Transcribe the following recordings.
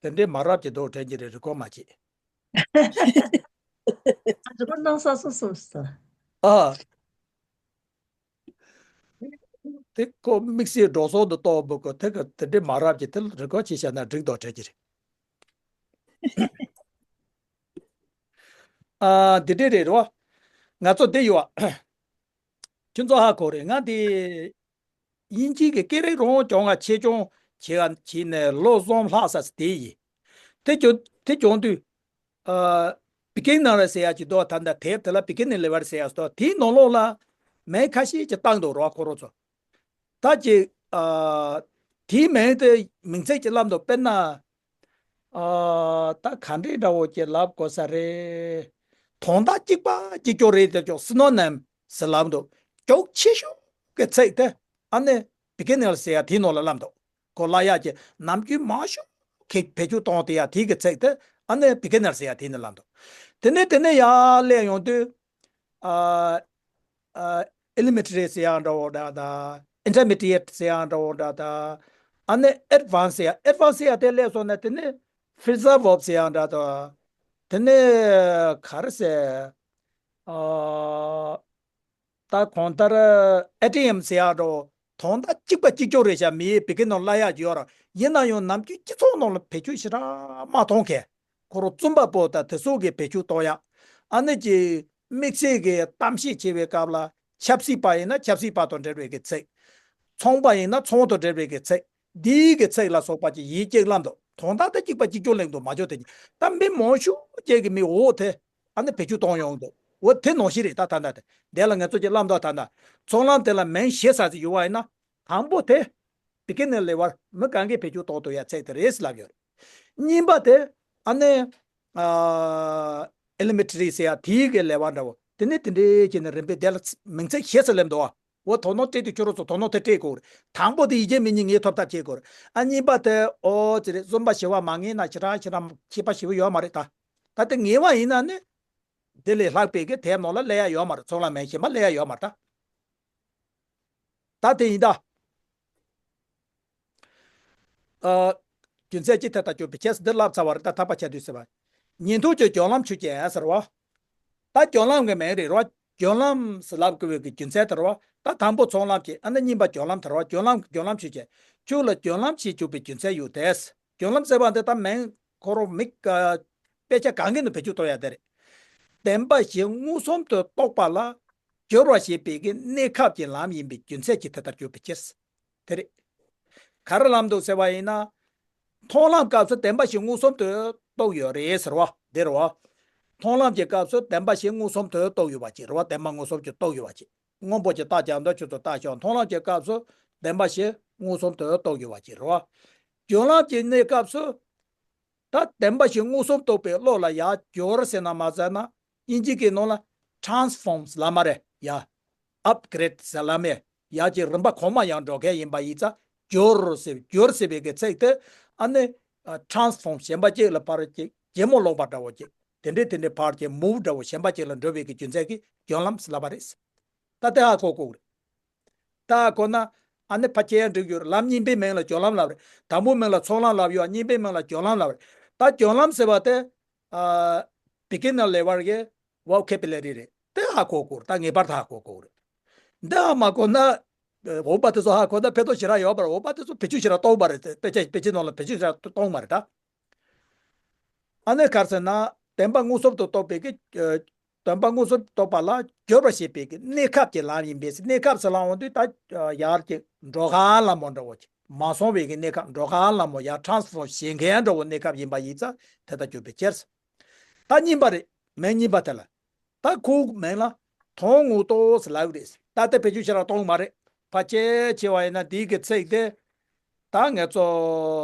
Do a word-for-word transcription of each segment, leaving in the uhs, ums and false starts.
དེ་འདྲའི་མ་རབས་ཀྱི་མདོ་དྲན་གྱི་རེད། རི་སྐོར་མ་བྱེད། རི་སྐོར་གནང་ས་སོ་སོ་སོ། ཨ། དེ་ཁོ་དམིགས་བསལ་འགྲོ་སོང་དུ་གཏོང་བུ་ཁོ་དེ་ག་དེ་འདྲའི་མ་རབས་ཀྱི་དེ་ལ་རི་སྐོར་བྱེད་བྱ་ན་འགྲིག་མདོག་དྲན་གྱི་རེད། ཨ། འདི་འདྲའི་རེད་རོ། ང་ཚོ་འདི་ཡོད། ཁྱོད་ཚོ་ཧ་གོ་རེད། ང་འདི་དབྱིན་ཇི་གི་སྐད་རིགས་རང་སྦྱོང་བ་ཆེད་སྦྱོང་བྱེད་ཡ་བྱས་ནས་ལོ་གསུམ་ལྷག་ས་དེ་ཡིན། དེ་སྦྱོང་དེ་སྦྱོང་དུས། ཨ། བི་གི་ནར་ཟེར་ཡ་ཅིག་འདུག་ད་ལྟ་དེབ་དེ་ལ་བི་གི་ནར་ལེ་ཝལ་ཟེར་ཡ་ཟེར་འདུག་དེའི་ནང་ལོགས་ལ་མིང་ཁ་ཤས་ཅིག་བཏགས་འདུག་རོ། ཁོ་རང་ཚོ། ད་ཅིག་ཨ། དེའི་མིང་དེ་མིང་ཚིག་ཅིག་ལབ་འདུག་དཔེར་ན། ཨ། ད་ག་འདྲའི་འདྲ་བོ་ཅིག་ལབ་དགོས་ས་རེད། དོན་དག་གཅིག་པ་གཅིག་ཀྱོག་རེད་དེ་ཀྱོག་སི་ནོ་ནིམ་ཟེར་ལབ་འདུག་ཀྱོག་ཆེ་ཤོས་ཀྱི་ཚིག་དེ་ཨ་ནི་བི་གི་ནར་ཟེར་ཡ་དེའི་ནང་ལ་ལབ་འདུག་གོ་ལ་ཡ་ཅིག་ནམ་རྒྱུན་མང་ཤོས་ཀྱི་བེད་སྤྱོད་གཏོང་དེ་ཡ་དེའི་གི་ཚིག་དེ་ཨ་ནི་བི་གི་ནར་ཟེར་ཡ་དེ་ནི་ལབ་འདུག་དེ་ནས་དེ་ནས་ཡར་སླེབས་ཡོང་དུས། ཨ། ཨ། ཨེ་ལི་མེན་ཊ་རི་ཟེར་ཡ་འདྲ་བོ་འདྲ་དང་། ཨིན་ཊར་མི་ཌི་ཡེཊ་ཟེར་ཡ་འདྲ་བོ་འདྲ་དང་། ཨ་ནི་ཨེཌ་ཝན་སི་ཟེར་ཡ། ཨེཌ་ཝན་སི་ཟེར་ཡ་དེ་སླེབས་སོང་ན་དེ་ནི་ཕི་རི་ཛརབ་ཟེར་ཡ་འདྲ་དང་། དེ་ནས་ག་རེ་ཟེར། ཨ། ད་གང་ལྟར་ཨེ་ཊི་ཨེམ་ཟེར་ཡག་འགྲོ། དོན་དག་གཅིག་པ་གཅིག་ཀྱོག་རེད་ཤག་མིའི་བི་གི་ནར་ལབ་ཡག་ཅིག་ཡོད་ར། ཡིན་ན་ཡང་ནམ་རྒྱུན་སྤྱི་ཚོགས་ནང་ལ་བེད་སྤྱོད་ཞེ་དྲག་མ་གཏོང་མཁན། ཁོ་རང་རྩོམ་པ་པོ་དང་དེ་ཚོ་གིས་བེད་སྤྱོད་གཏོང་ཡག་ཨ་ནི་ཀྱི་དམིགས་བསལ་གྱི་གཏམ་བཤད་བྱེད་པའི་སྐབས་ལ་ཆབ་སྲིད་པ་ཡིན་ན་ཆབ་སྲིད་པ་དང་འབྲེལ་བའི་གི་ཚིག་ཚོང་པ་ཡིན་ན་ཚོང་དང་འབྲེལ་བའི་གི་ཚིག་འདིའི་གི་ཚིག་ལ་སོགས་པ་ཅིག་ཡིན་གཅིག་ལབ་འདུག་དོན་དག་དེ་གཅིག་པ་གཅིག་ཀྱོག་གླེང་འདུག་མ་འཇོག་དེ་ད་མི་མང་ཤོས་ཅིག་གི་མི་འོག་དེ། ཨ་ནི་བེད་སྤྱོད་གཏོང་ཡོང་འདུག་འོ་དེ་ནང་བཞིན་རེད། ད་ད་ད་དེ་དེ་ལ་ང་ཚོ་ཀྱི་བླ་མདོ་ད་ད་ཚོང་ལམ་དེ་ལ་མིང་ཞེ་ས་ཅིག་ཡོད་པ་ཡིན་ན། དང་པོ་དེ་བི་གི་ནར་ལེ་ཝལ་མི་གང་གིས་བེད་སྤྱོད་གཏོང་ཐུབ་ཡ་ཚིག་དེ་རེད་ལབ་ཡོད་རེད། གཉིས་པ་དེ་ཨ་ནི་ཨེ་ལི་མེན་ཊ་རི་ཟེར་ཡ་དེའི་གི་ལེ་ཝལ་འདྲ་བོ་དེ་ནི་དེ་འདྲའི་བྱས་ནས་རིམ་པས་དེ་ལ་མིང་ཚིག་ཞེ་ས་སླེབས་འདུག་འོ་དོ་སྣང་སྤྲད་དུས་ཁྱོད་རང་ཚོ་དོ་སྣང་དེ་སྤྲད་དགོས་རེད། དང་པོ་དེ་ཡིན་གཅིག་མིན་གཅིག་ངས་ཐོབ་ཐབས་བྱེད་དགོས་རེད། ཨ་གཉིས་པ་དེ་ཨོ་ཙི་རེད། རྩོམ་པ་ཞེ་པོ་མ་ངེས་ན་ཞེ་དྲག་ཞེ་དྲག་ཁྱད་པར་ཞེ་པོ་ཡོད་མ་རེད་ད། ད་དེ་ངེས་པ་ཡིན་ན་ནི། དེ་ལས་ལྷག་པའི་གི་དེབ་ནང་ལ་སླེབས་ཡ་ཡོད་མ་རེད། ཚོང་ལམ་མིང་གཞན་པ་སླེབས་ཡ་ཡོད་མ་རེད་ད། ད་དེ་ཡིན་ད། ཨ། རྒྱུ་མཚན་ཅི་ཐད་ལྟར་གྱུར་པའི་ཁྱད་འདི་ལབ་ཚར་བ་རེད། ད་ཐག་པ་ཆད་དུས་ཟེར་བ། ཉིན་ཐོ་ཅན་རྒྱང་ལམ་ཆུ་རྐྱལ་ཟེར་བ། ད་རྒྱང་ལམ་གྱི་མིང་རེད་རོ། རྒྱང་ལམ་ཟེར་ལབ་དགོས་པའི་གི་རྒྱུ་མཚན་དེ་རེད་བ། ད་དང་པོ་ཚོང་ལམ་བྱེད། ཨ་ནི་གཉིས་པ་རྒྱང་ལམ་དེ་རེད་བ། རྒྱང་ལམ་རྒྱང་ལམ་ཆུ་རྐྱལ། ཁྱོད་ལ་རྒྱང་ལམ་ཞེས་བརྗོད་པའི་རྒྱུ་མཚན་ཡོད་དེ། རྒྱང་ལམ་ཟེར་བ་འདི་ད་མིང་ཁོ་རང་མི་ཀ་དཔེ་ཆ་གང་གི་ནང་བེད་སྤྱོད་གཏོང་ཡ་དེ་རེད། བདེན་པ་བཞི་མངོན་སུམ་དུ་རྟོགས་པ་ལ་སྦྱོར་བ་ཞེས་པའི་གི་གནས་སྐབས་ཀྱི་ལམ་ཡིན་པའི་རྒྱུ་མཚན་གྱིས་དེ་ལྟར་གྱུར་པའི་ཕྱིར། དེ་རེད། ག་རེ་ལབ་འདུག་ཟེར་བ་ཡིན་ན། མཐོང་ལམ་སྐབས་སུ་བདེན་པ་བཞི་མངོན་སུམ་དུ་རྟོགས་ཡོད་རེད་ཟེར་བ་འདི་རེད་བ། མཐོང་ལམ་གྱི་སྐབས་སུ་བདེན་པ་བཞི་མངོན་སུམ་དུ་རྟོགས་ཡོད་པ་ཅིག་རེད་བ། བདེན་པ་མངོན་སུམ་གྱིས་རྟོགས་ཡོད་པ་ཅིག་སྔོན་པོ་ཅིག་བཏགས་ཀྱང་འདོད་ཆོས་སུ་བཏགས་ཀྱང་མཐོང་ལམ་གྱི་སྐབས་སུ་བདེན་པ་བཞི་མངོན་སུམ་དུ་རྟོགས་ཡོད་པ་ཅིག་རེད་བ། རྒྱང་ལམ་གྱི་གནས་སྐབས་སུ། ད་བདེན་པ་བཞི་མངོན་སུམ་རྟོགས་པའི་བློ་ལ་ཡར་སྦྱོར་ཟེར་ན་མ་ཟེར་ན། དབྱིན་ཇི་གི་ནང་ལ་transforms་ལབ་མ་རེད་ཡ། upgrade་ཟེར་ལབ་མེད། ཡར་གྱི་རིམ་པ་གོང་མ་ཡང་འགྲོ་མཁན་ཡིན་པ་ཡིན་ཙང་སྦྱོར་ཟེར། སྦྱོར་ཟེར་བའི་གི་ཚིག་དེ་ཨ་ནི་transform་གཞན་པ་གཅིག་ལ་ཕར་གཅིག་ཇེ་མོ་ལོག་པ་འདྲ་བོ་གཅིག་དེ་འདྲའི་དེ་འདྲའི་ཕར་གྱི་move་འདྲ་བོ་གཞན་པ་གཅིག་ལ་འགྲོ་བའི་གི་རྒྱུ་མཚན་གྱིས་རྒྱང་ལམ་ཟེར་ལབ་པ་རེད། ད་དེ་ཧ་གོ་དགོས་རེད། ད་གོ་ན་ཨ་ནི་ཕལ་ཆེར་འགྲིག་ཡོད་རེད། ལམ་གཉིས་པའི་མིང་ལ་རྒྱང་ལམ་ལབ་རེད། དང་པོའི་མིང་ལ་ཚོང་ལམ་ལབ་ཡོད། གཉིས་པའི་མིང་ལ་རྒྱང་ལམ་ལབ་རེད། ད་རྒྱང་ལམ་ཟེར་བ་དེ་ཨ། beginner level་གི་vocabulary་རེད། དེ་ཧ་གོ་དགོས་རེད། ད་ངེས་པར་དུ་ཧ་གོ་དགོས་རེད། འདི་ཧ་མ་གོ་ན་འོག་པ་དེ་ཚོ་ཧ་གོ་ན་ཕན་ཐོགས་ཞེ་དྲག་ཡོད་པ་རེད། འོག་པ་དེ་ཚོ་བེད་སྤྱོད་ཞེ་དྲག་གཏོང་མ་རེད། དཔེ་ཆ་དཔེ་ཆའི་ནང་ལ་བེད་སྤྱོད་ཞེ་དྲག་གཏོང་མ་རེད་ད། ཨ་ནི་ག་རེ་ཟེར་ན་བདེན་པ་མངོན་སུམ་དུ་རྟོགས་པའི་གི་བདེན་པ་མངོན་སུམ་རྟོགས་པ་ལ་སྦྱོར་བ་ཞེས་པའི་གི་གནས་སྐབས་ཀྱི་ལམ་ཡིན་པས། གནས་སྐབས་སུ་ལ་འོང་དུས་ད་ཡར་གྱི་འགྲོ་ཁ་ལ་མོ་འདྲ་བོ་ཅིག་མ་སོང་བའི་གི་གནས་སྐབས། འགྲོ་ཁ་ལ་མོ་ཡར་transform་བྱེད་མཁན་འདྲ་བོ་གནས་སྐབས་ཡིན་པ་ཡིན་ཙང་དེ་ལྟར་གྱུར་པའི་ཕྱིར། ད་གཉིས་པ་རེད། མིང་གཉིས་པ་དེ་ལ་ད་ཁོའི་མིང་ལ་དོན་དངོས་རྟོགས་ཟེར་ལབ་ཀྱི་རེད། ད་ལྟ་བེད་སྤྱོད་ཞེ་དྲག་གཏོང་གི་མ་རེད། ཕལ་ཆེར་ཆེ་བ་ཡིན་ན་འདིའི་གི་ཚིག་དེ་ད་ངེད་ཚོ་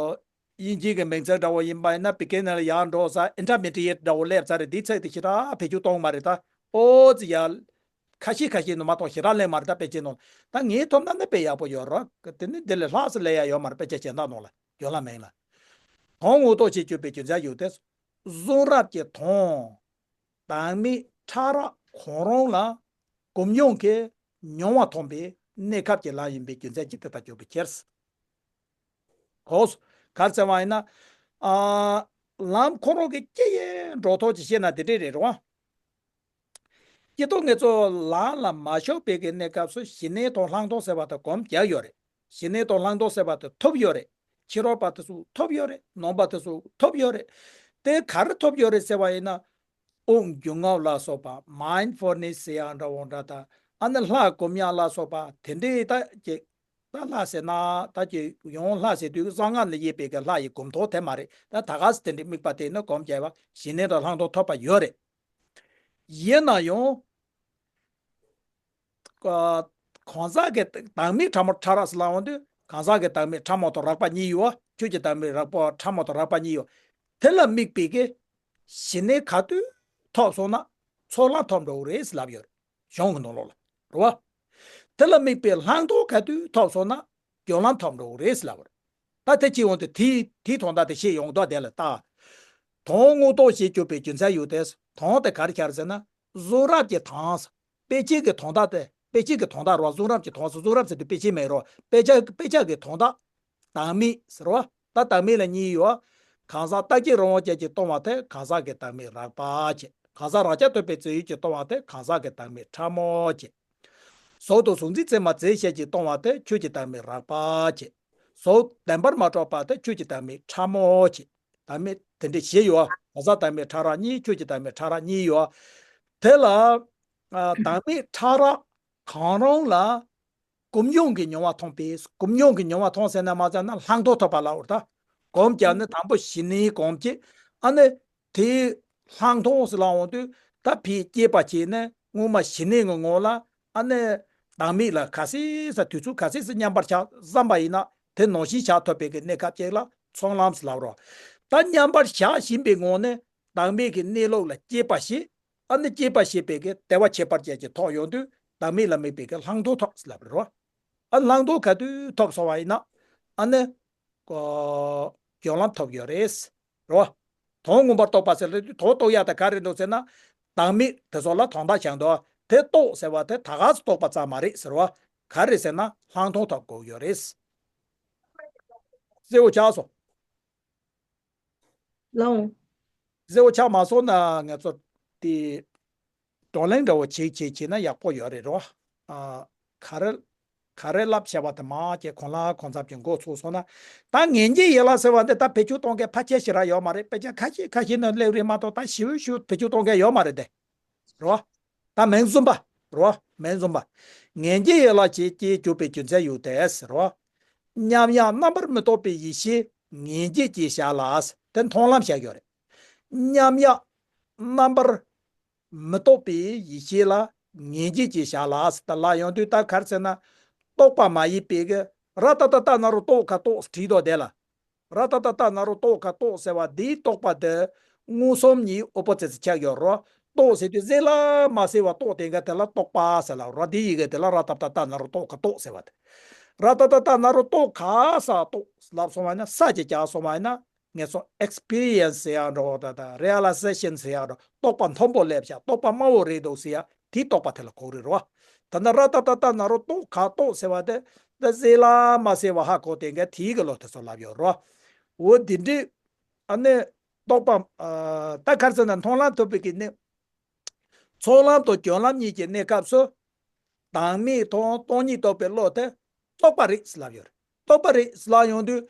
དབྱིན་ཇིའི་གི་མིང་ཚིག་འདྲ་བོ་ཡིན་པ་ཡིན་ན་beginner་ཡར་འགྲོ་ས་intermediate་འདྲ་བོ་སླེབས་ཚར་རེད། འདིའི་ཚིག་དེ་ཞེ་དྲག་བེད་སྤྱོད་གཏོང་གི་མ་རེད་ད། ཨོ་ཙི་ཡ། ཁ་ཤས་ཁ་ཤས་ནི་མ་གཏོགས་ཞེ་དྲག་གླེང་མ་རེད་ད། དཔེ་ཆའི་ནང་ད་ངས་ཐོབ་ན་ནི་དཔེ་ཡག་པོ་ཡོད་རེད། དེ་ནི་འདི་ལས་ལྷག་ཙམ་སླེབས་ཡ་ཡོད་མ་རེད། དཔེ་ཆ་གཞན་དག་ནང་ལ་རྒྱང་ལམ་མིང་ལ་དོན་དངོས་རྟོགས་ཞེས་བརྗོད་པའི་རྒྱུ་མཚན་ཡོད་དེ། གསུང་རབ་ཀྱི་དོན། བདག་མེད་ཕྲ་རགས་གང་རུང་ལ་སྒོམ་ཡོང་གི་མྱོང་བ་ཐོན་པའི་གནས་སྐབས་ཀྱི་ལམ་ཡིན་པའི་རྒྱུ་མཚན་གྱིས་དེ་ལྟར་གྱུར་པའི་ཕྱིར། གོ། ག་རེ་ཟེར་བ་ཡིན་ན། ཨ། ལམ་ཁོ་རང་གི་ཅི་ཡིན་འགྲོ་ཐོག་ཅིག་བཤད་ན་དེ་འདྲས་རེད་རོ། སྤྱིར་བཏང་ངེད་ཚོ་ལམ་ལ་མ་ཞུགས་པའི་གི་གནས་སྐབས་སུ་ཞི་གནས་དང་ལྷག་མཐོང་ཟེར་བ་དེ་སྒོམ་རྒྱག་ཡོད་རེད། ཞི་གནས་དང་ལྷག་མཐོང་ཟེར་བ་དེ་ཐོབ་ཡོད་རེད། ཕྱི་རོལ་པ་དེ་ཚོ་ཐོབ་ཡོད་རེད། ནང་པ་དེ་ཚོ་ཐོབ་ཡོད་རེད། དེ་ག་རེ་ཐོབ་ཡོད་རེད་ཟེར་བ་ཡིན་ན། དབུགས་འབྱུང་རྔུབ་ལ་སོགས་པ་མའིན་ཌ་ཕུལ་ནེ་སི་ཟེར་ཡག་འདྲ་བོ་འདྲ་དང་། ཨ་ནི་ལྷ་སྒོམ་ཡག་ལ་སོགས་པ་དེ་འདྲའི་ད་ཅིག་ད་ལྷ་ཟེར་ན་ད་ཅིག་ཡང་ལྷ་ཟེར་དུས་གསང་སྔགས་ལ་དབྱེ་བའི་གི་ལྷ་ཡི་སྒོམ་ཐོག་དེ་མ་རེད། ད་ད་ག་སེ་དེ་འདྲའི་དམིགས་པ་དེ་ནི་སྒོམ་བྱས་པ་ཞི་གནས་དང་ལྷག་མཐོང་ཐོབ་པ་ཡོད་རེད། ཡིན་ན་ཡང་། ཨ། གང་ཟག་གི་དང་མིག་ཕྲ་མོ་ཕྲ་རགས་ལ་འོང་དུས་གང་ཟག་གི་དང་མིག་ཕྲ་མོ་དང་རགས་པ་གཉིས་ཡོད། ཆོས་ཀྱི་དང་མིག་རགས་པ་ཕྲ་མོ་དང་རགས་པ་གཉིས་ཡོད། དེ་ལ་དམིགས་པའི་གི་ཞི་གནས་ག་དུས་ཐོབ་སོང་ན་ཚོགས་ལམ་ཐོབ་འགྲོ་གི་རེད་ལབ་ཡོད་རེད། གཞུང་གི་ནང་ལོགས་ལ། རེད་བ། དེ་ལ་དམིགས་པའི་ལྷག་མཐོང་ག་དུས་ཐོབ་སོང་ན་སྦྱོར་ལམ་ཐོབ་འགྲོ་གི་རེད་ལབ་པ་རེད། ད་དེ་ཅི་ཡོང་དུས་དེའི་དེའི་དོན་དག་དེ་ཤེས་ཡོང་མདོག་དེ་ལ་ལྟ། དོན་དངོས་རྟོགས་ཞེས་གྱུར་པའི་རྒྱུ་མཚན་ཡོད་དེ། དོན་དེ་ག་རེ་ཆགས་ཟེར་ན། གཟུགས་རབ་ཀྱི་དོན། དཔེ་ཅན་གྱི་དོན་དག་དེ། དཔེ་ཅན་གྱི་དོན་དག་རེད་བ། གཟུགས་རབ་ཀྱི་དོན། གཟུགས་རབ་ཟེར་དུས་དཔེ་ཅན་མེད་རོ། དཔེ་ཆ་དཔེ་ཆ་གི་དོན་དག་དང་མིག་ཟེར་བ། ད་དང་མིག་ལ་གཉིས་ཡོད། གང་ཟག་རྟག་གཅིག་རང་དབང་ཅན་གྱིས་སྟོང་བ་དེ་གང་ཟག་གི་དང་མིག་རགས་པ་བྱས། གང་ཟག་རང་རྐྱ་ཐོབ་པའི་རྫས་ཡོད་ཀྱིས་སྟོང་བ་དེ་གང་ཟག་གི་དང་མིག་ཕྲ་མོ་བྱས། གཟུགས་དང་གཟུགས་འཛིན་ཚད་མ་རྫས་ཤེས་ཀྱིས་སྟོང་བ་དེ་ཆོས་ཀྱི་དང་མིག་རགས་པ་བྱས། གཟུགས་བདེན་པར་མ་གྲུབ་པ་དེ་ཆོས་ཀྱི་དང་མིག་ཕྲ་མོ་བྱས། དང་མིག་དེ་འདྲ་བཞི་ཡོད། གང་ཟག་དང་མིག་ཕྲ་རགས་གཉིས། ཆོས་ཀྱི་དང་མིག་ཕྲ་རགས་གཉིས་ཡོད། དེ་ལ། ཨ། དང་མིག་ཕྲ་རགས་གང་རུང་ལ་སྒོམ་བྱུང་གི་མྱོང་བ་མཐོང་པས། སྒོམ་བྱུང་གི་མྱོང་བ་མཐོང་ཟེར་ན་མ་ཟེར་ན་ལྷག་མཐོང་ཐོབ་པ་ལ་འུར་ད། སྒོམ་བྱས་ནས་དང་པོ་ཞི་གནས་སྒོམ་བྱས། ཨ་ནི་དེའི་ལྷག་མཐོང་ཟེར་ལ་འོང་དུས་ད་ཕར་དཔྱད་པ་བྱས་ནས་སྔོན་མ་ཞི་གནས་ཀྱི་ངང་ལ་ཨ་ནི་དང་མིག་ལ་ག་ཚོད་ཙམ་དུས་ཚོད་ག་ཚོད་ཙམ་མཉམ་པར་བཞག་བསམ་པ་ཡིན་ན་དེ་ནང་བཞིན་བཞག་ཐུབ་པའི་གི་གནས་སྐབས་ཅིག་ལ་ཚོགས་ལམ་ཟེར་ལབ་རོ། ད་མཉམ་པར་བཞག་བཞིན་པའི་ངང་ནས་དང་མིག་གི་གནས་ལུགས་ལ་དཔྱད་པ་བྱེད། ཨ་ནི་དཔྱད་པ་བྱེད་པའི་གི་དལ་བ་ཁྱད་པར་ཅན་གྱི་ཐོག་ཡོང་དུས་དང་མིག་ལ་དམིགས་པའི་གི་ལྷག་མཐོང་ཐོབ་ཟེར་ལབ་རོ། ཨ་ནི་ལྷག་མཐོང་ག་དུས་ཐོབ་སོང་བ་ཡིན་ན་ཨ་ནི་ཀོ་སྦྱོར་ལམ་ཐོབ་ཡོད་རེད། རོ། དོན་མངོན་པར་རྟོགས་པ་ཟེར་ལབ་དུས་དོན་རྟོགས་ཡག་དེ་ག་རེ་འདུག་ཟེར་ན། དང་མིག་དེ་ཚོ་ལ་དོན་དག་ཆགས་འདུག་དེ་རྟོགས་ཟེར་བ་དེ་ད་ག་སེ་རྟོགས་པ་ཙམ་མ་རེད་ཟེར་བ། ག་རེ་ཟེར་ན་ལྷག་མཐོང་ཐོབ་དགོས་ཡོད་རེད། གསལ་བོ་ཆགས་སོང་། ལོང་། གསལ་བོ་ཆགས་མ་སོང་ན་ང་ཚོ་དེ་བགྲོ་གླེང་འདྲ་བོ་བྱེད་བྱེད་བྱེད་ན་ཡག་པོ་ཡོད་རེད་རོ། ཨ། ག་རེ་ག་རེ་ལབ་བྱས་པ་དེ་མ་བྱས་གང་ལ་གང་འཚམ་གྱི་མགོ་ཚོས་སོང་ན། ད་ངེས་འབྱེད་ཡན་ལག་ཟེར་བ་འདི་ད་བེད་སྤྱོད་གཏོང་མཁན་ཕལ་ཆེར་ཞེ་དྲག་ཡོད་མ་རེད། དཔེ་ཆ་ཁ་ཤས་ཁ་ཤས་ནང་སླེབས་རེད་མ་གཏོགས་ད་ཞེ་པོ་ཞེ་པོ་བེད་སྤྱོད་གཏོང་མཁན་ཡོད་མ་རེད་དེ། རོ། ད་མིང་བཟུང་པ། རོ། མིང་བཟུང་པ། ངེས་འབྱེད་ཡན་ལག་ཅེས་སྐྱེ་གྱུར་པའི་རྒྱུ་མཚན་ཡོད་དེ། རོ། མཉམ་ཡག་རྣམ་པར་མི་རྟོག་པའི་ཡེ་ཤེས་ངེས་འབྱེད་ཅེས་བྱ་ལ། དེ་མཐོང་ལམ་བྱ་རྒྱུ་རེད། མཉམ་ཡག་རྣམ་པར་མི་རྟོག་པའི་ཡེ་ཤེས་ལ་ངེས་འབྱེད་ཅེས་བྱ་ལ། ད་ལ་ཡོང་དུས་ད་ག་རེ་ཟེར་ན། རྟོག་པ་མ་ཡིན་པའི་གི་ར་ཏ་ཏ་ཏ་ན་རོ་རྟོག་ག་རྟོག་བྲིས་དོ་དེ་ལ། ར་ཏ་ཏ་ཏ་ན་རོ་རྟོག་ག་རྟོག་ཟེར་བ་འདིའི་རྟོག་པ་དེ་མངོན་སུམ་གཉིས་ཨོ་པོ་ཛིཊ་ཆགས་ཡོད་རོ། རྟོག་ཟེར་དུས་གཟིགས་ལ་མ་གཟིགས་པ་རྟོག་དེ་འགའ་དེ་ལ་རྟོག་པ་ཟེར་ལ་རོ། འདི་ཡི་གེ་དེ་ལ་ར་ཏ་ཏ་ཏ་ན་རོ་རྟོག་ག་རྟོག་ཟེར་བ་དེ། ར་ཏ་ཏ་ཏ་ན་རོ་རྟོག་ག་ས་རྟོག་ལབ་སོང་བ་ཡིན་ན་ས་ཅིག་རྒྱག་སོང་བ་ཡིན་ན་ངས་སོ་ཨེག་སི་པི་རི་ཡན་སི་ཟེར་ཡག་འགྲོ་ད་ད་རི་ཡ་ལ་ཟེ་ཤན་ཟེར་ཡག་འགྲོ། རྟོག་པ་མཐོན་པོ་སླེབས་ཤག་རྟོག་པ་དམའ་བོ་རེད་འདུག་ཟེར་ཡག་དེའི་རྟོག་པ་དེ་ལ་གོ་རེད་རོ། ད་ནི་ར་ཏ་ཏ་ཏ་ན་རོ་རྟོག་ག་རྟོག་ཟེར་བ་དེ་འདི་གཟིགས་ལ་མ་གཟིགས་པ་ཧ་གོ་དེ་འགའ་དེའི་གི་ལོ་དེ་ཚོ་ལབ་ཡོད་རོ། འོ་འདི་འདྲའི་ཨ་ནི་རྟོག་པ། ཨ། ད་ག་རེ་ཟེར་ན་མཐོང་ལམ་ཐོབ་པའི་གི་གནས། ཚོགས་ལམ་དང་སྦྱོར་ལམ་གཉིས་ཀྱི་གནས་སྐབས་སུ། དང་མིག་མཐོང་སྟོང་ཉིད་རྟོགས་པའི་བློ་དེ་རྟོག་པ་རེད་ལབ་ཡོད་རེད། རྟོག་པ་རེད་ལབ་ཡོང་དུས།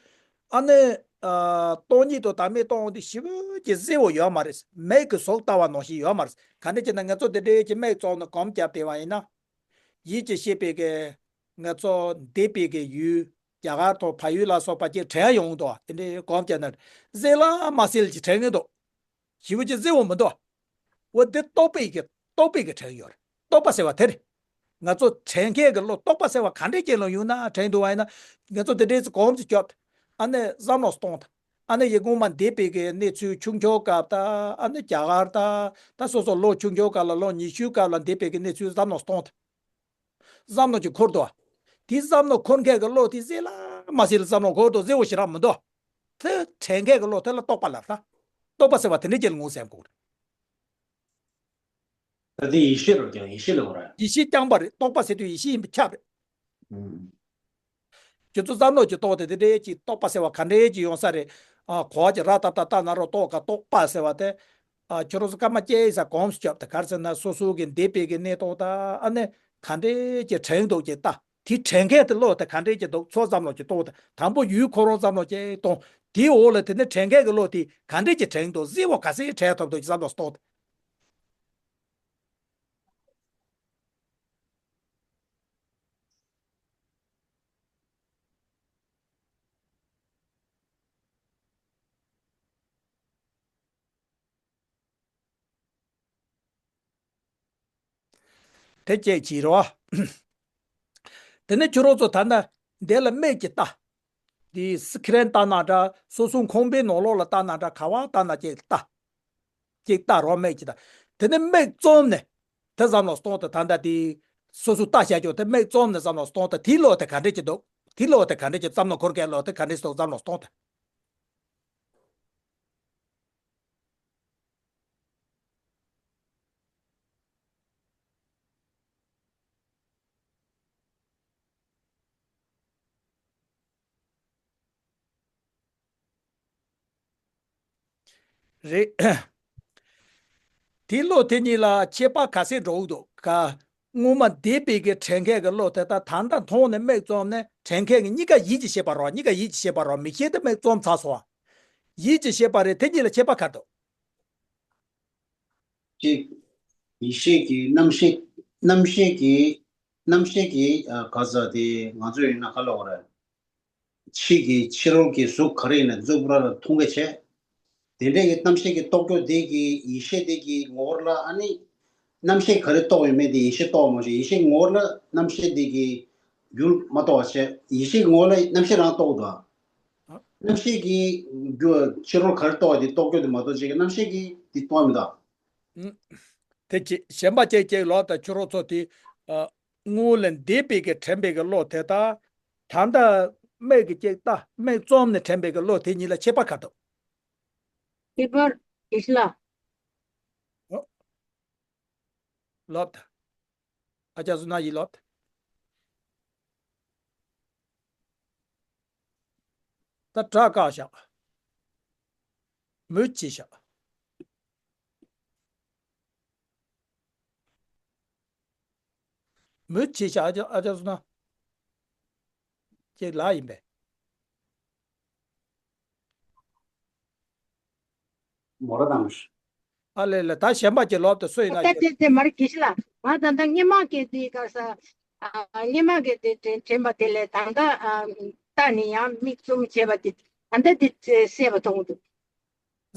ཨ་ནི། ཨ། སྟོང་ཉིད་དང་དང་མིག་མཐོང་དུས་ཞེ་པོ་ཅིག་གསལ་བོ་ཡོད་མ་རེད། མིག་གིས་གཟུགས་ལྟ་བ་ནང་བཞིན་ཡོད་མ་རེད། ག་འདྲ་བྱས་ན་ང་ཚོ་འདི་འདྲའི་ཅིག་མིག་བཙུམས་ནས་སྒོམ་བརྒྱབ་བསྡད་པ་ཡིན་ན། ཡིད་ཀྱིས་ཤེས་པའི་གི་ང་ཚོ་འདས་པའི་གི་ཡུལ་རྒྱ་གར་དང་བལ་ཡུལ་ལ་སོགས་པ་ཅིག་དྲན་ཡོང་འདུག་དེ་འདྲའི་སྒོམ་བརྒྱབ་ན་གཟིགས་ལ་མ་གཟིགས་ལ་ཅིག་དྲན་གི་འདུག་ཞེ་པོ་ཅིག་གསལ་བོ་མི་འདུག་འོ་འདི་རྟོག་པའི་གི་རྟོག་པའི་གི་དྲན་ཡོད་རེད། རྟོག་པ་ཟེར་བ་དེ་རེད། ང་ཚོ་དྲན་མཁན་གི་བློ་རྟོག་པ་ཟེར་བ་ག་འདྲས་ཅིག་ལ་ཡོང་ན་དྲན་འདུག་བ་ཡིན་ན། ང་ཚོ་འདི་འདྲའི་ཅིག་སྒོམ་ཅིག་བརྒྱབ། ཨ་ནི་བསམ་བློ་གཏོང་དང་། ཨ་ནི་ཡི་སྔོན་མ་འདས་པའི་གི་གནས་ཚུལ་ཆུང་ཆུང་སྐབས་དང་། ཨ་ནི་རྒྱ་གར་དང་། ད་སོ་སོ་ལོ་ཆུང་ཆུང་སྐབས་ལ་ལོ་ཉི་ཤུའི་སྐབས་ལ་འདས་པའི་གི་གནས་ཚུལ་བསམ་བློ་གཏོང་དང་། བསམ་བློ་ཅིག་འཁོར་འདུག་དེ་བསམ་བློ་འཁོར་མཁན་གྱི་བློ་དེ་གཟིགས་ལ་མ་གཟིགས་ལ་བསམ་བློ་འཁོར་འདུག་གཟིགས་པོ་ཞེ་དྲག་མི་འདུག་དེ་དྲན་མཁན་གྱི་བློ་དེ་ལ་རྟོག་པ་ལབ་ད། རྟོག་པ་ཟེར་བ་དེ་འདྲ་ཅིག་ལ་ངོས་ཟིན་དགོས་རེད། ད་དེ་ཡེ་ཤེས་རུ་ཀྱང་ཡེ་ཤེས་ལ་འོ་ར། ཡེ་ཤེས་རྐྱང་པ་རེད། རྟོག་པ་ཟེར་དུས་ཡེ་ཤེས་ཡིན་པ་ཁྱབ་རེད། ཨུམ། ཁྱོད་ཚོ་བསམ་བློ་ཅིག་གཏོང་དེ་དེ་འདྲའི་ཅིག་རྟོག་པ་ཟེར་བ་ག་འདྲའི་ཅིག་ཡོང་ས་རེད། ཨ་གོ་བ་གྱི་ར་ཏ་ཏ་ཏ་ན་རོ་ཏོ་ག་ཏོག་པ་ཟེར་བ་དེ། ཨ་ཁྱོད་རང་ཚོ་སྐར་མ་བཅད་ས་གོམས་སུ་བཅབ་དེ་ག་རེ་ཟེར་ན་སོ་སོ་གི་འདས་པའི་གི་གནས་སྟངས་དང་ཨ་ནི་ག་འདྲས་ཀྱི་དྲན་འདུག་ཅེས་ལྟ། དེ་དྲན་མཁན་དེ་བློ་དེ་ག་འདྲས་ཀྱི་འདུག་ཚོ་བསམ་བློ་ཅིག་གཏོང་དང་། དང་པོ་ཡུལ་ཁོ་རང་བསམ་བློ་ཅིག་གཏོང་། དེའི་འོག་ལ་དེ་ནི་དྲན་མཁན་གྱི་བློ་དེ་ག་འདྲས་ཀྱི་དྲན་འདུག་གཟི་བོ་ག་ཚད་དྲན་ཐུབ་འདུག་ཅིག་བསམ་བློ་གཏོང་དང་། དེ་གཅིག་བྱས་རོ། དེ་ནས་ཁྱོད་རང་ཚོ་ད་ལྟ་འདི་ལ་མིག་གིས་ལྟ། འདི་སི་ཁི་རན་ལྟ་ན་འདྲ། སོ་སོ་ཁང་པའི་ནང་ལོགས་ལ་ལྟ་ན་འདྲ། ག་བ་ལྟ་ན་གཅིག་ལྟ། གཅིག་ལྟ་རོ། མིག་གིས་ལྟ། དེ་ནས་མིག་བཙུམ་ནས་དེ་བསམ་བློ་གཏོང་དང་། ད་ལྟ་དེ་སོ་སོ་ལྟ་བྱ་རྒྱུ་དེ་མིག་བཙུམ་ནས་བསམ་བློ་གཏོང་དང་། དེའི་བློ་དེ་ག་འདྲས་ཀྱི་འདུག་དེའི་བློ་དེ་ག་འདྲས་ཀྱི་བསམ་བློ་འཁོར་མཁན་བློ་དེ་ག་འདྲས་འདུག་བསམ་བློ་གཏོང་དང་། རེད། དེའི་བློ་དེ་གཉིས་ལ་ཁྱད་པར་ག་ཚད་འགྲོ་གི་འདུག་ག་སྔོན་མ་འདས་པའི་གི་དྲན་མཁན་གྱི་བློ་དེ་དང་ད་ལྟ་མཐོང་ནས་མིག་བཙུམ་ནས་དྲན་མཁན་གྱི་གཉིས་ཀ་ཡིད་ཀྱི་ཤེས་པ་རོ། གཉིས་ཀ་ཡིད་ཀྱི་ཤེས་པ་རོ། མིག་ཤེས་དེ་མིག་བཙུམ་ཚར་སོང་བ། ཡིད་ཀྱི་ཤེས་པ་རེད། དེ་གཉིས་ལ་ཁྱད་པར་ག་རེ་འདུག་གཅིག་ཡིད་ཤེས་ཀྱི་རྣམ་ཤེས། རྣམ་ཤེས་ཀྱི། རྣམ་ཤེས་ཀྱི་ཨ་ག་ཟེར་དེ་ང་ཚོ་ཡིན་ན་ག་ལབ་དགོས་རེད། ཕྱི་གི་ཕྱི་རོལ་གྱི་གཟུགས་ག་རེ་ཡིན་ན་གཟུགས་པོ་ར་ལ་མཐོང་གི་བྱས། དེ་འདྲའི་གི་རྣམ་ཤེས་ཀྱི་རྟོག་གེ་དེ་གི་ཡིད་ཤེས་དེ་གི་ངོ་བོ་ལ་ཨ་ནི། རྣམ་ཤེས་ག་རེ་རྟོགས་ཡོད་མེད་དེ་ཡིད་ཤེས་རྟོགས་མ་བྱས། ཡིད་ཤེས་ངོ་བོ་ལ་རྣམ་ཤེས་དེ་གི་རྒྱུ་མ་རྟོགས་པ་བྱས། ཡིད་ཤེས་ངོ་བོ་ལ་རྣམ་ཤེས་རང་རྟོགས་འདུག་རྣམ་ཤེས་ཀྱི་རྒྱུ་ཕྱི་རོལ་ག་རེ་རྟོགས་པ་དེ་རྟོག་གེ་དེ་མ་གཏོགས་ཅིག་གི་རྣམ་ཤེས་ཀྱི་དེ་རྟོགས་མི་འདུག་དེ་ཅི་གཞན་པ་ཅིག་ཅིག་ལོག་དང་ཁྱོད་རང་ཚོ་དེ། ཨ། སྔོན་ལ་འདས་པའི་གི་དྲན་པའི་གི་བློ་དེ་དང་། ད་ལྟ་མིག་གིས་ཅིག་ལྟ། མིག་བཙུམ་ནས་དྲན་པའི་གི་བློ་དེ་གཉིས་ལ་ཁྱད་པར་ག་རེ་འདུག་ཁྱད་པར་ཡིད་ལ། ཨོ། ལོག་དང་། ཨ་ཅག་བཟོ་ན་ཡིད་ལོག་དང་། ད་དྲག་བཀག་བཞག་མུ་བྱས་བཞག་མུ་བྱས་བཞག་ཨ་ཅག་ཨ་ཅག་བཟོ་ན། ཅིག་ལ་ཡིན་པས། མོ་ར་དང་། ཨ་ལེ་ལེ། ད་གཞན་པ་ཅིག་ལོག་དང་། སུ་ཡིན་ན་ད་ཅིག་དེ་དེ་མར་གྱིས་ལ། ང་ད་ལྟ་སྔོན་མ་གི་དེ་ག་ས། ཨ། སྔོན་མ་གི་དེ་དྲན་དྲན་པ་དེ་ལས་ད་ལྟ། ཨ། ལྟ་ནས་ཡང་མིག་བཙུམ་བྱས་པ་དེ་ད་ལྟ་དེ་གསལ་བ་མཐོང་འདུག་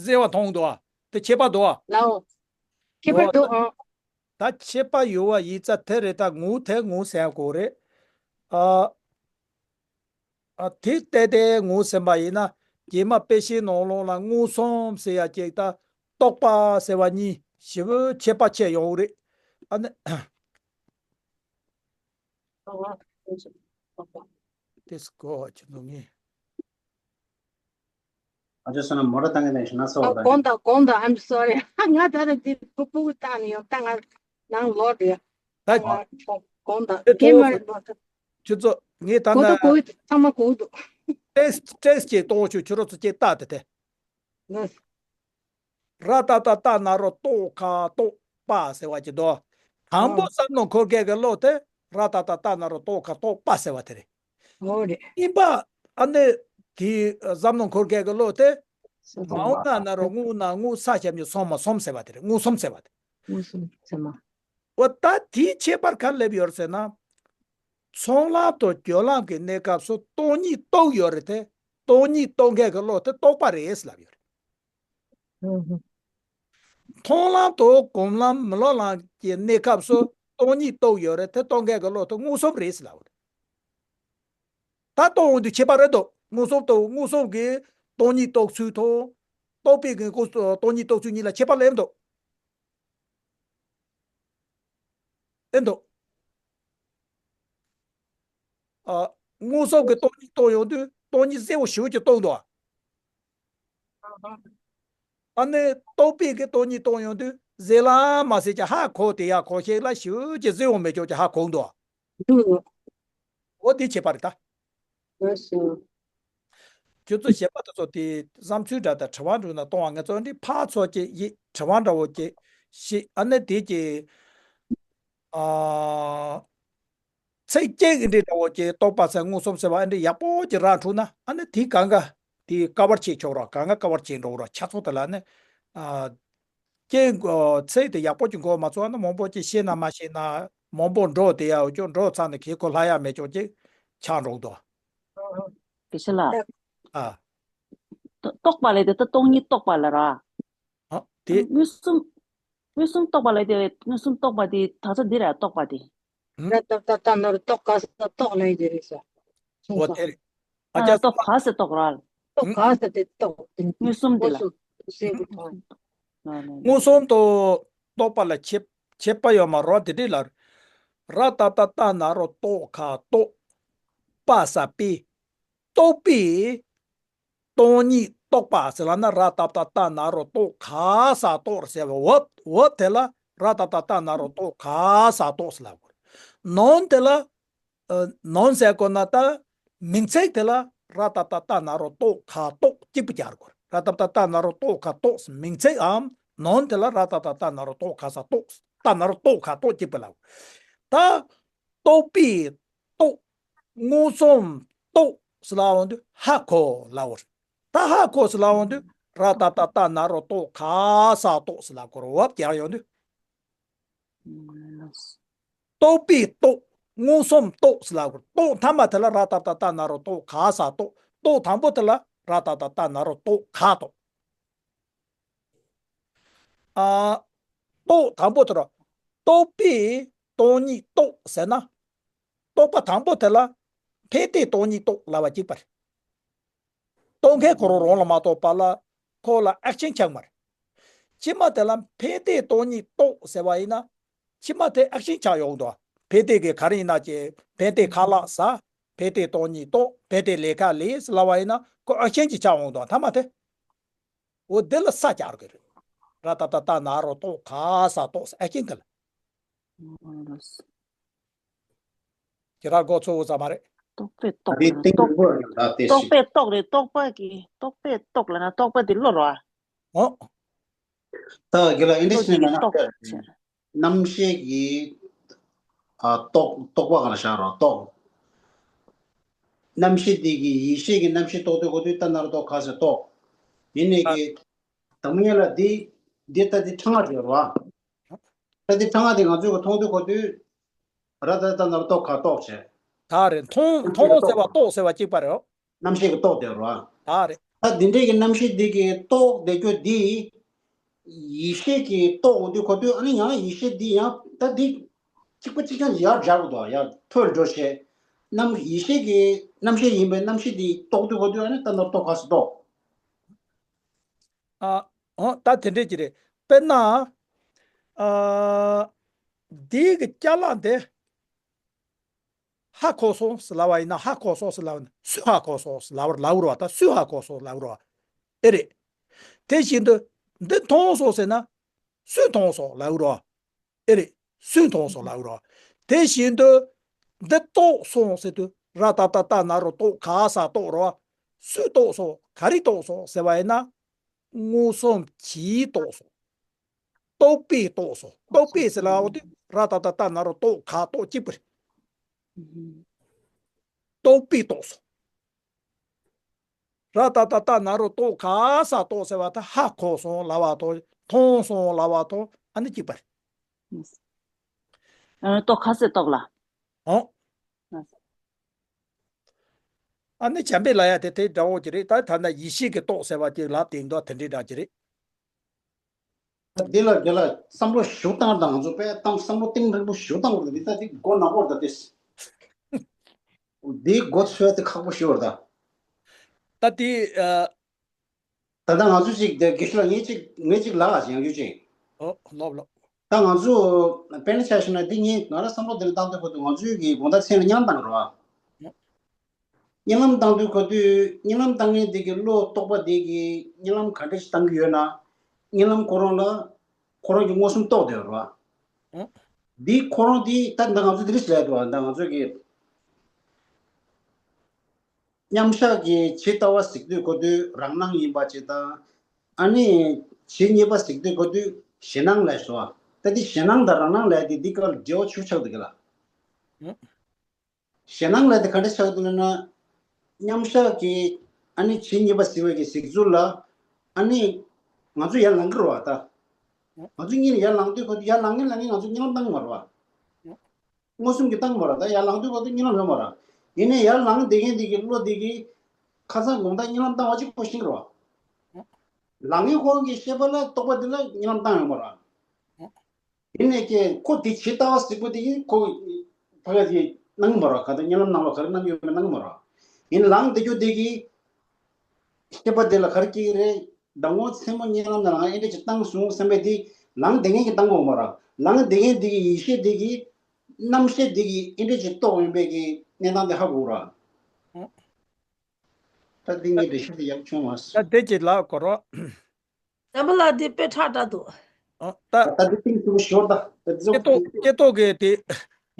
གསལ་བ་མཐོང་འདུག་ཨ། དེ་ཁྱད་པར་འདུག་ཨ། ལའོ། ཁྱད་པར་འོ། འདུག་ཨ། ད་ཁྱད་པར་ཡོད་པ་ཡིན་ཙང་དེ་རེད། ད་ངོ་དེ་ངོ་ཟེར་དགོས་རེད། ཨ། ཨ། དེ་ལྟ་སྟེ་ངོ་ཟིན་པ་ཡིན་ན། རྗེས་མ་དཔེ་ཆའི་ནང་ལོགས་ལ་མངོན་སུམ་ཟེར་ཡ་ཅིག་དང་རྟོག་པ་ཟེར་བ་གཉིས་ཞེ་པོ་ཁྱད་པར་ཕྱེ་ཡོང་གི་རེད། ཨ་ནི། དེ་སྐོར་ཅིག་འདུག་ངེས། ཨ་ཅོ་སོ་ན་མོ་ཊ་བཏང་གི་ནས་ཤི་ན་སོ་ཨ། བ་དང་། དགོངས་དག་དགོངས་དག I'm sorry ང་ད་ལྟ་འདི་ཕུ་ཕུ་བཏང་ནས་ཡོང་ད་ང་ནང་ལོག་རེད། ད་ཨ། ང་དགོངས་དག་དེ་ངས་ཐོག་མར་ལོག་ད། ཁྱོད་ཚོ་ངས་ད་གོ་ད་ལྟ་གོ་ཚང་མ་གོ་འདུག་ཊེས་ཊེས་ཅིག་གཏོང་ཆོག་ཁྱོད་རང་ཚོ་ཅིག་ལྟ་དེ་དེ། ལགས། ར་ཏ་ཏ་ཏ་ན་རོ་ཏོ་ཁ་ཏོ་པ་ཟེར་བ་ཅིག་འདུག་དང་པོ་ཨ། བསམ་བློ་འཁོར་མཁན་གྱི་བློ་དེ་ར་ཏ་ཏ་ཏ་ན་རོ་ཏོ་ཁ་ཏོ་པ་ཟེར་བ་དེ་རེད། འོ་རེད། གཉིས་པ་ཨ་ནི་དེ་བསམ་བློ་འཁོར་མཁན་གྱི་བློ་དེ་ས་མ་འོ་ན་ན་རོ་ངུ་ན་ངུ་ས་ཞབས་ཀྱུ་སོ་མ་སོམ་ཟེར་བ་དེ་རེད། མངོན་སུམ་ཟེར་བ་དེ། མངོན་སུམ་ཟེར་མ། འོ་ད་དེའི་ཁྱད་པར་ག་རེ་སླེབས་ཡོད་རེད་ཟེར་ན། ཚོགས་ལམ་དང་སྦྱོར་ལམ་གྱི་གནས་སྐབས་སུ་སྟོང་ཉིད་རྟོགས་ཡོད་རེད་དེ། སྟོང་ཉིད་རྟོགས་མཁན་གྱི་བློ་དེ་རྟོག་པ་རེད་ལབ་ཡོད་རེད། ཧུམ་ཧུམ། མཐོང་ལམ་དང་སྒོམ་ལམ་མི་སློབ་ལམ་གྱི་གནས་སྐབས་སུ་སྟོང་ཉིད་རྟོགས་ཡོད་རེད་དེ། རྟོགས་མཁན་གྱི་བློ་དེ་མངོན་སུམ་རེད་ལབ་ཡོད་རེད། ད་རྟོགས་འོང་དུས་ཁྱད་པར་རེད་དོ། མངོན་སུམ་དང་མངོན་སུམ་གྱིས་སྟོང་ཉིད་རྟོགས་ཚུལ་དང་། རྟོག་པའི་གི་སྟོང་ཉིད་རྟོགས་ཚུལ་གཉིས་ལ་ཁྱད་པར་སླེབས་འདུག་ཨེ་འདུག་ཨ། མངོན་སུམ་གྱིས་སྟོང་ཉིད་རྟོགས་ཡོང་དུས་སྟོང་ཉིད་གསལ་བོ་ཞེ་པོ་ཅིག་རྟོགས་འདུག་ཨ་ནི་རྟོག་པས་ཀྱིས་སྟོང་ཉིད་རྟོགས་ཡོང་དུས་གསལ་ལ་མ་གསལ་ཀྱང་ཧ་གོ། དེ་ཡང་གོ་ཤེས་ལ་ཞེ་པོ་ཅིག་གསལ་བོ་མེད་ཀྱང་ཀྱང་ཧ་གོ་འདུག་འདུག་འོ་དེ་ཁྱད་པར་རེད་ད། ལགས་སོ། ཁྱོད་ཚོ་གཞན་པ་དེ་ཚོ་དེ་བསམ་ཚུལ་འདྲ་དང་དྲི་བ་འདྲ་ན་གཏོང་བ། ངེད་ཚོ་འདི་ཕར་ཚུར་གྱི་ཡིད་དྲི་བ་འདྲ་བོ་གྱི་ཞིག་ཨ་ནི་དེ་གྱི་ཨ། ཚིག་གཅིག་འདི་འདྲ་བོ་ཅིག་རྟོག་པ་ཟེར་མངོན་སུམ་ཟེར་བ་འདི་འདྲ་ཡག་པོ་ཅིག་རག་འགྲོ་ན་ཨ་ནི་དེ་གང་ག་དེ་ཀ་བར་བྱེད་ཆོག་ར། གང་ག་ཀ་བར་བྱེད་འགྲོ་ར། ཆ་ཚང་དེ་ལ་ནི་ཨ་ཅིག་ཚིག་དེ་ཡག་པོ་ཅིག་གོ་མ་ཚོར་ན་མང་པོ་ཅིག་ཤེས་ན་མ་ཤེས་ན་མང་པོ་འགྲོ་དེ་ཡག་ཅོག་འགྲོ་ཚར་ནས་གལ་ཁོ་ལྷ་ཡག་མེད་ཅོག་ཅིག་ཆགས་འགྲོ་འདུག་དགེ་བཤེས་ལགས། ཨ། རྟོག་པ་ལས་དེ་ད་སྟོང་ཉིད་རྟོག་པ་ལ་ར། ཨ་དེ། མངོན་སུམ། མངོན་སུམ་རྟོག་པ་ལ་དེ་མངོན་སུམ་རྟོག་པ་དེ་དག་ས་འདི་ར་རྟོག་པ་དེ། ཧུམ། ར་ཏ་ཏ་ཏ་ན་རོ་རྟོག་ག་ས་རྟོག་ལ་ཡི་དེ་རེད་ས། འོ་དེ་རེད། ཨ་ཨ་ཅག་རྟོག་ག་ས་རྟོག་ར། རྟོག་ག་ས་དེ་རྟོག་དེ། མངོན་སུམ་དེ་ལ། མངོན་སུམ་སེ་གི་ཐོང་། ལ་ལ་ལ། མངོན་སུམ་དུ་རྟོག་པ་ལ་ཁྱད་ཁྱད་པར་ཡོད་མ་རོ་དེ་འདྲ་ལ། ར་ཏ་ཏ་ཏ་ན་རོ་རྟོག་ག་རྟོག་པ་ས་པའི། རྟོག་པས་སྟོང་ཉིད་རྟོགས་པ་ཟེར་ལབ་ན་ར་ཏ་ཏ་ཏ་ན་རོ་རྟོག་ག་ས་རྟོག་ཟེར་བ། འོབ་འོབ་དེ་ལ་ར་ཏ་ཏ་ཏ་ན་རོ་རྟོག་ག་ས་རྟོག་ཟེར་ལབ་དགོས། ནོན་དེ་ལ་ཨ་ནོན་ཟེར་དགོས་ན་ད་མིང་ཚིག་དེ་ལ་ར་ཏ་ཏ་ཏ་ན་རོ་རྟོག་ག་རྟོག་གཅིག་པུ་སྦྱར་དགོས། ར་ཏ་ཏ་ཏ་ན་རོ་རྟོག་ག་རྟོག་མིང་ཚིག་འམ་ནོན་དེ་ལ་ར་ཏ་ཏ་ཏ་ན་རོ་རྟོག་ག་ས་རྟོག་ཏ་ན་རོ་རྟོག་ག་རྟོག་གཅིག་པུ་ལབ་དགོས། ད་རྟོག་པས་རྟོག་མངོན་སུམ་རྟོག་ཟེར་ལབ་འོང་དུས་ཧ་གོ་ལབ་འོང་། ད་ཧ་གོ་ཟེར་ལབ་འོང་དུས་ར་ཏ་ཏ་ཏ་ན་རོ་རྟོག་ག་ས་རྟོག་ཟེར་ལབ་དགོས་རེད། འོབ་རྒྱག་ཡོང་དུས། རྟོག་པས་རྟོག་མངོན་སུམ་རྟོག་ཟེར་ལབ་དགོས་རེད། རྟོག་མཐའ་མ་དེ་ལ་ར་ཏ་ཏ་ཏ་ན་རོ་རྟོག་ག་ས་རྟོག་རྟོག་དང་པོ་དེ་ལ་ར་ཏ་ཏ་ཏ་ན་རོ་རྟོག་ག་རྟོག་ཨ། རྟོག་དང་པོ་དེ་ར། རྟོག་པས་སྟོང་ཉིད་རྟོགས་ཟེར་ན། རྟོག་པ་དང་པོ་དེ་ལ་ཕན་བདེ་སྟོང་ཉིད་རྟོགས་ལབ་པ་གཅིག་པ་རེད། རྟོག་མཁན་ཁོ་རང་རང་ལ་མ་གཏོགས་པ་ལ་ཁོ་ལ་ཨེག་ཤན་ཆགས་མ་རེད། ཕྱི་མ་དེ་ལ་ཕན་བདེ་སྟོང་ཉིད་རྟོགས་ཟེར་བ་ཡིན་ན། ཕྱི་མ་དེ་ཨེག་ཤན་ཆགས་ཡོང་འདུག་ཕན་བདེ་གི་ག་རེ་ཡིན་ན་ཅེ་ཕན་བདེ་ཁ་ལག་ཟ། ཕན་བདེ་སྟོང་ཉིད་རྟོགས། ཕན་བདེ་ལས་ཀ་ལས་ཟེར་ལབ་པ་ཡིན་ན་ཁོ་ཨེག་ཤན་གྱི་ཆགས་ཡོང་འདུག་མཐའ་མ་དེ། འོ་འདི་ལ་ས་སྦྱར་གི་རེད། ར་ཏ་ཏ་ཏ་ན་རོ་རྟོག་ག་ས་རྟོག་ས་ཨེ་ཅན་གི་ལ། ཁྱེད་རང་གོ་ཚོད་ཙམ་མ་རེད། རྟོག་པས་རྟོག་རེད་རྟོག་རྟོག་པས་རྟོག་རེད་རྟོག་པ་གི་རྟོག་པས་རྟོག་ལ་ན་རྟོག་པ་དེ་བློ་རོ། ཨོ། ད་གི་ལ་ཨིན་ཌི་ཤི་ན་རྟོག་རྣམ་ཤེས་ཀྱི་ཨ་རྟོག་རྟོག་པ་ག་ལ་བཞག་རོགས་རྟོག་རྣམ་ཤེས་དེ་གི་ཡེ་ཤེས་ཀྱི་རྣམ་ཤེས་རྟོག་དུས་གོ་དུས་ལྟ་ན་རོ་རྟོག་ག་ས་རྟོག་ཡིན་ནས་ཀྱི་དང་པོ་ཉིད་ལ་འདི་འདི་ལྟ་འདི་ཕྲེང་བ་རེད་རོ། ལྟ་འདི་ཕྲེང་བ་དེ་ང་ཚོས་གི་མཐོང་དུས་གོ་དུས་ར་ད་ལྟ་ན་རོ་རྟོག་ག་རྟོག་བྱས། ད་རེད། མཐོང་མཐོང་ཟེར་བ་རྟོག་ཟེར་བ་གཅིག་པ་རེད། རྣམ་ཤེས་ཀྱི་རྟོག་དེ་རོ། ད་རེད། ད་འདི་འདྲའི་གི་རྣམ་ཤེས་འདི་གི་རྟོག་བསྡད་རྒྱུ་འདི། ཡེ་ཤེས་ཀྱི་རྟོག་འོང་དུས་གོ་དུས་ཨ་ནི་ཡང་ཡེ་ཤེས་འདི་ཡང་ད་འདི། གཅིག་པ་གཅིག་རྐྱང་ཡར་སྦྱར་དགོས་དོ་ཡར་མཐོ་རུ་འགྲོ་བྱས། རྣམ་ཡེ་ཤེས་ཀྱི་རྣམ་ཤེས་ཡིན་པའི་རྣམ་ཤེས་འདི་རྟོག་དུས་གོ་དུས་ཨ་ནི་ལྟ་ན་རོ་རྟོག་ག་ས་རྟོག་ཨ། འོ་ད་དེ་འདྲས་ཀྱི་རེད། དཔེར་ན། ཨ། འདི་གི་ཅ་ལག་འདི། ཧ་གོ་སོང་ཟེར་ལབ་པ་ཡིན་ན་ཧ་གོ་སོང་ཟེར་ལབ་པ་ཡིན་ན་སུས་ཧ་གོ་སོང་ཟེར་ལབ་པ་ལབ་རོ། ད་སུས་ཧ་གོ་སོང་ལབ་རོ། ཨེ་རེད། དེ་བཞིན་དུ་འདི་མཐོང་སོང་ཟེར་ན་སུས་མཐོང་སོང་ལབ་རོ། ཨེ་རེད། སུས་མཐོང་སོང་ལབ་རོ། དེ་བཞིན་དུ་འདི་རྟོགས་སོང་ཟེར་དུས་ར་ཏ་ཏ་ཏ་ན་རོ་རྟོག་ག་ས་རྟོག་རོ། སུས་རྟོགས་སོང་ག་རེ་རྟོགས་སོང་ཟེར་བ་ཡིན་ན། མངོན་སུམ་གྱིས་རྟོགས་སོང་། རྟོག་པས་རྟོགས་སོང་། རྟོག་པས་ཟེར་ལབ་པ་དེ་ར་ཏ་ཏ་ཏ་ན་རོ་རྟོག་ག་རྟོག་གཅིག་པུ་རེད། རྟོག་པས་རྟོགས་སོང་། ར་ཏ་ཏ་ཏ་ན་རོ་རྟོག་ག་ས་རྟོག་ཟེར་བ་དེ་ཧ་གོ་སོང་ལབ་པ་དང་མཐོང་སོང་ལབ་པ་དང་ཨ་ནི་གཅིག་པ་རེད། ཨ་རྟོག་ག་ས་རྟོག་ལ། ཨོ། ཨ་ནི་བྱམས་པའི་ལ་ཡ་དེ་དེ་འདྲ་བོ་ཅིག་རེད། ད་ཐ་ན་ཡེ་ཤེས་ཀྱི་རྟོག་ཟེར་བ་ཅིག་ལབ་དེ་འདྲ་དེ་འདྲའི་འདྲ་ཅིག་རེད། འདི་ལ་འདི་ལ་བསམ་བློ་ཞུ་སྟངས་དང་ང་ཚོ་དཔེ་བཏང་བསམ་བློ་གཏིང་རིང་པོ་ཞུ་སྟངས་རེད། འདི་ལྟ་འདི་མགོ་ནག་པོ་རེད་ད་དེ། འདིའི་མགོ་ཚོས་དེ་ཁག་པོ་ཞུ་བར་ད། ད་དེ་ཨ། ད་ལྟ་ང་ཚོ་ཅིག་དེ་དགེ་བཤེས་ལགས་ངས་ཅིག་ངས་ཅིག་ལབ་ཡང་རྒྱུ་ཅིག་ཨོ་ལོབ་ལོབ། ད་ང་ཚོ་དཔེར་ན་ཆ་བཞག་ན་འདི་ངས་ང་རང་བསམ་བློ་དེ་ལ་བཏང་དུས་ཁོ་ཚོ་ང་ཚོའི་གི་དགོང་དག་མཚན་ལ་བརྙན་བཏང་རོགས། བརྙན་ལམ་བཏང་དུས་གོ་དུས་བརྙན་ལམ་བཏང་མཁན་དེ་གི་བློ་རྟོག་པ་དེ་གི་བརྙན་ལམ་ག་འདྲ་ཞིག་བཏང་གི་ཡོད་ན། བརྙན་ལམ་ཁོ་རང་ལ་ཁོ་རང་གི་མངོན་སུམ་རྟོགས་བསྡད་ཡོད་རེད་བ། འདི་ཁོ་རང་དེ་ད་ད་ང་ཚོ་དེ་རིགས་ལས་འདུག་ད་ང་ཚོ་གི་ མཉམ་བཞག་གི་ཇི་ལྟ་བ་གཟིགས་དུས་གོ་དུས་རང་སྣང་ཡིན་པ་ཅིག་དང་། ཨ་ནི་ཇི་སྙེད་པ་གཟིགས་དུས་གོ་དུས་གཞན་སྣང་ལབ་སོ། ད་འདི་གཞན་སྣང་དང་རང་སྣང་ལབ་དེ་འདི་ཀ་ལ་འབྲེལ་བ་ཆུ་ཆགས་འདུག་གི་ལ། ཨ། གཞན་སྣང་ལབ་དེ་ག་འདྲ་ཆགས་འདུག་ལབ་ན། མཉམ་བཞག་གི་ཨ་ནི་ཇི་སྙེད་པ་གཟིགས་པའི་གི་གཟིགས་ཚུལ་ལ། ཨ་ནི་ང་ཚོ་ཡར་ལངས་ཀྱི་རེད་བ་ད། ང་ཚོ་གཉིས་ནས་ཡར་ལངས་དུས་གོ་དུས་ཡར་ལངས་ངེས་ལངས་ངེས་ང་ཚོ་གཉིད་ལམ་བཏང་གི་མ་རེད་བ། མངོན་སུམ་གྱིས་བཏང་མ་རེད། ད་ཡར་ལངས་དུས་གོ་དུས་གཉིད་ལམ་ཡོད་མ་རེད། ཡིན་ནའི་ཡར་ལངས་བསྡད་མཁན་དེ་གི་བློ་དེ་གི་ཁ་སང་དགོང་དག་གཉིད་ལམ་བཏང་བ་ཅིག་ཁོ་ཤེས་ཀྱི་རེད་བ། ལངས་ངེས་ཁོ་རང་གི་ཤེས་པ་ལ་རྟོག་པ་དེ་ལ་གཉིད་ལམ་བཏང་ཡོད་མ་རེད། ཡིན་ནའི་ཀྱེ་ཁོ་དེ་ཇི་ལྟ་བ་གཟིགས་པ་དེ་གི་ཁོ་ཕ་ག་དེ་སྣང་གི་མ་རེད། ག་ད་གཉིད་ལམ་ནང་ལ་ག་རེ་སྣང་གི་ཡོད་མེད་སྣང་གི་མ་རེད། ཡིན་ལངས་བསྡད་རྒྱུ་དེ་གི་ཤེས་པ་དེ་ལ་ག་རེ་སྐྱེ་གི་རེད། ཟླ་ངོ་མཚན་མོ་གཉིད་ལམ་ནང་ལ་ཨེ་འདྲ་ཅིག་བཏང་སོང་བསམ་པའི་དེ་ལངས་བསྡད་མཁན་གྱིས་བཏང་གི་ཡོད་མ་རེད། ལངས་བསྡད་མཁན་དེ་གི་ཡིད་ཤེས་དེ་གི་རྣམ་ཤེས་དེ་གི་ཨེ་འདྲ་ཅིག་རྟོགས་ཡོང་བའི་གི་གནས་སྟངས་དེ་ཧ་གོ་ར། ད་འདི་ངའི་འགྲེལ་བཤད་དེ་ཡག་བྱུང་བ། ད་དེ་ཅིག་ལབ་དགོས་རོགས། བསམ་པ་ལ་འདི་དཔེ་ཁྲ་ཁྲ་འདུག་ཨ། ད་ད་འདི་ཏིང་ཏིང་ཞོར་ད་དེ་ཚོ་སྐྱེ་ཐོག་སྐྱེ་ཐོག་གི་དེ་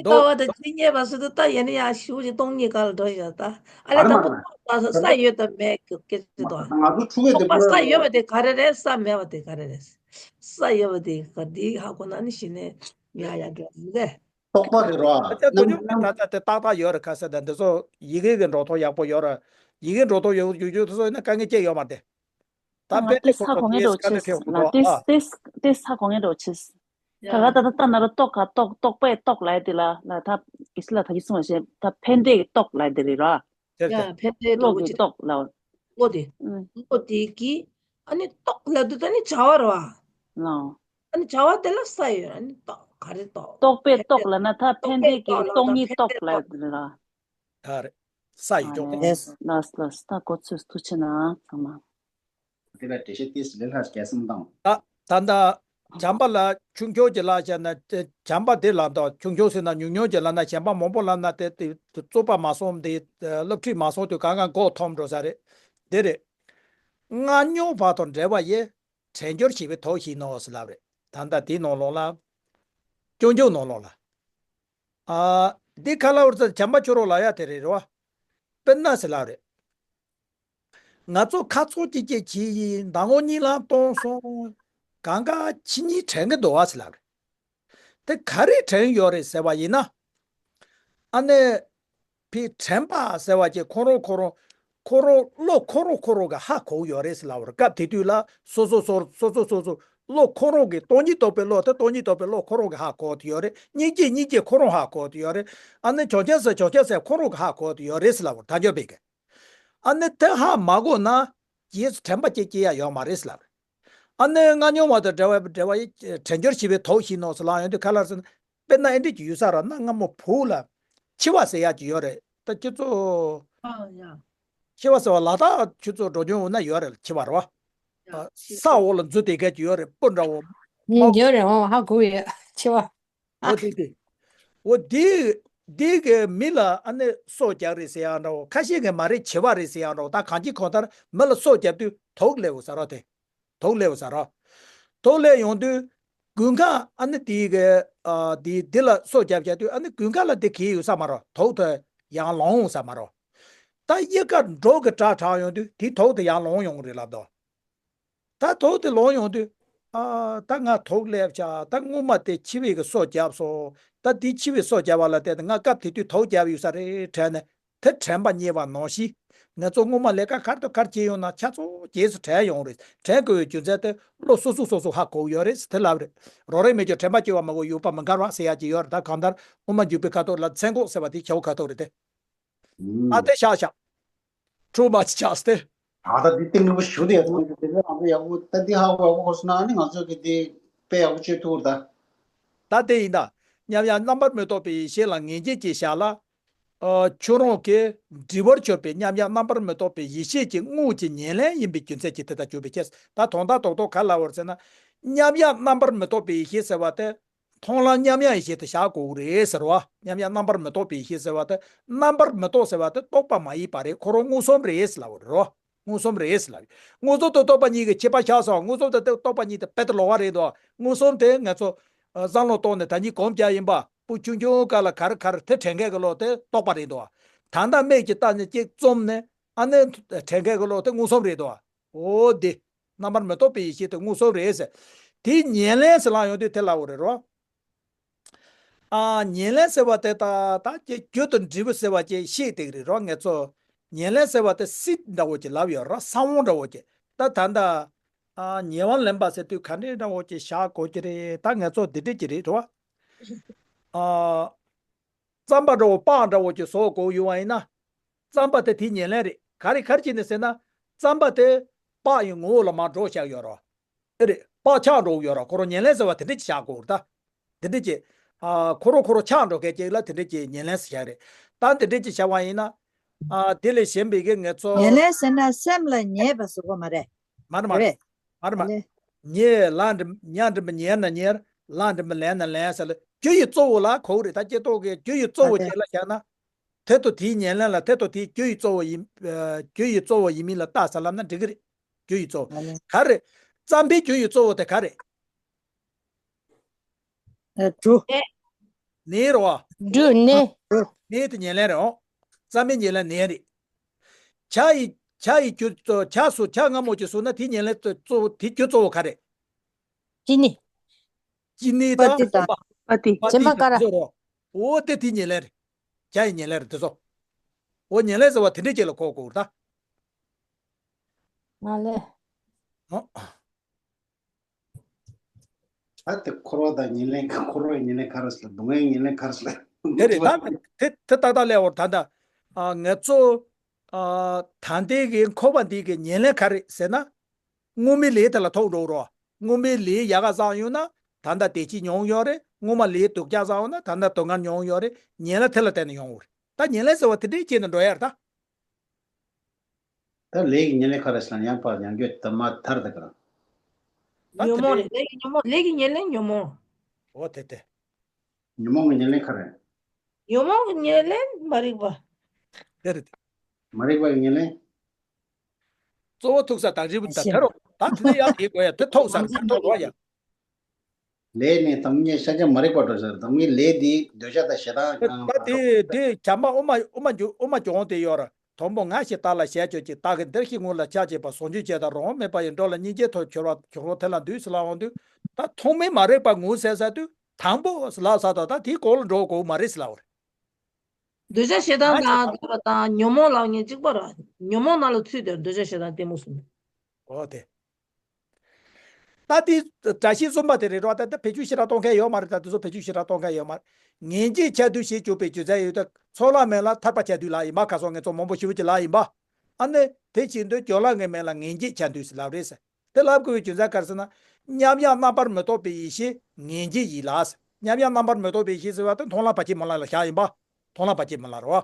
ལྟ་བ་དང་ཇི་སྙེད་པ་སུ་དུ་ལྟ་ཡེ་ནི་ཡང་ཞུ་ཅིག་སྟོང་ཉིད་ག་ལ་འགྲོ་ཡོད་ད། ཨ་ལས་ད་པོ་ད་ས་ཡོད་དམ་མེད་སྐད་ཅིག་དོ། ང་ཚོ་ཕྲུ་གུ་དེ་རྟོགས་པ་ས་ཡོད་པ་དེ་ག་རེ་རེད། ས་མེད་པ་དེ་ག་རེ་རེད། ས་ཡོད་པ་དེ་ག་འདི་ཧ་གོ་ན་ནི་ཞི་ནས་ཡ་ཡ་འགྲོ་མི་རེད། རྟོགས་པ་རེད་རོ། ཨ་ཅག་རྣམ་དོན་ད་ལྟ་དེ་ཏག་ཏག་ཡོད་རེད། ཁ་ས་ད་འདི་ཚོ་ཡི་གེ་གི་འགྲོ་ཐོག་ཡག་པོ་ཡོད་རེད། ཡི་གེ་འགྲོ་ཐོག་ཡོད་ཡོད་རྒྱུ་དེ་ཚོ་ཡིན་ན་དཀའ་ངལ་ཅི་ཡོད་མ་རེད། ད་ང་དཔེ་ཏེ་ཁོ་ས་གོ་ངེ་ཏེས་འགྲོ་དཀའ་ལས་ཆེས་ཁེལ་ལ་ཁོ་ཏེས་ཨ། ཏེས་ཏེས་ས་གོ་ངེ་འགྲོ་ཆེས། ད་ག་ད་ད་ད་ན་ར་ཏོག་ག་ཏོག་ཏོག་པའི་ཏོག་ལ་ཡ་དེ་ལ་ལ་ད་གི་སི་ལ་ད་གི་སུང་བ་ཞེ་ད་ཕན་བདེ་གི་ཏོག་ལ་ཡ་དེ་རེད་ར། དེར་ཡ་དེ་ཕན་བདེ་ལོ་འགྲོ་གི་ཅི་ཏོག་ལ། ལོ་དེ་ཨུ། ལོ་དེ་གི་ཨ་ནི་ཏོག་ལ་དུ་ད་ནི་བྱ་བ་ར་བ། ལ། ཨ་ནི་བྱ་བ་དེ་ལ་ས་ཡོད། ཨ་ནི་ཏོག་ག་རེ་ཏོག་ཏོག་པའི་ཏོག་ལ་ན་ད་ཕན་བདེ་གི་ཏོག་གཉིས་ཏོག་ལ་ཡ་དེ་ར། ཨ་རེད། ས་ཡི་ཨ་ཅོག་ཏོ། ལེས་ལས་ལས་ད་གོ་ཚོད་ཐུགས་ཆེ་ན་ཚང་མ། དེ་ལ་འགྲེལ་བཤད་ཏིས་ལེ་ལྷ་རྒྱལ་སེང་དང་། ད་ད་ད་བྱམས་པ་ལ་ཆུང་ཆུང་གི་ལ་བྱས་ན་བྱམས་པ་དེ་ལ་ད་ཆུང་ཆུང་ཟེར་ན་ཉུང་ཉུང་གི་ལ་ན་གཞན་པ་མང་པོ་ལ་ན་དེ་དེ་རྩོད་པ་མ་སོང་དེ་སློབ་ཁྲིད་མ་སོང་དུས་གང་གང་མགོ་འཐོམ་འགྲོ་ས་རེད། དེ་རེད། སྔ་མྱོང་བ་དང་འབྲེལ་བ་ཡི་དྲན་འགྱུར་བྱེད་པའི་དོགས་ཤིག་ནོ་ཟེར་ལབ་རེད། ད་ད་དེའི་ནང་ལོགས་ལ་ཆུང་ཆུང་ནང་ལོགས་ལ། ཨ། འདི་ཁ་ལ་བར་ཚ་བྱམས་པ་ཁྱོད་རོགས་ལ་ཡ་དེ་རེད་རོ། དཔེར་ན་ཟེར་ལབ་རེད། ང་ཚོ་ཁ་ཚོགས་ཀྱི་སྐྱེ་ཁྱི་ཡིན་ཟླ་ངོ་གཉིས་ལ་གཏོང་སོང་། གང་ག་ཁྱི་གཉིས་དྲན་གི་འདུག་བ་ཟེར་ལབ་རེད། དེ་ག་རེ་དྲན་ཡོད་རེད་ཟེར་བ་ཡིན་ན། ཨ་ནེ། ཕི་དྲན་པ་ཟེར་བ་ཀྱི་ཁོ་རང་ཁོ་རང་། ཁོ་རང་བློ་ཁོ་རང་ཁོ་རང་གི་ཧ་གོ་ཡོད་རེད་ཟེར་ལབ་རེད། སྐབས་དེ་དུས་ལ་སོ་སོ་སོ་སོ་སོ་སོ་སོ་བློ་ཁོ་རང་གི་སྟོང་ཉིད་རྟོགས་པའི་བློ་དེ་སྟོང་ཉིད་རྟོགས་པའི་བློ་ཁོ་རང་གི་ཧ་གོ་དེ་ཡོད་རེད། སྙིང་རྗེ་སྙིང་རྗེ་ཁོ་རང་ཧ་གོ་དེ་ཡོད་རེད། ཨ་ནེ་བྱང་ཆུབ་སེམས་བྱང་ཆུབ་སེམས་ཁོ་རང་གི་ཧ་གོ་དེ་ཡོད་རེད་ཟེར་ལབ་རེད། ད་འཇོག་པའི་གི། ཨ་ནི་དེ་ཧ་མ་གོ་ན་རྗེས་སུ་དྲན་པ་སྐྱེ་སྐྱེ་ཡ་ཡོད་མ་རེད་ཟེར་ལབ་རེད། ཨ་ནི་སྔ་མྱོང་བ་དང་འབྲེལ་བའི་འབྲེལ་བ་ཡི་དྲན་འགྱུར་ཞེས་པའི་དོགས་ཤིག་ནོ་ཟེར་ལབ་ཡོང་དུས་ཁ་ལར་ཟེར་ན། དཔེར་ན་ཨེ་འདྲས་ཀྱི་ཡུལ་ས་ར་ན་སྔ་མོ་བུ་ལ་འཆི་བ་ཟེར་ཡག་ཅིག་ཡོད་རེད། ད་ཁྱེད་ཚོ་ཨ་ཡ། འཆི་བ་ཟེར་བ་ལ་དྭགས་ཁྱེད་ཚོ་འགྲོ་མྱོང་ཡོད་ན་ཡོད་རེད། འཆི་བ་རེད་བ། ཡ་ཨ་འཆི་ས་འོག་ལ་འཛུལ་བསྡད་མཁན་ཅིག་ཡོད་རེད། སྤུ་འདྲ་བོ། ཡིན་ཡོད་རེད། འོ་ཧ་གོ་ཡོད་འཆི་བ། འོ་དེ་དེ། འོ་དེ། དེ་གི་མི་ལ་ཨ་ནི་སྲོག་བསྐྱབས་རེད་ཟེར་ཡག་འདྲ་བོ་ཁ་ཤས་ཀྱིས་མ་རེད་བྱེད་པ་རེད་ཟེར་ཡག་འདྲ་བོ། ད་གང་ཅི་གང་ལྟར་མི་ལ་སྲོག་བསྐྱབས་དུས་དོགས་སླེབས་ཡོད་ས་རེད་དེ། དོགས་སླེབས་ཡོད་ས་རེད། དོགས་སླེབས་ཡོང་དུས་དགུན་ཁ་ཨ་ནི་དེ་གི་ཨ་དེ་དེ་ལ་སྲོག་བསྐྱབས་བྱས་དུས་ཨ་ནི་དགུན་ཁ་ལ་དེ་གས་ཡོད་ས་མ་རེད། དོགས་དེ་ཡང་ལོང་ཡོང་ས་མ་རེད། ད་དབྱར་ཁ་འབྲོག་གི་དགྲ་དྲག་ཡོང་དུས་དེ་དོགས་དེ་ཡང་ལོང་ཡོང་གི་རེད་ལབ་དོ། ད་དོགས་དེ་ལོང་ཡོང་དུས། ཨ་ད་ང་དོགས་སླེབས་ཆགས། ད་སྔོན་མ་དེ་འཆི་བའི་གི་སྲོག་བསྐྱབས་སོང་། ད་དེ་འཆི་བའི་སྲོག་བསྐྱབས་པ་ལ་བལྟས་ཏེ་ང་སྐབས་དེ་དུས་དོགས་བརྒྱབ་ཡོད་ས་རེད་དྲན་ནས། དེ་དྲན་པ་རྙེད་པ་ནང་བཞིན། ང་ཚོ་སྔོན་མ་ལས་ཀ་ག་རེ་དང་ག་རེ་བྱས་ཡོད་ན་ཆ་ཚང་རྗེས་སུ་དྲན་ཡོང་རེད། དྲན་དགོས་པའི་རྒྱུ་མཚན་དེ་བློ་སོ་སོ་སོ་སོ་ཧ་གོ་ཡོད་རེད་ཟེར་དེ་ལབ་རེད། རོགས་རེས་མེད་ཀྱང་དྲན་པ་སྐྱེ་བ་མ་གོ་ཡོད་པ་མི་འགལ་བ་ཟེར་ཡག་ཅིག་ཡོད་རེད། ད་གང་ལྟར་དབུ་མ་འཇུག་པའི་ཁ་དོག་ལ་མཚན་འགོག་ཟེར་བ་དེ་ཁྱེའུ་ཁ་དོག་རེད་དེ། ཨ་དེ་ཤག་ཤག་ཁྲུ་མ་ཅི་ཆགས་ཏེ། ད་ལྟ་འདི་ཏིང་རིང་པོ་ཞུ་དེ་ཡག་པོ་འདུག་དེ་ལ་ང་ཚོ་ཡག་པོ་ད་འདི་ཧ་གོ་ཡག་པོ་གོ་སོང་ན་ནི་ང་ཚོ་གི་དེ་དཔེ་ཡག་པོ་བྱེད་ཐུབ་ད། ད་དེ་ཡིན་ད། མཉམ་ཡང་རྣམ་པར་མི་རྟོག་པའི་ཡེ་ཤེས་ལ་ངེས་འབྱེད་ཀྱི་ཞར་ལ། ཨ་ཁྱོད་རང་གི་འདྲི་བར་གྱུར་པའི་མཉམ་ཡང་རྣམ་པར་མི་རྟོག་པའི་ཡེ་ཤེས་ཀྱི་དངོས་ཀྱི་ཉེར་ལེན་ཡིན་པའི་རྒྱུ་མཚན་གྱིས་དེ་ལྟར་གྱུར་པའི་ཕྱིར། ད་དོན་དག་རྡོག་རྡོག་ག་ལ་བར་ཟེར་ན། མཉམ་ཡང་རྣམ་པར་མི་རྟོག་པའི་ཡེ་ཤེས་ཟེར་བ་དེ། མཐོང་ལམ་མཉམ་ཡང་ཡེ་ཤེས་དེ་བཞག་དགོས་རེད་ཟེར་བ། མཉམ་ཡང་རྣམ་པར་མི་རྟོག་པའི་ཡེ་ཤེས་ཟེར་བ་དེ། རྣམ་པར་མི་རྟོག་ཟེར་བ་དེ་རྟོག་པ་མ་ཡིན་པ་རེད། ཁོ་རང་མངོན་སུམ་རེད་ཟེར་ལབ་རེད་རོ། མངོན་སུམ་རེད་ཟེར་ལབ། མངོན་སུམ་དང་རྟོག་པ་གཉིས་ཀྱི་ཁྱད་པར་ཤར་སོང་། མངོན་སུམ་དང་རྟོག་པ་གཉིས་དེ་དཔེ་དེ་ལོགས་ཀ་རེད་དོ། མངོན་སུམ་དེ་ང་ཚོ་བསམ་བློ་གཏོང་ནས་ད་གཉིས་གོམས་བརྒྱབ་ཡིན་པ། སྤུ་ཆུང་ཆུང་སྐབས་ལ་ག་རེ་ག་རེ་དེ་དྲན་མཁན་གྱི་བློ་དེ་རྟོག་པ་རེད་དོ། ད་ལྟ་མིག་གིས་བལྟས་ནས་གཅིག་བཙུམས་ནས། ཨ་ནི་དྲན་མཁན་གྱི་བློ་དེ་མངོན་སུམ་རེད་དོ། འོ་དེ། རྣམ་པར་མི་རྟོག་པའི་ཡེ་ཤེས་དེ་མངོན་སུམ་རེད་ཟེར། དེའི་ཉེར་ལེན་ཟེར་ལབ་ཡོང་དུས་དེ་ལབ་པ་རེད་རོ། ཨ། ཉེར་ལེན་ཟེར་བ་དེ་ད་ད་ཀྱི་རྒྱུ་དང་འབྲས་བུ་ཟེར་བ་ཅིག་ཤེས་བསྡད་ཀྱི་རེད་རོ། ངེད་ཚོ་ཉེར་ལེན་ཟེར་བ་དེ་སྲིད་འདྲ་བོ་ཅིག་ལབ་ཡོད་རོ། ས་བོན་འདྲ་བོ་ཅིག་ད་ད་ལྟ་ཨ་ཉེ་བར་ལེན་པ་ཟེར་དུས་ག་འདྲས་འདྲ་བོ་ཅིག་བཞག་དགོས་ཀྱི་རེད། ད་ངེད་ཚོ་འདི་འདྲས་ཅིག་རེད་རོ། ཨ། རྩམ་པ་འདྲ་བོ་སྤགས་འདྲ་བོ་ཅིག་བཟོ་དགོས་ཡོད་པ་ཡིན་ན། རྩམ་པ་དེ་དེའི་ཉེར་ལེན་རེད། ག་རེ་ག་རེ་བྱས་ནས་ཟེར་ན། རྩམ་པ་དེ་སྤགས་ཡི་ངོ་བོ་ལ་མར་འགྲོ་བཞག་ཡོད་རོ། དེ་རེད། སྤགས་ཆགས་འགྲོ་གི་ཡོད་རོ། ཁོ་རང་ཉེར་ལེན་ཟེར་བ་དེ་འདྲ་ཅིག་བཞག་དགོས་རེད་ད། དེ་འདྲ་ཅིག་ཨ། ཁོ་རང་ཁོ་རང་ཆགས་འགྲོ་མཁན་ཅིག་ལ་དེ་འདྲ་ཅིག་ཉེར་ལེན་ཟེར་བཞག་རེད། ད་དེ་འདྲ་ཅིག་བཞག་པ་ཡིན་ན། ཨ། དེ་ལས་གཞན་པའི་གི་ངེད་ཚོ། ཉེར་ལེན་ཟེར་ན་སེམས་ལ་ཉེས་པ་བཟོ་གོ་མ་རེད། མ་རེད་མ་རེད། རེད། མ་རེད་མ་རེད། ལེ། ཉེ་ལ་འདྲ་ཉ་འདྲ་མ་ཉེར་ན་ཉེར། ལ་འདྲ་མ་ལན་ན་ལན་ཟེར་ལ་རྒྱུ་ཡི་གཙོ་བོ་ལ་གོ་གི་རེད། ད་སྐྱེ་ཐོག་གི་རྒྱུ་ཡི་གཙོ་བོ་ཨ་ཅིག་ལ་བཞག་ན། དེ་དང་དེའི་ཉེར་ལེན་ལ་དེ་དང་དེའི་རྒྱུ་ཡི་གཙོ་བོ་ཡིན། ཨ། རྒྱུ་ཡི་གཙོ་བོ་ཡིན་མིན་ལ་བལྟ་ཟེར་ལབ་ན་འགྲིག་གི་རེད། རྒྱུ་ཡི་གཙོ་བོ་ཨ་ལེ། ག་རེ། རྩམ་པའི་རྒྱུ་ཡི་གཙོ་བོ་དེ་ག་རེ། ཨ། གྲུ། ནས་རེད་བ། འབྲུ་ནས། ནས་དེ་ཉེར་ལེན་རེད་འོ། རྩམ་པའི་ཉེར་ལེན་ནས་རེད། ཇ་ཡི་ཇ་ཡི་རྒྱུ་གཙོ་ཇ་སུ་ཇ་མངར་མོ་ཅིག་བཟོས་ན་དེ་ཉེར་ལེན་གཙོ་བོ་དེ་རྒྱུ་གཙོ་བོ་ག་རེ། ཅི་ནི། ཅི་ནི་པ་ཏི་དང་། པ་ཏི། པ་ཏི་སེམས་པ་ཀ་ར། དེ་ཚོ་རེད། འོ་དེ་དེ་ཉེར་ལེན་རེད། ཇ་ཡི་ཉེར་ལེན་རེད་དེ་ཚོ། འོ་ཉེར་ལེན་ཟེར་བ་དེ་འདྲས་ཅིག་ལ་གོ་དགོས་རེད་ད། མ་ལེ། ཨོ། ད་དེ་འཁོར་བ་དང་ཉེར་ལེན་ག་འཁོར་བའི་ཉེར་ལེན་ག་རེ་ཟེར། སྡུག་བསྔལ་ཉེར་ལེན་ག་རེ་ཟེར། དེ་རེད་ད། དེ་དེ་ཏག་ཏག་ལབ་པ་རེད་ད། ད་ཨ་ང་ཚོ་ཨ་ད་ལྟའི་གི་འཁོར་བ་འདི་གི་ཉེར་ལེན་ག་རེ་ཟེར་ན། སྔོན་མའི་ལས་དེ་ལ་ཐོགས་འགྲོ་རོགས། སྔོན་མའི་ལས་ཡག་ག་བསགས་ཡོད་ན་ད་ལྟ་བདེ་སྐྱིད་མྱོང་ཡོད་རེད། སྔོན་མ་ལས་སྡུག་ཅག་བསགས་ཡོད་ན་ད་ལྟ་སྡུག་བསྔལ་མྱོང་ཡོད་རེད། ཉེར་ལེན་དེ་ལ་བརྟེན་ནས་ཡོང་གི་རེད། ད་ཉེར་ལེན་ཟེར་བ་དེ་འདྲའི་བྱས་ནས་འགྲོ་ཡ་རེད་ད། ད་ལས་ཀྱི་ཉེར་ལེན་ག་རེ་ཟེར་ན་ཡང་བར་ཡང་བསྐྱར་དུ་མ་མཐར་དེ་ག་རང་། ད་ཉོན་མོངས་དེ་རེད། ལས་ཀྱི་ཉོན་མོངས། ལས་ཀྱི་ཉེར་ལེན་ཉོན་མོངས། འོ་དེ་དེ། ཉོན་མོངས་ཀྱི་ཉེར་ལེན་ག་རེ། ཉོན་མོངས་ཀྱི་ཉེར་ལེན་མ་རིག་པ། དེ་རེད་དེ། མ་རིག་པ་ཡི་ཉེར་ལེན། གཙོ་བོ་ཐུག་ས་དང་རིལ་བུ་དང་ཤེས། དེ་རོ། ད་དེ་ནས་ཡར་དེ་དགོས་ཡ་དེ་ཐོག་ས་དེ་ཐོག་རོ་ཡ། ལས་ནི་སྡུག་བསྔལ་ཤཱཀྱ་མ་རིག་པ་འགྲོ་ཟེར། སྡུག་བསྔལ་ལས་འདི་འདོད་ཆགས་དང་ཞེ་སྡང་ད་གང་དེ་དེ་བྱམས་པ་དབུ་མ་དབུ་མ་འཇུག་དབུ་མ་སྦྱོང་དེ་ཡོད་ར། དང་པོ་ང་ཞེས་བདག་ལ་ཞེ་བཅོས་ཀྱིས། བདག་གི་འདིར་ཞིག་ངུ་ལ་ཕྱག་བྱེད་པ། ཟུང་འཇུག་བྱེད་དང་རང་དབང་མེད་པ་ཡི། འགྲོ་ལ་སྙིང་རྗེའི་ཐོག་གྱུར་པ་གྱུར་རོ། དེ་ལ་འདུད་ཟེར་ལབ་འོང་དུས་ད་ཐོག་མའི་མ་རིག་པ་ངུ་ཟེར་ཟེར་དུས་དང་པོ་ལབ་ས་དང་ད་དེའི་གོང་ལ་འགྲོ་དགོས་མ་རེད་ཟེར་ལབ་པ་རེད། འདོད་ཆགས་ཞེ་སྡང་དང་ང་ཞེས་བདག་དང་ཉོན་མོངས་ལབ་མཁན་གཅིག་པ་ར། ཉོན་མོངས་ནང་ལ་ཚུད་དེ་འདོད་ཆགས་ཞེ་སྡང་གཏི་མུག་གསུམ། འོ་དེ། ད་དེ་དགྲ་ཤེས་གསུམ་པ་དེ་རེད་རོ། ད་ད་བེད་སྤྱོད་ཞེ་དྲག་གཏོང་མཁན་ཡོད་མ་རེད། ད་དེ་ཚོ་བེད་སྤྱོད་ཞེ་དྲག་གཏོང་མཁན་ཡོད་མ་རེད། ངེས་འབྱེད་ཆ་འདུས་ཞེས་བརྗོད་པའི་རྒྱུ་མཚན་ཡོད་ད། ཚོགས་ལམ་མན་ལ་ཐར་པ་ཆ་འདུས་ལ་ཡིན་པ། ག་སོགས་ངེད་ཚོ་མང་པོ་ཞེ་པོ་ཅིག་ལ་ཡིན་པ། ཨ་ནི་དེ་བྱེད་དུས་སྦྱོར་ལམ་གྱི་མན་ལ་ངེས་འབྱེད་ཆ་འདུས་ཟེར་ལབ་རེད་ཟེར། དེ་ལབ་དགོས་པའི་རྒྱུ་མཚན་ག་རེ་ཟེར་ན། མཉམ་ཡང་རྣམ་པར་མི་རྟོག་པའི་ཡེ་ཤེས་ངེས་འབྱེད་ཡིན་ལ་ཟེར། མཉམ་ཡང་རྣམ་པར་མི་རྟོག་པའི་ཡེ་ཤེས་ཟེར་བ་དེ་མཐོང་ལམ་བར་ཆད་སྨོན་ལམ་ལ་བཞག་ཡིན་པ། མཐོང་ལམ་བར་ཆད་སྨོན་ལམ་རེད་བ།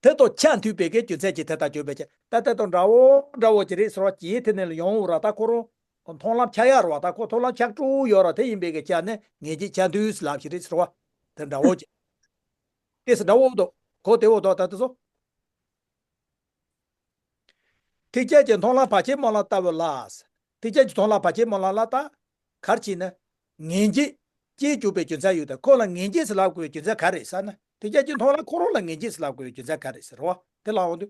དེ་དང་ཆ་མཐུན་པའི་གི་རྒྱུ་མཚན་གྱིས་དེ་ལྟར་བརྗོད་པའི་ཕྱིར། ད་དེ་དང་འདྲ་བོ་འདྲ་བོ་ཅིག་རེད་ཟེར་བ་ཅིག་དེ་ནས་ལ་ཡོང་འོ་ར། ད་ཁོ་རང་མཐོང་ལམ་ཆགས་ཡ་རེད་བ། ད་ཁོ་མཐོང་ལམ་ཆགས་འགྲོ་ཡོད་ར། དེ་ཡིན་པའི་གི་ཆ་ནས་ངེས་འབྱེད་ཆ་འདུས་ལབ་ཞིག་རེད་ཟེར་བ། དེ་འདྲ་བོ་ཅིག་དེ་སུ་འདྲ་བོ་འདུག་གོ་དེ་འོ་འདུག་ད་དེ་ཚོ། ཐེག་ཆད་ཀྱི་མཐོང་ལམ་བར་ཆད་སྨོན་ལམ་ལྟ་བུ་ལ། ཐེག་ཆད་ཀྱི་མཐོང་ལམ་བར་ཆད་སྨོན་ལམ་ལ་ད། གར་ཕྱིན་ན། ངེས་འབྱེད། ཅེས་བརྗོད་པའི་རྒྱུ་མཚན་ཡོད་དེ། ཁོ་ལ་ངེས་འབྱེད་ཟེར་ལབ་དགོས་པའི་རྒྱུ་མཚན་ག་རེ་ཟེར་ན། ཐེག་ཆད་ཀྱི་མཐོང་ལམ་ཁོ་རང་ལ་ངེས་འབྱེད་ཟེར་ལབ་དགོས་པའི་རྒྱུ་མཚན་ག་རེ་ཟེར་བ། དེ་ལ་འོང་དུས།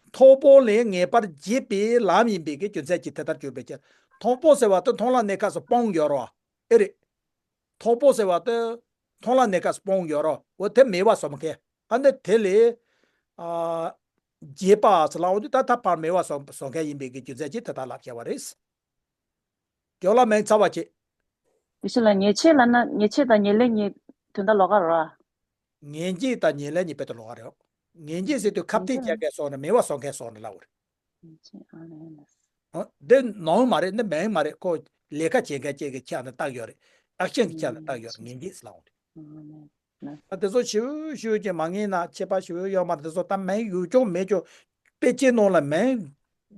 མཐོང་སྤང་ལས་ངེས་པར་འབྱེད་པའི་ལམ་ཡིན་པའི་གི་རྒྱུ་མཚན་གྱིས་དེ་ལྟར་བརྗོད་པའི་ཕྱིར། མཐོང་སྤང་ཟེར་བ་དེ་མཐོང་ལམ་གནས་སྐབས་སུ་སྤང་ཡོད་རོ། ཨེ་རེད། མཐོང་སྤང་ཟེར་བ་དེ་མཐོང་ལམ་གནས་སྐབས་སུ་སྤང་ཡོད་རོ། འོ་དེ་མེད་པ་བཟོ་མཁན། ཨ་ནི་དེ་ལས། ཨ། འབྱེད་པ་ཟེར་ལབ་འོང་དུས་ད་ལྟ་བར་མེད་པ་བཟོ་བཟོ་མཁན་ཡིན་པའི་གི་རྒྱུ་མཚན་གྱིས་དེ་ལྟར་ལབ་བྱས་པ་རེད། སྦྱོར་ལམ་མན་ཚར་བ་བྱེད། དེ་ཕྱིར་ལ་ངེས་འབྱེད་ལབ་ན་ངེས་འབྱེད་དང་ཉེར་ལེན་གཉིས་དོན་དག་ལོགས་ཀ་རེད་བ། ངེས་འབྱེད་དང་ཉེར་ལེན་གཉིས་དཔེ་དེ་ལོགས་ཀ་རེད། ངེས་འབྱེད་ཟེར་དུས་ཁ་གཏད་བཅག་མཁན་བཟོ་ནས་མེད་པ་བཟོ་མཁན་བཟོ་ནས་ལབ་པ་རེད། ངེས་འབྱེད་ཨ་ལས་ལ། ཨ། འདི་ནོར་མ་རེད། འདི་མན་མ་རེད། ཁོ་ལས་ཀ་བྱེད་མཁན་གཅིག་གི་ཆ་ནས་བཏགས་ཡོད་རེད། ཨེག་ཤན་གྱི་ཆ་ནས་བཏགས་ཡོད་རེད། ངེས་འབྱེད་ཟེར་ལབ་པ་རེད། ཨ་ལས། ད་དེ་ཚོ་ཞིབ་ཞིབ་ཀྱི་མ་ངེས་ན་ཁྱད་པར་ཞིབ་ཡོད་མ་རེད། དེ་ཚོ་ད་མིང་ཡོད་ཀྱང་མེད་ཀྱང་དཔེ་ཆའི་ནང་ལ་མིང་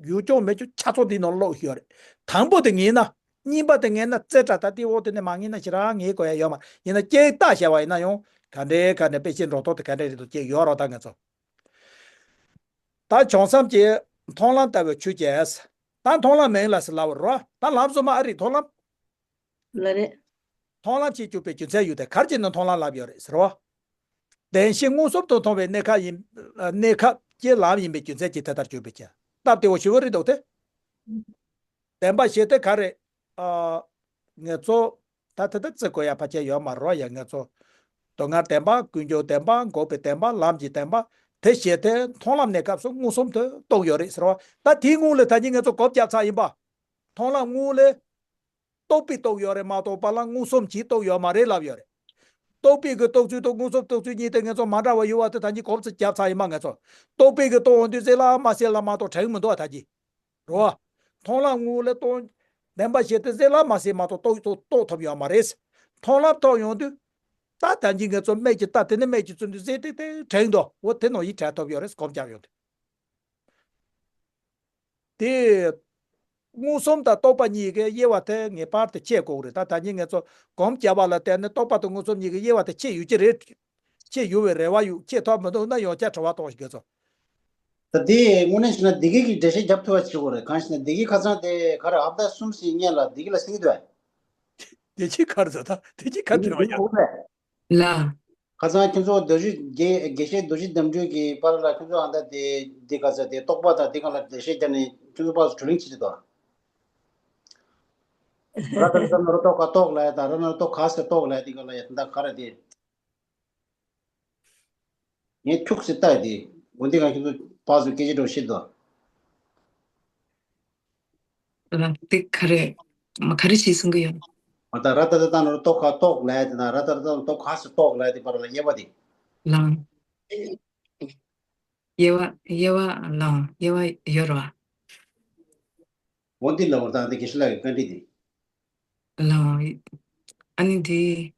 ཡོད་ཀྱང་མེད་ཀྱང་ཆ་ཚང་འདི་ནང་ཀློག་ཡོད་རེད། དང་པོ་དེ་ངེས་ན། གཉིས་པ་དེ་ངེས་ན་རྩེ་གྲ་ད་དེ་འོག་དེ་ནས་མ་ངེས་ན་ཞེ་དྲག་ངེས་དགོས་ཡ་ཡོད་མ་རེད། ཡིན་ན་ཀྱེ་ད་བྱས་པ་ཡིན་ན་ཡང་ག་འདྲའི་ག་ནས་དཔེ་ཆའི་འགྲོ་སྟངས་དེ་ག་འདྲའི་རེད་འདུག་ཅེས་ཡོད་རོགས། ད་ང་ཚོ་ད་བྱང་སེམས་ཀྱི་མཐོང་ལམ་ལྟ་བུའི་ཆོས་ཅན། ད་མཐོང་ལམ་མིང་ལ་ཟེར་ལབ་པ་རོ། ད་ལམ་སོ་མ་ཨ་རིག་མཐོང་ལམ། ལ་རེད། མཐོང་ལམ་ཞེས་བརྗོད་པའི་རྒྱུ་མཚན་ཡོད་དེ། གར་གྱི་ནི་མཐོང་ལམ་ལབ་ཡོད་རེད་ཟེར་བ། བདེན་བཞི་མངོན་སུམ་དུ་མཐོང་བའི་གནས་སྐབས་ཡིན། གནས་སྐབས་ ཀྱི་ལམ་ཡིན་པའི་རྒྱུ་མཚན་གྱིས་དེ་ལྟར་གྱུར་པའི་ཕྱིར། སྟབས་བདེ་བོ་ཞེ་པོ་རེད་འདུག་སྟེ། བདེན་པ་བཞི་དེ་ག་རེ། ཨ། ངེད་ཚོ་ད་དེ་ལྟར་བརྩི་དགོས་ཡ་ཕལ་ཆེར་ཡོད་མ་རེད་ཡ། ངེད་ཚོ་སྡུག་བསྔལ་བདེན་པ། ཀུན་འབྱུང་བདེན་པ། འགོག་པའི་བདེན་པ། ལམ་གྱི་བདེན་པ། དེ་བཞི་དེ་མཐོང་ལམ་གནས་སྐབས་སུ་མངོན་སུམ་དུ་རྟོགས་ཡོད་རེད་ཟེར་བ། ད་དེའི་སྔོན་ལ་ད་གིན་ངེད་ཚོ་གོ་བརྒྱབ་ཚར་ཡིན་པ། མཐོང་ལམ་སྔོན་ལ་རྟོག་པས་རྟོགས་ཡོད་རེད་མ་གཏོགས་པ་ལ་མངོན་སུམ་གྱིས་རྟོགས་ཡོད་མ་རེད་ལབ་ཡོད་རེད། རྟོག་པའི་གི་རྟོགས་ཚུལ་དང་མངོན་སུམ་རྟོགས་ཚུལ་གཉིས་དེ་ངེད་ཚོ་མ་འདྲ་བ་ཡོད་པ་དེ་ད་གིན་གོ་བརྒྱབ་ཚར་ཡིན་པ། ངེད་ཚོ་རྟོག་པའི་གི་རྟོགས་ཡོང་དུས་གསལ་ལ་མ་གསལ་ལ་མ་གཏོགས་དྲན་གི་མི་འདུག་བ་ད་གིན། རོ། མཐོང་ལམ་སྔོན་ལ་རྟོགས། བདེན་པ་བཞི་དེ་གསལ་ལ་མ་གསལ་མ་གཏོགས་རྟོགས་རྟོགས་ཐུབ་ཡོད་མ་རེད། མཐོང་ལམ་ཐོབ་ཡོང་དུས། ད་ད་གིན་ངེད་ཚོ་སྨད་ཀྱི་རྟ་དེ་ནི་སྨད་ཀྱི་བཙུན་དུས་གསལ་ཏེ་དེ་དྲན་འདུག་འོ་དེ་ནང་བཞིན་དྲན་ཐུབ་ཡོད་རེད། གོ་བརྒྱབ་ཡོང་དུས། དེ། མངོན་སུམ་དང་རྟོག་པ་གཉིས་ཀའི་དབྱེ་བ་དེ་ངེས་པར་དུ་ཕྱེ་དགོས་རེད། ད་ད་གིན་ངེད་ཚོ་གོམས་བྱས་པ་ལ་བརྟེན་ནས་རྟོག་པ་དང་མངོན་སུམ་གཉིས་ཀའི་དབྱེ་བ་དེ་ཕྱེ་ཡོད་ཀྱི་རེད། ཕྱེ་ཡོད་པའི་རེ་བ་ཡོད། ཕྱེ་ཐུབ་མི་འདུག་ན་ཡང་བསྐྱར་དྲི་བ་གཏོང་ཞིག་ངེད་ཚོ། ད་དེ་དངོས་གནས་བྱས་ན་བདེ་སྐྱིད་ཀྱི་འགྲེལ་བཤད་རྒྱབ་ཐུབ་པ་བྱེད་དགོས་རེད། གང་ཞེ་ན་བདེ་སྐྱིད་ཁ་སང་དེ་ག་རེ་ཧབ་ཏ་གསུམ་ཞིག་སྔོན་ལ་བདེ་སྐྱིད་ལ་གསན་གྱི་འདུག་གས། བདེ་སྐྱིད་ག་རེ་ཟེར། ད་བདེ་སྐྱིད་ག་རེ་དྲན་པ་ཡ། ལ། ཁ་སང་ཁྱོད་ཚོ་རྡོ་རྗེ་དགེ་དགེ་བཤེས་རྡོ་རྗེ་ལྡན་འབྱོར་གྱི་པར་ལ་ཁྱོད་ཚོ་ཨ་ད་དེ་འདི་ག་ས་དེ་རྟོག་པ་དང་དེ་ག་ལ་འགྲེལ་བཤད་བརྒྱབ་ནས་ཁྱོད་ཚོ་པར་བགྲོ་གླེང་བྱེད་ཀྱི་འདུག་ར་ད་ར་ན་རོ་རྟོག་ག་རྟོག་ལ་ཡ་དང་ར་ན་རོ་རྟོག་ག་ས་རྟོག་ལ་ཡ་དེ་ག་ལ་ཡ་ད་ག་ར་དེ། ངས་ཁྱུག་སེ་ལྟ་དེ་འོན་ཏེ་ག་ཁྱོད་ཚོ་པར་ཚོ་སྐད་ཆ་འགྲོ་བཤད་འདུག་ར་དེ་ག་རེ། མ་ག་རེ་ཞིག་གསུང་གི་ཡོད། ཨ་ད་ར་ད་ར་ད་ན་རོ་རྟོག་ག་རྟོག་ལ་ཡ་དེ་དང་ར་ད་ར་ད་ན་རོ་རྟོག་ག་ས་རྟོག་ལ་ཡ་དེ་བར་ལ་དབྱེ་བ་དེ། ལའང་། དབྱེ་བ་དབྱེ་བ་ལའང་དབྱེ་བ་ཡོད་རེད་བ། འོ་འདི་ལ་འོ་ད་འདི་དགེ་བཤེས་ལགས་ཀྱི་བཀའ་འདྲི་འདི། ལའང་། ཨ་ནི་འདི།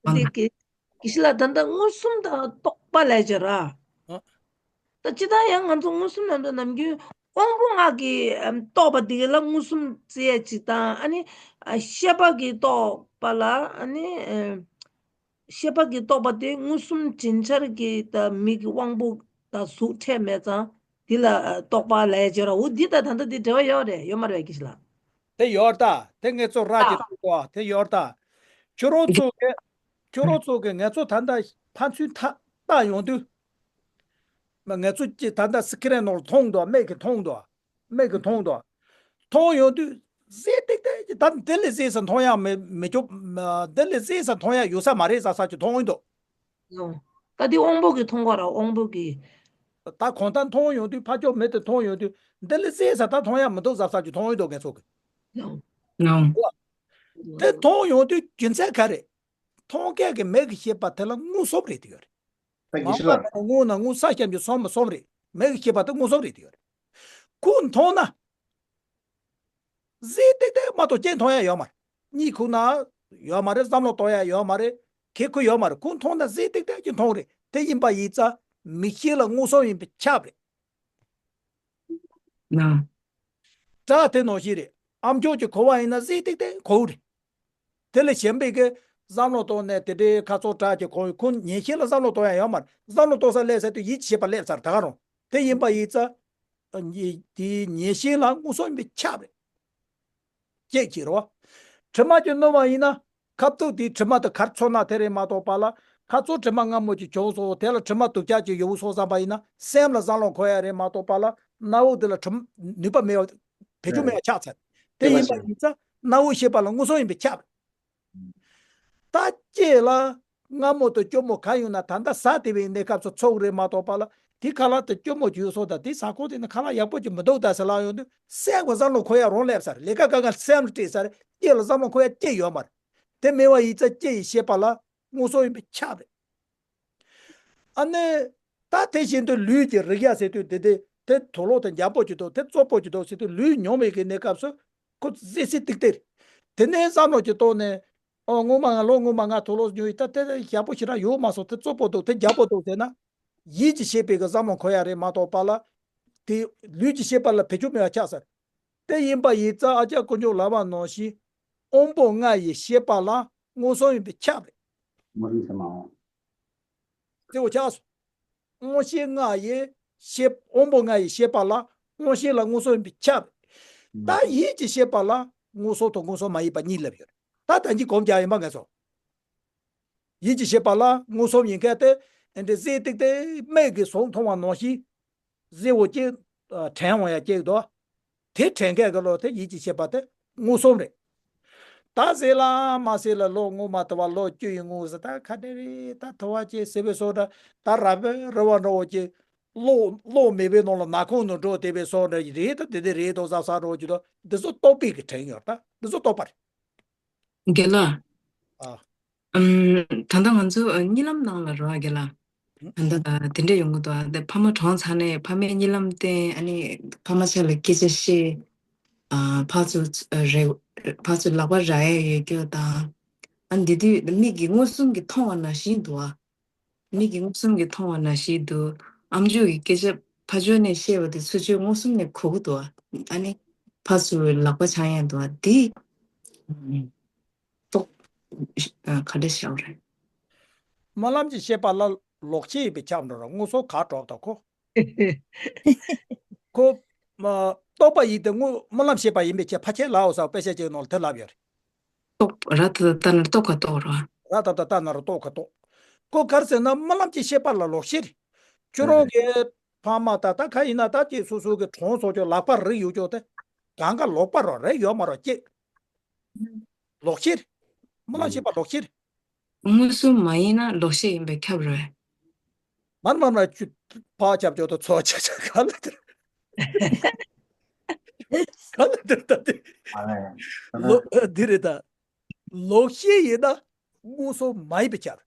ཨ་ནི། འདི་དགེ་དགེ་བཤེས་ལགས་ད་ལྟ་མངོན་སུམ་དང་རྟོག་པ་ལས་བྱེད་ར། ཨ། ད་ཅི་ད་ཡང་ང་ཚོ་མངོན་སུམ་ལབ་དུས་ནམ་རྒྱུན་དབང་པོ་ལྔ་གི་ཨམ་རྟོག་པ་འདི་ག་ལ་མངོན་སུམ་བརྩི་ཡ་ཅིག་དང་། ཨ་ནི་ཨ་ཤེས་པ་གི་རྟོག་པ་ལ་ཨ་ནི་ཨ་ཤེས་པ་གི་རྟོག་པ་དེ་མངོན་སུམ་དྲན་འཆར་གྱི་ད་མིག་གི་དབང་པོ་དང་གཟུགས་འཕྲད་མེད་ཙང་དེ་ལ་ཨ་རྟོག་པ་ལས་བྱེད་ར། འོ་འདི་ད་ད་ལྟ་འདི་འབྲེལ་བ་ཡོད་རེད་ཡོད་མ་རེད་དགེ་བཤེས་ལགས། དེ་ཡོད་ད། དེ་ངེད་ཚོ་ར་ཨ་གི་ཐུག་གོ་དེ་ཡོད་ད། ཁྱོད་རང་ཚོ་གི་ཁྱོད་རང་ཚོ་གི་ངེད་ཚོ་ད་ལྟ་ཕན་ཚུན་ཐག་བཏགས་ཡོང་དུས། མ་ངེད་ཚོ་གི་ད་ལྟ་སི་ཁི་རན་ནང་ལ་མཐོང་འདུག་མིག་གིས་མཐོང་འདུག་མིག་གིས་མཐོང་འདུག་མཐོང་ཡོང་དུས་གཟེར་ཏིག་ཏིག་ཅིག་ད་འདི་ལས་གཟེར་ས་མཐོང་ཡག་མི་མི་ཅོ། འདི་ལས་གཟེར་ས་མཐོང་ཡག་ཡོད་ས་མ་རེད་ཟེར་ས་ཅིག་མཐོང་ཡོང་དུས། ཡོང་། ད་འདི་དབང་པོ་གིས་མཐོང་གོ་ར་དབང་པོ་གིས། ད་གང་ལྟར་མཐོང་ཡོང་དུས་ཕར་ཕྱོགས་མི་དེ་མཐོང་ཡོང་དུས་འདི་ལས་གཟེར་ས་ད་མཐོང་ཡག་མི་འདུག་ཟེར་ས་ཅིག་མཐོང་ཡོང་དུས་ངེད་ཚོ་གི། ཡོང་། ཡོང་། དེ་མཐོང་ཡོང་དུས་རྒྱུ་མཚན་ག་རེ། མཐོང་མཁན་གྱི་མིག་གིས་ཤེས་པ་དེ་ལ་མངོན་སུམ་རེད་དེ་ཡོད་རེད། ད་གི་མ་ཤི་ལ། མ་ན་དངོས་ན་དངོས་ས་ཤམ་གྱི་སོམ་མི་སོམ་རེད། མིག་གིས་ཤེས་པ་དེ་མངོན་སུམ་རེད་དེ་ཡོད་རེད། ཁོ་མཐོང་ན། གཟེར་ཏིག་ཏིག་མ་གཏོགས་ཅི་མཐོང་ཡག་ཡོད་མ་རེད། གཉིད་ཁུག་ན་ཡོད་མ་རེད། བསམ་བློ་གཏོང་ཡག་ཡོད་མ་རེད། གེ་ཁུ་ཡོད་མ་རེད། ཁོ་མཐོང་ན་གཟེར་ཏིག་ཏིག་ཅིག་མཐོང་རེད། དེ་ཡིན་པ་ཡིན་ཙང་མིག་ཤེས་ལ་མངོན་སུམ་ཡིན་པས་ཁྱབ་རེད། ན། སྒྲ་དེ་ནང་བཞིན་རེད། ཨ་མཆོག་གིས་གོ་བ་ཡིན་ན་གཟེར་ཏིག་ཏིག་གོ་གི་རེད། དེ་ལས་གཞན་པའི་གི་བསམ་བློ་གཏོང་ནས་དེ་འདྲའི་ཁ་ཚོར་སྒྲ་གི་གོ་ཁོ་ཉན་ཤེས་ལ་བསམ་བློ་གཏོང་ཡག་ཡོད་མ་རེད། བསམ་བློ་གཏོང་ས་སླེབས་ཚར་དུས་ཡིད་ཆེས་པ་སླེབས་ཚར་ད་ག་རང་དེ་ཡིན་པ་ཡིན་ཙང་། དེའི་ཉན་ཤེས་ལ་མངོན་སུམ་ཡིན་པས་ཁྱབ་རེད། སྐྱེད་ཀྱི་རེད་བ། དྲི་མ་གྱིས་མནོ་བ་ཡིན་ན། ཁ་ཚོར་དེའི་དྲི་མ་དེ་གར་ཚོར་ན་དེ་རེད་མ་གཏོགས་པ་ལ། ཁ་ཚོར་དྲི་མ་མངར་མོ་ཅིག་བྱུང་སོང་། དེ་ལ་དྲི་མ་སྡུག་ཅག་ཅིག་ཡོད་སོང་བསམ་པ་ཡིན་ན་སེམས་ལ་བསམ་བློ་འཁོར་ཡག་རེད་མ་གཏོགས་པ་ལ་རྣ་བ་དེ་ལ་དྲི་མ་ནུས་པ་མེད་པ་བེད་སྤྱོད་མེད་པ་ཆགས་ཚར། དེ་ཡིན་པ་ཡིན་ཙང་རྣ་བས་ཤེས་པ་ལ་མངོན་སུམ་ཡིན་པས་ཁྱབ། ད་ལྕེ་ལ་མངར་མོ་དང་སྐྱོ་མོ་གང་ཡོད་ན་ད་ལྟ་ཟ་བདེ་བའི་གནས་སྐབས་སུ་ཚོར་རེད་མ་གཏོགས་པ་ལ་དེ་ཁ་ལག་དེ་སྐྱོ་མོ་ཅིག་ཡོད་སོང་ད་དེ་ཟ་ཁོ་དེ་ནི་ཁ་ལག་ཡག་པོ་ཅིག་མི་འདུག་ད་ཟེར་ལབ་ཡོང་དུས་སེམས་ཀྱི་བསམ་བློ་འཁོར་ཡག་རང་སླེབས་ཚར། ལས་ཀ་ག་ག་སེམས་ལ་སྤྲད་ཚར། ལྕེ་ལ་བསམ་བློ་འཁོར་ཡག་ཅི་ཡོད་མ་རེད། དེ་མེད་པ་ཡིན་ཙང་ལྕེ་ཡི་ཤེས་པ་ལ་མངོན་སུམ་ཡིན་པས་ཁྱབ་རེད། ཨ་ནི། ད་དེ་བཞིན་དུ་ལུས་ཀྱི་རེག་ཡག་ཟེར་དུས་དེ་དེ་དེ་དུག་ལོག་དེ་འཇམ་པོ་ཅིག་འདུག་དེ་བཙོག་པོ་ཅིག་འདུག་ཟེར་དུས་ལུས་མྱོང་བའི་གི་གནས་སྐབས་སུ་ཁོ་གཟེར་གཟེར་ཏིག་ཏིག་རེད། དེ་ནས་བསམ་བློ་ཅིག་གཏོང་ནས་ཨོ་སྔོན་མ་ང་ལོ་སྔོན་མ་ང་དུག་ལོག་ཉོས་ཡིན། ད་དེ་ཡག་པོ་ཞེ་དྲག་ཡོད་མ་སོང་། དེ་བཙོག་པོ་འདུག་དེ་འཇམ་པོ་འདུག་ཟེར་ན། ཡིད་ཀྱི་ཤེས་པའི་གི་བསམ་བློ་འཁོར་ཡག་རེད་མ་གཏོགས་པ་ལ། དེ་ལུས་ཀྱི་ཤེས་པ་ལ་བེད་སྤྱོད་མེད་པ་ཆགས་ཚར། དེ་ཡིན་པ་ཡིན་ཙང་ཨ་ཅག་དཀོན་མཆོག་ལབ་པ་ནང་བཞིན་དབང་པོ་ལྔ་ཡི་ཤེས་པ་ལ་མངོན་སུམ་ཡིན་པས་ཁྱབ་རེད། མངོན་སུམ་ཟེར་མ་འོང་། དེ་འོ་ཆགས་སོང་། མངོན་ཤེས་ལྔ་ཡི་ཤེས་དབང་པོ་ལྔ་ཡི་ཤེས་པ་ལ་མངོན་ཤེས་ལ་མངོན་སུམ་ཡིན་པས་ཁྱབ་རེད། ད་ཡིད་ཀྱི་ཤེས་པ་ལ་མངོན་སུམ་དང་མངོན་སུམ་མ་ཡིན་པ་གཉིས་སླེབས་ཡོད་རེད། ད་ད་གིན་གོམས་རྒྱག་ཡིན་པ་ངེས་སོ། ཡིད་ཀྱི་ཤེས་པ་ལ་མངོན་སུམ་ཡིན་མཁན་དེ། ཨེ་འདྲ་གཟེར་ཏིག་ཏིག་སྨད་ཀྱི་ཟོང་མཐོང་བ་ནང་བཞིན། གཟེར་བོ་ཅིག་དྲན་འོང་ཡ་ཅིག་འདུག་དེ་དྲན་མཁན་གྱི་བློ་དེ་ཡིད་ཀྱི་ཤེས་པ་དེ་མངོན་སུམ་རེད། ད་གཟེར་ལ་མ་གཟེར་ལ་ལོ་སྔོན་མ་དུ་བ་ལོ་བཅུ་ཡི་སྔོན་ཟེར། ད་ག་འདྲ་རེད། ད་དུ་བ་ཅིག་གཟེར་བའི་སོ་འདྲ། ད་ར་བའི་རི་བ་འདྲ་བོ་ཅིག་གློག་གློག་མེད་པའི་ནང་ལ་ནག་ཁུང་ནང་འགྲོ་བསྡད་པའི་སོ་འདྲ་རེད། ད་དེ་དེ་རེད་དོ་བསམ་བསམ་འདྲ་བོ་ཅིག་འདུག་འདི་ཚོ་རྟོག་པའི་གི་དྲན་ཡོད། ད་འདི་ཚོ་རྟོག་པ་རེད། རྒན་ལགས། ཨ། ཨམ། ད་ལྟ་ང་ཚོ་ཨ་གཉིད་ལམ་ནང་ལ་རོ། རྒན་ལགས། ཨ། ད་ལྟ་ཨ་དེ་འདྲ་ཡོང་གི་འདུག་ཨ་དེ་ཕ་མ་གྲོངས་ཚར་ནས་ཕ་མའི་གཉིད་ལམ་སྟེང་ཨ་ནི་ཕ་མ་ཆ་ལ་སྐད་ཆ་བཤད། ཨ་ཕར་ཚུར་ཨ་རེ་ཕར་ཚུར་ལག་པ་ར་ཡ་ཡོད་རྒྱུ་དང་། ཨ་འདི་དུས་མིག་གིས་མངོན་སུམ་གྱིས་མཐོང་བ་ནང་བཞིན་འདུག་ཨ། མིག་གིས་མངོན་སུམ་གྱིས་མཐོང་བ་ནང་བཞིན་འདུག་ཨམ་ཅོག་གི་སྐད་ཆ་ཕར་ཕྱོགས་ནས་བཤད་པ་དེ་ཚུར་ཕྱོགས་མངོན་སུམ་ནས་གོ་གི་འདུག་ཨ། ཨ་ནི་ཕར་ཚུར་ལག་པ་འཆང་ཡ་འདུག་ཨ། དེ་རྟོག་ཨ་ག་འདྲ་བྱ་བ་རེད། སྨོན་ལམ་གྱི་ཤེས་པ་ལ་ལོག་ཤེས་ཡིན་པས་ཁྱབ་འགྲོ་ར། དངོས་སུ་ག་གྲོགས་དང་ཁོ། ཁོ། མ། རྟོག་པ་ཡིན་ཏེ་དངོས་སྨོན་ལམ་ཤེས་པ་ཡིན་པས་ཁྱབ། ཕལ་ཆེར་ལའོ་ཟེར་དཔེ་ཆ་གཅིག་ནང་ལ་དེ་ལབ་ཡོད་རེད། རྟོག་ར་ད་ད་ལྟ་ན་རྟོག་ག་རྟོག་ར། ར་ད་ད་ལྟ་ན་ར་རྟོག་ག་རྟོག་ཁོ་ག་རེ་ཟེར་ན་སྨོན་ལམ་གྱི་ཤེས་པ་ལ་ལོག་ཤེས་རེད། ཁྱོད་རང་གི་ཕ་མ་ད་ད་ག་ཡིན་ན་ད་ཅིག་སོ་སོ་གི་གྲོངས་སོང་ཀྱང་ལག་པ་རིག་ཡོད་ཀྱང་དེ་གང་ག་ལོག་པ་རོ། རེད་ཡོད་མ་རོ་ཅེས། ལོག་ཤེས་རེད། སྨོན་ལམ་ཤེས་པ་ལོག་ཤེས་རེད། མངོན་སུམ་མ་ཡིན་ན་ལོག་ཤེས་ཡིན་པས་ཁྱབ་རེད། མར་མར་མར་ཅུ་ཕ་ཁྱབ་ཅོག་ཏུ་ཚོ་ཆ་ཆ་ག་ལ་དེར། ག་ལ་དེར་ད་དེ། ཨ་ལས། ལོ་འདི་རེད་ད། ལོག་ཤེས་ཡིན་ན་མངོན་སུམ་མ་ཡིན་པའི་ཕྱིར།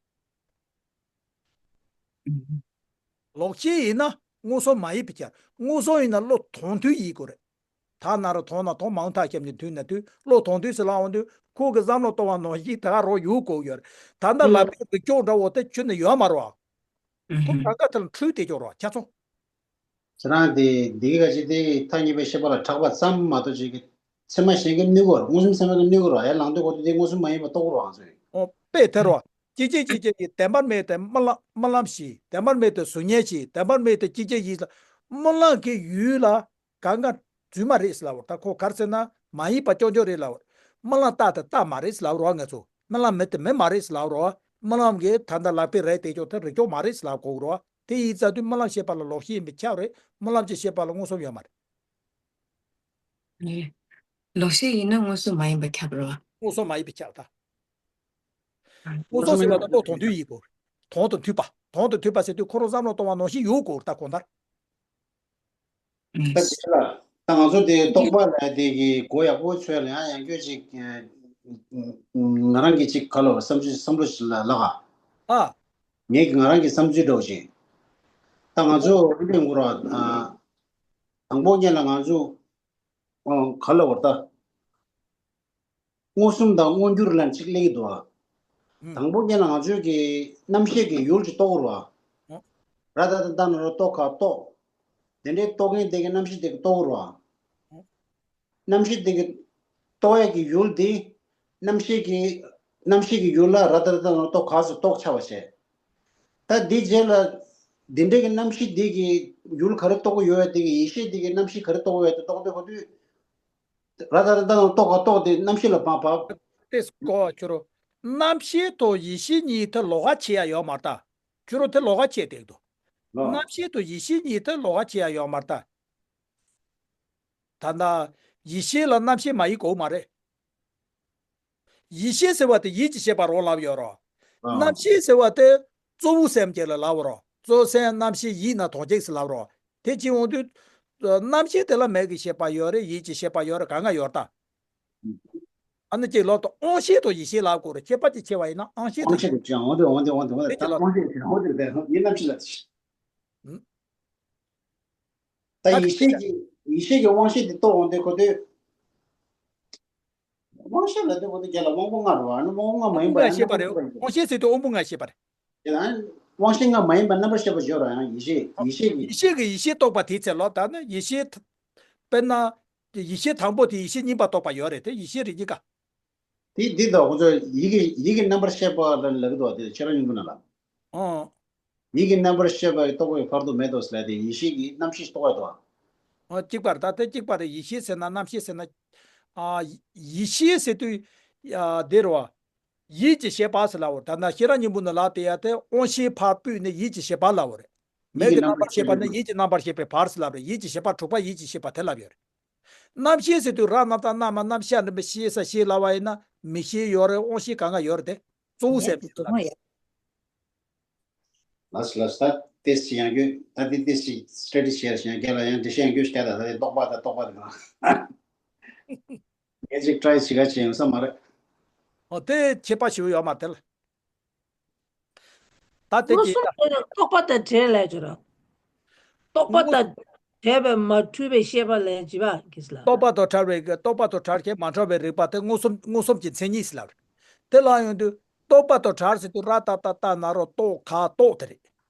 ལོག་ཤེས་ཡིན་ན་མངོན་སུམ་མ་ཡིན་པའི་ཕྱིར། མངོན་སུམ་ཡིན་ན་བློ་ཐོང་ཐུན་ཡིན་དགོས་རེད། ད་ན་རོ་ཐོང་ན་ཐོང་མང་ཐག་ཁྱབ་ནས་ཐུན་ན་ཐུན། བློ་ཐོང་ཐུན་ཟེར་ལབ་འོང་དུས་ཁོ་གི་བསམ་བློ་གཏོང་བ་ནང་བཞིན་ད་ག་རོ་ཡོད་དགོས་ཡོད་རེད། ད་ལྟ་ལབ་པའི་རིགས་སྐྱོག་འདྲ་བོ་དེ་ཁྱོན་ནས་ཡོད་མ་རེད་བ། ཁོ་གང་ག་དེ་ལ་འཁྲུལ་བསྡད་ཀྱོག་རོ་ཁྱ་ཚོ། ཁྱེད་རང་དེ་འདི་ག་ཅིག་དེ་ཐ་སྙད་པའི་ཤེས་པ་ལ་གྲགས་པ་ཙམ་མ་གཏོགས་ཅིག་གི་ཚད་མ་གཞན་གྱི་གནོད་གོ་ར། མངོན་སུམ་ཚད་མ་གི་གནོད་གོ་ར། ཡར་ལངས་དུས་གོ་དུས་དེ་མངོན་སུམ་མ་ཡིན་པ་རྟོགས་གོ་ར་ང་ཚོས། ཨོ་དཔེ་དེ་རོ། ཅི་ཅི་ཅི་ཅི་ཡི་བདེན་པར་མེད་དེ་སྨོན་ལམ་སྨོན་ལམ་ཞིག་བདེན་པར་མེད་དེ་གཟུགས་བརྙན་ཞིག་བདེན་པར་མེད་དེ་ཅི་ཅི་ཡི་ལ། སྨོན་ལམ་གྱི་ཡུལ་ལ་གང་ག་རྫུན་མ་རེད་ཟེར་ལབ་བར། ད་ཁོ་ག་རེ་ཟེར་ན་མ་ཡིན་པ་ཅོག་ཅོག་རེད་ལབ་བར། སྨོན་ལམ་རྟགས་དེ་རྟགས་མ་རེད་ཟེར་ལབ་རོགས་ང་ཚོ། སྨོན་ལམ་མེད་དེ་མེད་མ་རེད་ཟེར་ལབ་རོགས། སྨོན་ལམ་གྱི་ད་ལྟ་ལག་པའི་རས་དེ་ཅོག་དེ་རེད་ཅོག་མ་རེད་ཟེར་ལབ་དགོས་རོགས། དེ་ཡིན་ཙང་དུས་སྨོན་ལམ་ཤེས་པ་ལ་ལོག་ཤེས་ཡིན་པས་ཁྱབ་རེད། སྨོན་ལམ་གྱི་ཤེས་པ་ལ་མངོན་སུམ་ཡོད་མ་རེད། ལོག་ཤེས་ཡིན་ན་མངོན་སུམ་མ་ཡིན་པ་ཁྱབ་རོགས། མངོན་སུམ་མ་ཡིན་པས་ཁྱབ་ད། མངོན་སུམ་ཟེར་བ་དང་བློ་ཐོང་ཐུན་ཡིན་དགོས། ཐོང་དང་མཐུན་པ། ཐོང་དང་མཐུན་པ་ཟེར་དུས་ཁོ་རང་བསམ་བློ་གཏོང་བ་ནང་བཞིན་ཡོད་དགོས་ད་གོང་ལྟར། ད་དེ་ལ་ད་ང་ཚོ་དེ་རྟོག་པ་ལ་དེ་གི་གོ་ཡག་པོ་ཚོས་ལ་ཡང་ཡང་སྐྱོ་ཅིག་ང་རང་གི་ཅིག་ག་ལ་བསམ་ཚུལ་བསམ་བློ་ཞིག་ལ་ལག་ཨ། ཨ། ངས་ཀྱི་ང་རང་གི་བསམ་ཚུལ་འདྲ་བོ་ཅིག་ད་ང་ཚོ་འདི་འདྲ་ཡོང་གི་ར། དང་པོ་ཉིད་ལ་ང་ཚོ་ག་ལ་བར་ད། མངོན་སུམ་དང་མངོན་གྱུར་ལ་གཅིག་སླེབས་ཀྱི་འདུག་ཨ། ཨང་། དང་པོ་ཉིད་ལ་ང་ཚོའི་གི་རྣམ་ཤེས་ཀྱི་ཡུལ་གྱི་རྟོགས་རོ། ཨང་། ར་ད་ད་ད་ན་རོ་རྟོག་ཁ་རྟོག་དེ་འདྲའི་རྟོག་མཁན་དེ་གི་རྣམ་ཤེས་དེ་གི་རྟོགས་རོ། ཨང་། རྣམ་ཤེས་དེ་གི་རྟོག་ཡ་གི་ཡུལ་དེ་རྣམ་ཤེས་ཀྱི་རྣམ་ཤེས་ཀྱི་ཡུལ་ལ་ར་ད་ད་ད་ན་རོ་རྟོག་ཁ་སུ་རྟོག་ཆ་བ་བྱས། ད་དེ་རྗེས་ལ་དེ་འདྲའི་གི་རྣམ་ཤེས་དེ་གི་ཡུལ་ག་རེ་རྟོགས་ཀྱི་ཡོད་པ་དེ་གི་ཡེ་ཤེས་དེ་གི་རྣམ་ཤེས་ག་རེ་རྟོགས་ཀྱི་ཡོད་པ་དེ་རྟོགས་དུས་གོ་དུས། ར་ད་ར་ད་ན་རྟོག་ག་རྟོག་དེ་རྣམ་ཤེས་ལ་བབ་བབ། ཏེ་སྐོ་ཁྱོད་རོ། རྣམ་ཤེས་དང་ཡེ་ཤེས་གཉིས་དེ་ལོགས་ཀ་ཕྱེ་ཡ་ཡོད་མ་རེད་ད། ཁྱོད་རོ་དེ་ལོགས་ཀ་ཕྱེ་བསྡད་འདུག་ལོ། རྣམ་ཤེས་དང་ཡེ་ཤེས་གཉིས་དེ་ལོགས་ཀ་ཕྱེ་ཡ་ཡོད་མ་རེད་ད། ད་ལྟ་ཡེ་ཤེས་ལ་རྣམ་ཤེས་མ་ཡིན་དགོས་མ་རེད། ཡེ་ཤེས་ཟེར་བ་དེ་ཡིད་ཀྱི་ཤེས་པ་རང་ལབ་ཡོད་རོ། ཨ། རྣམ་ཤེས་ཟེར་བ་དེ་གཙོ་བོ་སེམས་བསྐྱེད་ལ་ལབ་རོ། གཙོ་སེམས་རྣམ་ཤེས་ཡིད་རྣམ་ཐམས་ཅད་ཟེར་ལབ་རོ། དེ་ཅི་འོང་དུས། རྣམ་ཤེས་དེ་ལ་མིག་གི་ཤེས་པ་ཡོད་རེད། ཡིད་ཀྱི་ཤེས་པ་ཡོད་རེད། གང་ག་ཡོད་ད། ཨ་ནི་ཅིག་ལོག་ཏུ་དབང་ཤེས་དང་ཡེ་ཤེས་ལབ་དགོས་རེད། ཁྱད་པར་ཅིག་ཕྱེ་བ་ཡིན་ན་དབང་ཤེས་དང་། དབང་ཤེས་དེ་ཅི་འོང་དེ་འོང་དེ་འོང་དེ་འོང་དེ་དེ་ཅི་ལོག་དབང་ཤེས་དེ་འོང་དེ་དེ་ཡིན་རྣམ་ཤེས་ལ། ཨུམ། ད་ད་ཡེ་ཤེས་ཀྱི་ཡེ་ཤེས་ཀྱི་དབང་ཤེས་དེ་རྟོགས་འོང་དེ་གོ་དུས། དབང་ཤེས་ལ་དེ་གོ་དུས་རྒྱ་ལ་དབང་པོ་ལྔ་རེད་བ། ཨ་ནི་དབང་པོ་ལྔ་མ་ཡིན་པ་ལྔ་ཤེས་པ་རེད། དབང་ཤེས་ཟེར་དུས་དབང་པོ་ལྔ་ཤེས་པ་རེད། དེ་ལ་དབང་ཤེས་ལྔ་མ་ཡིན་པ་རྣམ་པར་ཤེས་པ་ཡོད་ར། ཡང་ཡེ་ཤེས་ཡེ་ཤེས་ཀྱི། ཡེ་ཤེས་ཀྱི་ཡེ་ཤེས་རྟོགས་པ་དེའི་ཚེ་ལོ། ད་ནི་ཡེ་ཤེས། དཔེར་ན། ཡེ་ཤེས་དང་པོ་དེ་ཡེ་ཤེས་གཉིས་པ་རྟོགས་པ་ཡོད་རེད་དེ་ཡེ་ཤེས་རིགས་གཉིས་ཀ། དེ་འདི་དང་ཁོ་ཚོ་ཡིད་ཀྱི་ཡིད་ཀྱི་རྣམ་པར་ཤེས་པ་ལ་ལབ་ཀྱི་འདུག་བ། དེ་ཁྱེད་རང་ཉིད་ཀྱི་ན་ལ། ཨོ། ཡིད་ཀྱི་རྣམ་པར་ཤེས་པ་ཡི་རྟོག་པའི་བར་དུ་མེད་དོ་ཟེར་ལ་དེ་ཡེ་ཤེས་ཀྱི་རྣམ་ཤེས་རྟོགས་པ་དོ། ཨོ་གཅིག་པར་ད་དེ་གཅིག་པར་ཡེ་ཤེས་ཟེར་ན་རྣམ་ཤེས་ཟེར་ན། ཨ། ཡེ་ཤེས་ཟེར་དུས། ཨ། དེ་རུ་བ། ཡིད་ཀྱི་ཤེས་པ་ཟེར་ལབ་པ་རེད། ད་ན་ཤེས་རབ་སྙིང་པོ་ནས་ལབ་དེ་ཡ་དེ་དབང་ཤེས་ཕར་སྤོས་ནས་ཡིད་ཀྱི་ཤེས་པ་ལབ་པ་རེད། མིག་གི་རྣམ་པར་ཤེས་པ་ནི་ཡིད་ཀྱི་རྣམ་པར་ཤེས་པའི་བར་ཟེར་ལབ་པ་རེད། ཡིད་ཀྱི་ཤེས་པ་དྲུག་པ་ཡིད་ཀྱི་ཤེས་པ་དེ་ལབ་ཡོད་རེད། རྣམ་ཤེས་ཟེར་དུས་ར་རྣམ་བཏགས་རྣམ་མ་རྣམ་ཤེས་རྣམ་པའི་ཤེས་ས་ཤེས་ལབ་པ་ཡིན་ན་མིག་ཤེས་ཡོད་རེད། དབང་ཤེས་གང་ག་ཡོད་རེད་དེ། གཙོ་བོ་སེམས་ཤེས་ལབ་རེད། ལགས་སོ་ལགས་སོ། ད་ཏེས་ཅིག་ཡང་སྐྱོན་ད་ཏེ་ཏེས་ཅིག་སི་ཊ་ཌི་བྱས་ཤིང་རྒན་ལ་ཡང་འགྲེལ་བཤད་ཡང་སྐྱོན་ཞིག་བརྒྱབ། ད་ད་ཏེ་རྟོག་པ་དང་རྟོག་པ་དེ་གང་ངས་ཅིག་ཊ་རའི་བྱེད་ག་བྱེད་ཡོང་ས་མ་རེད། ཨོ་དེ་ཁྱད་པར་ཞིག་ཡོད་མ་རེད་དེ་ལ། ད་དེ་མངོན་གྱིས་སུམ་དེ་རྟོག་པ་དང་བྲལ་ལས་བྱོས་ར། རྟོག་པ་དང་བྲལ་བའི་མ་འཁྲུལ་བའི་ཤེས་པ་ལས་བྱེད་པ་གིས་ལ། རྟོག་པ་དང་བྲལ་བའི་རྟོག་པ་དང་བྲལ་ཞེས་མ་འཁྲུལ་བའི་རིག་པ་དེ་མངོན་སུམ་མངོན་སུམ་གྱི་མཚན་ཉིད་ཟེར་ལབ་རེད། དེ་ལ་ཡོང་དུས་རྟོག་པ་དང་བྲལ་ཟེར་དུས་ར་ཏ་ཏ་ཏ་ན་རོ་རྟོག་ག་རྟོག་དེ་རེད།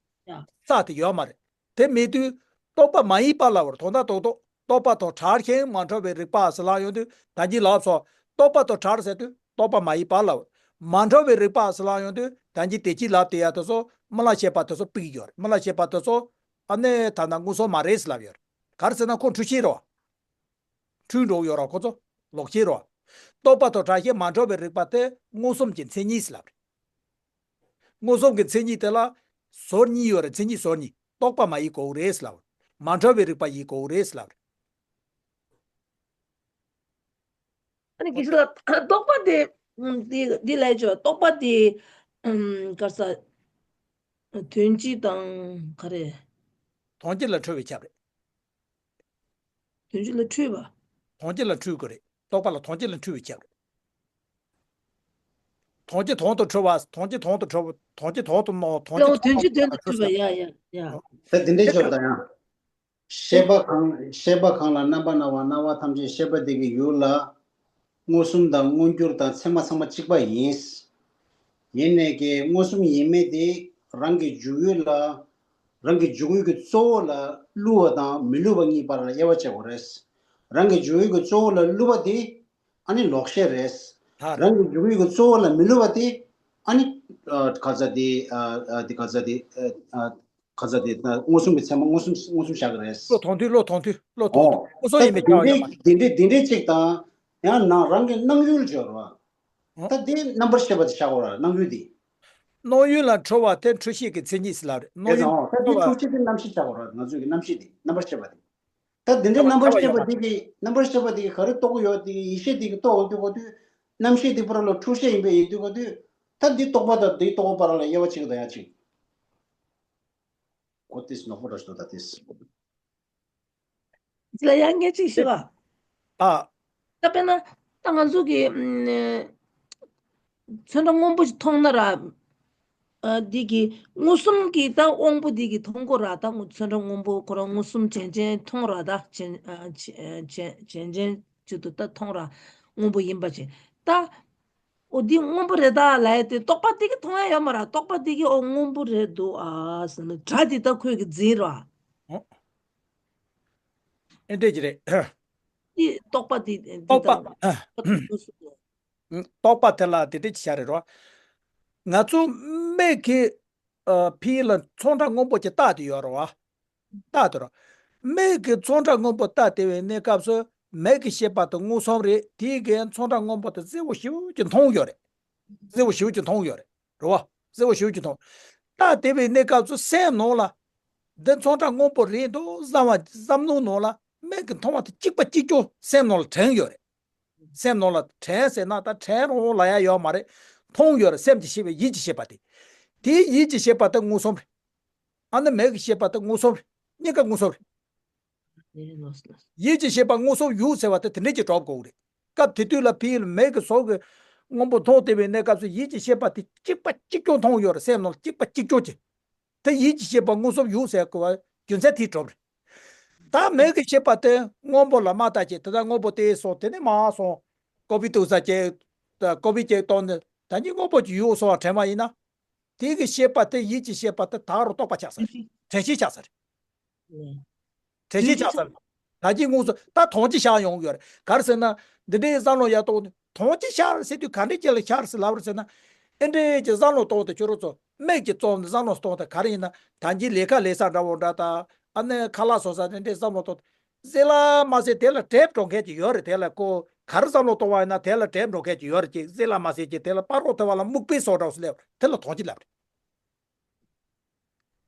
ཡ། ས་དེ་ཡོད་མ་རེད། དེ་མེད་དུས་རྟོག་པ་མ་ཡིན་པ་ལབ་པར་དོན་དག་རྟོག་རྟོག་རྟོག་པ་དང་བྲལ་ཞིང་མ་འཁྲུལ་བའི་རིག་པ་ཟེར་ལ་ཡོང་དུས་ད་གིན་ལབ་སོང་། རྟོག་པ་དང་བྲལ་ཟེར་དུས་རྟོག་པ་མ་ཡིན་པ་ལབ། མ་འཁྲུལ་བའི་རིག་པ་ཟེར་ལ་ཡོང་དུས་ད་གིན་དེ་གཅིག་ལབ་དེ་ཡ་དེ་ཚོ་རྨི་ལམ་ཤེས་པ་དེ་ཚོ་ཕུད་ཀྱི་ཡོད་རེད། རྨི་ལམ་ཤེས་པ་དེ་ཚོ་ཨ་ནི་ཐ་ན་མངོན་སུམ་མ་རེད་ཟེར་ལབ་ཡོད་རེད། ག་རེ་ཟེར་ན་ཁོ་འཁྲུལ་ཤེས་རེད་བ། འཁྲུལ་འགྲོ་གི་ཡོད་རེད་ཁོ་ཚོ། ལོག་ཤེས་རེད་བ། རྟོག་པ་དང་བྲལ་ཞིང་མ་འཁྲུལ་བའི་རིག་པ་དེ་མངོན་སུམ་གྱི་མཚན་ཉིད་ཟེར་ལབ་རེད། མངོན་སུམ་གྱི་མཚན་ཉིད་དེ་ལ་ཟུར་གཉིས་ཡོད་རེད། མཚན་ཉིད་ཟུར་གཉིས། རྟོག་པ་མ་ཡིན་དགོས་རེད་ཟེར་ལབ། མ་འཁྲུལ་བའི་རིག་པ་ཡིན་དགོས་རེད་ཟེར་ལབ། ཨ་ནི་དགེ་བཤེས་ལགས་རྟོག་པ་དེ་འདི་འདི་ལས་ཆོག་རྟོག་པ་དེ་ག་ས་དོན་སྤྱི་དང་ག་རེ། དོན་སྤྱི་ལ་འཁྲུལ་བའི་ཁྱབ་རེད། དོན་སྤྱི་ལ་འཁྲུལ་བ། དོན་སྤྱི་ལ་འཁྲུལ་དགོས་རེད། རྟོག་པ་ལ་དོན་སྤྱི་ལ་འཁྲུལ་བའི་ཁྱབ་རེད། དོན་སྤྱི་དོན་དུ་འཁྲུལ་བ། དོན་སྤྱི་དོན་དུ་འཁྲུལ་བ། དོན་སྤྱི་དོན་དུ་ནོ། དོན་སྤྱི་ལའང་དོན་སྤྱི་དོན་དུ་འཁྲུལ་བ། ཡ་ཡ་ཡ། ད་འདི་འདྲའི་ཆོག་ད་ཡང་། ཤེས་པ་གང་ཤེས་པ་གང་ལ་རྣམ་པ་སྣང་བ། སྣང་བ་ཐམས་ཅད་ཤེས་པ་དེ་གི་ཡུལ་ལ། མངོན་སུམ་དང་མངོན་གྱུར་དང་ཚད་མ་ཚང་མ་གཅིག་པ་ཡིན། ཡིན་ནས་ཀྱི་མངོན་སུམ་ཡིན་མེད་དེ་རང་གི་འཇུག་ཡུལ་ལ། རང་གི་འཇུག་ཡུལ་གྱི་གཙོ་བོ་ལ་བསླུ་བ་དང་མི་བསླུ་བ་གཉིས་བར་ལ་དབྱེ་བ་ཕྱེ་དགོས་རེད། རང་གི་འཇུག་ཡུལ་གྱི་གཙོ་བོ་ལ་བསླུ་བ་དེ་ཨ་ནི་ལོག་ཤེས་རེད། ད་རང་གི་འཇུག་ཡུལ་གྱི་གཙོ་བོ་ལ་མི་བསླུ་བ་དེ་ཨ་ནི་ཨ་ག་ཚ་དེ་ཨ་ཨ་དེ་ག་ཚ་དེ་ཨ་ཨ་ག་ཚ་དེ་ད་མངོན་སུམ་གྱི་ཚད་མ་མངོན་སུམ་མངོན་སུམ་བཞག་གི་རེད། བློ་ཐོང་དུས་བློ་ཐོང་དུས་བློ་ཐོང་དུས་ཨོ། མངོན་སུམ་ད་ཡིན་པའི་དེ་ཁྱབ་ཡོད་མ་འདྲའི་རེད། དེ་འདྲའི་དེ་འདྲའི་གཅིག་དང་། ཡང་ན་རང་གི་སྣང་ཡུལ་སྦྱོར་བ། ཨོ། ད་དེ་རྣམ་པར་ཤེས་པ་དེ་བཞག་དགོས་ར། སྣང་ཡུལ་དེ། སྣང་ཡུལ་ལ་འཁྲུལ་བ་དེ་འཁྲུལ་ཤེས་ཀྱི་མཚན་ཉིད་ཟེར་ལབ་རེད། སྣང་ཡུལ་ཨོ། ད་དེ་འཁྲུལ་བ། འཁྲུལ་ཤེས་དེ་རྣམ་ཤེས་བཞག་དགོས་ར། ང་ཚོའི་གི་རྣམ་ཤེས་དེ་རྣམ་པར་ཤེས་པ་དེ། ད་དེ་འདྲའི་རྣམ་པར་ཤེས་པ་དེ་གི་རྣམ་པར་ཤེས་པ་དེ་གི་ག་རེ་རྟོགས་ཀྱི་ཡོད་དེ་གི་ཡིད་ཤེས་དེ་གི་རྟོགས་ཡོང་དུས་གོ་དུས། རྣམ་ཤེས་དེ་པོ་ར་ལ་འཁྲུལ་ཤེས་ཡིན་པའི་ཡིན་དུས་གོ་དུས། ད་འདི་རྟོག་པ་དང་འདི་རྟོག་པ་བར་ལ་དབྱེ་བ་ཕྱེ་གི་དང་ཡང་ཕྱེ་གི། གོ་ཏིས་ནོ་ཧོ་ར་ཤོ་ད་ཏིས། འདི་ལ་ཡང་ངས་ཅིག་ཞུ་བ། ཨ། ད་དཔེར་ན་ད་ང་ཚོ་གི་ཨ་ཚོན་ཁྲ་སྔོན་པོ་ཞིག་མཐོང་ན་ར། ཨ་འདི་གི་མངོན་སུམ་གྱི་ད་དབང་པོ་འདི་གི་མཐོང་གོ་ར། ད་ཚོན་ཁྲ་སྔོན་པོ་ཁོ་རང་མངོན་སུམ་རྗེན་རྗེན་མཐོང་ར། ད་རྗེན་ཨ་རྗེན་རྗེན་རྗེན་ཅིག་ཏུ་ད་མཐོང་ར། སྔོན་པོ་ཡིན་པ་ཅིག་ད། ཨོ་འདི་སྔོན་པོ་རེད་ད་ལབ་ཡ་དེ་རྟོག་པ་དེ་གི་མཐོང་ཡ་ཡོད་མ་ར། རྟོག་པ་དེ་གི་ཨོ་སྔོན་པོ་རེད་འདུག་ཨ་ཟེར་ནས་སྒྲ་དེ་ད་ཁོས་གི་འཛིན་ར། ཨོ། ཨེ་འདྲས་ཀྱི་རེད། དེ་རྟོག་པ་དེ་འདི་རྟོག་པ། དང་། རྟོག་པ་དེ་ལ་དེ་འདྲས་ཀྱི་ཆ་རེད་རོ། ང་ཚོ་མིག་གི་ཨ་ཕི་ལ་ཚོན་ཁྲ་སྔོན་པོ་ཅིག་བལྟ་དེ་ཡོད་རོ། བལྟ་དེ་རོ། མིག་གི་ཚོན་ཁྲ་སྔོན་པོ་བལྟ་དེ་བའི་གནས་སྐབས་སུ་མིག་གི་ཤེས་པ་དེ་མངོན་སུམ་རེད། དེའི་གི་ཚོན་ཁྲ་སྔོན་པོ་དེ་གསལ་བོ་ཞེ་པོ་ཅིག་མཐོང་ཡོད་རེད། གསལ་བོ་ཞེ་པོ་ཅིག་མཐོང་ཡོད་རེད། རེད་བ། གསལ་བོ་ཞེ་པོ་ཅིག་མཐོང་། ད་དེ་བའི་གནས་སྐབས་སུ་སེམས་ནང་ལ་འདི་ཚོན་ཁྲ་སྔོན་པོ་རེད་འདུག་བསམ་པ་བསམ་བློ་ནང་ལ་མིག་གིས་མཐོང་བ་དེ་གཅིག་པ་གཅིག་རྐྱང་སེམས་ནང་ལ་དྲན་ཡོད་རེད། སེམས་ནང་ལ་དྲན་ཟེར་ན་ད་དྲན་རུང་ལབ་ཡ་ཡོད་མ་རེད། མཐོང་ཡོད་རེད། སེམས་ཀྱི་ཤེས་པ་ཡིད་ཀྱི་ཤེས་པ་དེ། དེའི་ཡིད་ཀྱི་ཤེས་པ་དེ་མངོན་སུམ་རེད། ཨ་ནི་མིག་གི་ཤེས་པ་དེ་མངོན་སུམ་རེད། གཉིས་ཀ་མངོན་སུམ་རེད། ཡིད་ཀྱི་ཤེས་པ་མངོན་སུམ་ཡོད་ཟེར་བ་དེ་དེ་འདྲས་ཀྱི་གྲུབ་དགོས་རེད། སྐབས་དེ་དུས་ལ་ཕི་ལ་མིག་གི་ཟུར་གྱི་སྔོན་པོ་མཐོང་དེ་བའི་གནས་སྐབས་སུ་ཡིད་ཀྱི་ཤེས་པ་དེ་གཅིག་པ་གཅིག་རྐྱང་མཐོང་ཡོད་རེད། སེམས་ནང་ལ་གཅིག་པ་གཅིག་རྐྱང་གྱི། དེ་ཡིད་ཀྱི་ཤེས་པ་མངོན་སུམ་ཡོད་ཟེར་དགོས་པ་རྒྱུ་མཚན་དེ་གྲུབ་རེད། ད་མིག་གི་ཤེས་པ་དེ་སྔོན་པོ་ལ་མ་བལྟ་ཅིག་དེ་ད་སྔོན་པོ་དེ་སོང་དེ་ནས་མར་སོང་། ཀོ་བི་ཏུ་ས་ཅིག་ཀོ་བི་ཅིག་བཏང་ནས་ད་གིན་སྔོན་པོ་ཅིག་ཡོད་སོང་བ་དྲན་པ་ཡིན་ན། དེ་གི་ཤེས་པ་དེ་ཡིད་ཀྱི་ཤེས་པ་དེ་ད་རུང་རྟོག་པ་ཆགས་ས་རེད། དྲན་ཤེས་ཆགས་ས་རེད། དྲན་ཤེས་ཆགས་ས་རེད། ད་གིན་དངོས་སུ་ད་དོན་གྱི་ཤར་ཡོང་གི་ཡོད་རེད། ག་རེ་ཟེར་ན། འདི་འདྲའི་བསམ་བློ་ཡར་གཏོང་ནས་དོན་གྱི་ཤར་ཟེར་དུས་ག་འདྲའི་ཅིག་ལ་ཤར་ཟེར་ལབ་རེད་ཟེར་ན། ཨེ་འདྲའི་ཅིག་བསམ་བློ་གཏོང་དུས་ཁྱོད་རང་ཚོ་མིག་གིས་བཙུམ་ནས་བསམ་བློ་གཏོང་དུས་ག་རེ་ཡིན་ན། ད་གིན་ལས་ཀ་ལས་ས་འདྲ་བོ་འདྲ་དང་ཨ་ནི་ཁ་ལག་བཟོ་ས་དེ་འདྲའི་བསམ་བློ་གཏོང་དུས་ཟེར་ལ་མ་ཟེར་དེ་ལ་དྲེབ་འགྲོ་མཁན་ཅིག་ཡོད་རེད། དེ་ལ་ཁོ་ ག་རེ་བསམ་བློ་གཏོང་བ་ཡིན་ན་དེ་ལ་དྲན་འགྲོ་མཁན་ཅིག་ཡོད་རེད། ཅིག་གཟེར་ལ་མ་ཟེར་ཅིག་དེ་ལ་སྤ་རོ་ཐོན་པ་ལ་སྨུག་པའི་སོ་འདྲ་བོ་ཞིག་སླེབས་རེད། དེ་ལ་དོན་སྤྱི་ལབ་རེད།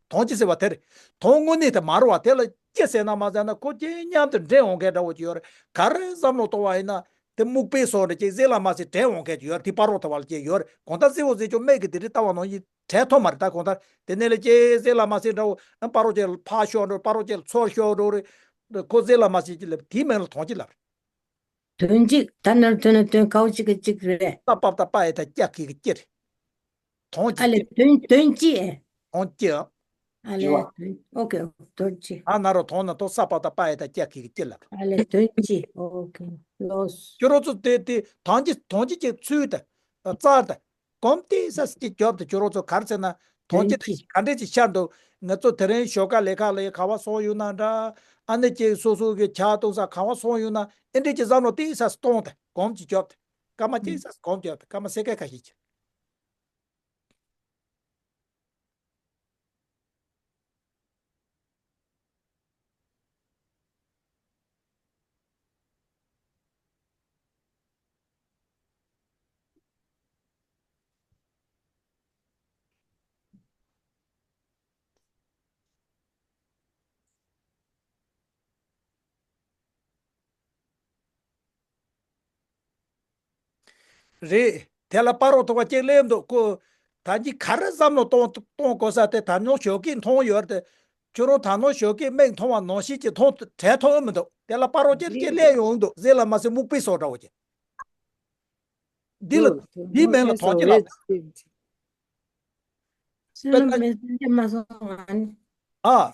དོན་སྤྱི་ཟེར་བ་དེ་རེད། དོན་དངོས་གནས་དེ་མ་རེད་བ། དེ་ལ་སྤྱི་ཟེར་ན་མ་ཟེར་ན་ཁོ་སྤྱི་མཉམ་དུ་འདྲེས་འོང་མཁན་འདྲ་བོ་ཅིག་ཡོད་རེད། ག་རེ་བསམ་བློ་གཏོང་བ་ཡིན་ན་དེ་སྨུག་པའི་སོ་འདྲ་ཅིག་གཟེར་ལ་མ་ཟེར་དྲན་འོང་མཁན་ཅིག་ཡོད་རེད། དེ་སྤ་རོ་ཐོན་པ་ལ་ཅིག་ཡོད་རེད། གང་ལྟར་གཟེར་བོ་གཟེར་ཆུང་སྨད་ཀྱི་དེ་རིགས་ལྟ་བ་ནང་བཞིན་དྲན་ཐུབ་མ་རེད། ད་གང་ལྟར་དེ་ནས་ལ་ཅིག་གཟེར་ལ་མ་ཟེར་འདྲ་བོ་སྤ་རོ་ཅིག་ལ་ཕར་ཤོར་འགྲོ། སྤ་རོ་ཅིག་ལ་ཚུར་ཤོར་འགྲོ་རེད། ཁོ་གཟེར་ལ་མ་ཟེར་ཅིག་ལབ། དེའི་མིང་ལ་དོན་སྤྱི་ལབ་རེད། དོན་གཅིག་ད་ནར་དོན་ནི་དོན་ཀའོ་གཅིག་གི་གཅིག་རེད། ས་པ་བཏགས་སྤ་ཡ་བཏགས་སྤྱ་གི་གི་སྤྱི་རེད། དོན་ཨ་གཅིག་ལས་སྤྱི། དོན་དོན་གཅིག་ཨེ། དོན་གཅིག་ཨ། ཨ་ལས་དོན་ཨོ་ཀེ། དོན་གཅིག་ཨ་ན་རོ་དོན་ན་དོ་ས་པ་བཏགས་སྤ་ཡ་བཏགས་སྤྱ་གི་གི་སྤྱི་ལབ། ཨ་ལས་དོན་གཅིག་ཨོ་ཀེ། ལོས། ཁྱོད་རང་ཚོ་དེ་དེ་དོན་གཅིག་དོན་གཅིག་གི་ཚུལ་དང་། རྩལ་དང་། གོམ་ཏེ་ས་སི་ཅིག་རྒྱོབ་དང་། ཁྱོད་རང་ཚོ་ག་རེ་ཟེར་ན་དོན་གཅིག་དེ་ག་འདྲས་ཅིག་ཤར་འདུག་ང་ཚོ་དེ་རིང་ཞོགས་ཀ་ལས་ཁ་ལ་ཡ་ག་བ་སོང་ཡོད་ན་འདྲ། ཨ་ནི་ཅིག་སོ་སོ་གི་ཆ་གཏོང་ས་ག་བ་སོང་ཡོད་ན་ཨེ་འདྲས་ཅིག་བསམ་བློ་ཏེ་ས་སི་གཏོང་དང་། གོམ་ཅིག་རྒྱོབ་དང་། སྐར་མ་ཅིག་ས་སི་གོམ་རྒྱོབ་དང་། སྐར་མ་སེ་ཀ་ཁ་ཤས་ཅིག་རེད། དེ་ལ་སྤ་རོ་ཐོན་པ་གཅིག་སླེབས་འདུག་ཁོ་ད་གིན་ག་རེ་བསམ་བློ་གཏོང་གཏོང་དགོས་ས་དེ་ད་ནང་ཞོགས་ཀས་མཐོང་ཡོད་རེད་དེ། ཁྱོད་རང་ད་ནང་ཞོགས་ཀས་མིག་མཐོང་བ་ནང་བཞིན་གྱི་མཐོང་དྲན་ཐུབ་ཨེ་མི་འདུག་དེ་ལ་སྤ་རོ་གཅིག་གཅིག་སླེབས་ཡོང་འདུག་གཟེར་ལ་མ་ཟེར་སྨུག་པའི་སོ་འདྲ་བོ་ཅིག་འདི་ལ་འདིའི་མིང་ལ་དོན་སྤྱི་ལབ། སེམས་ལ་མེ་སེམས་ལ་མ་སོང་ང་ནི། ཨ།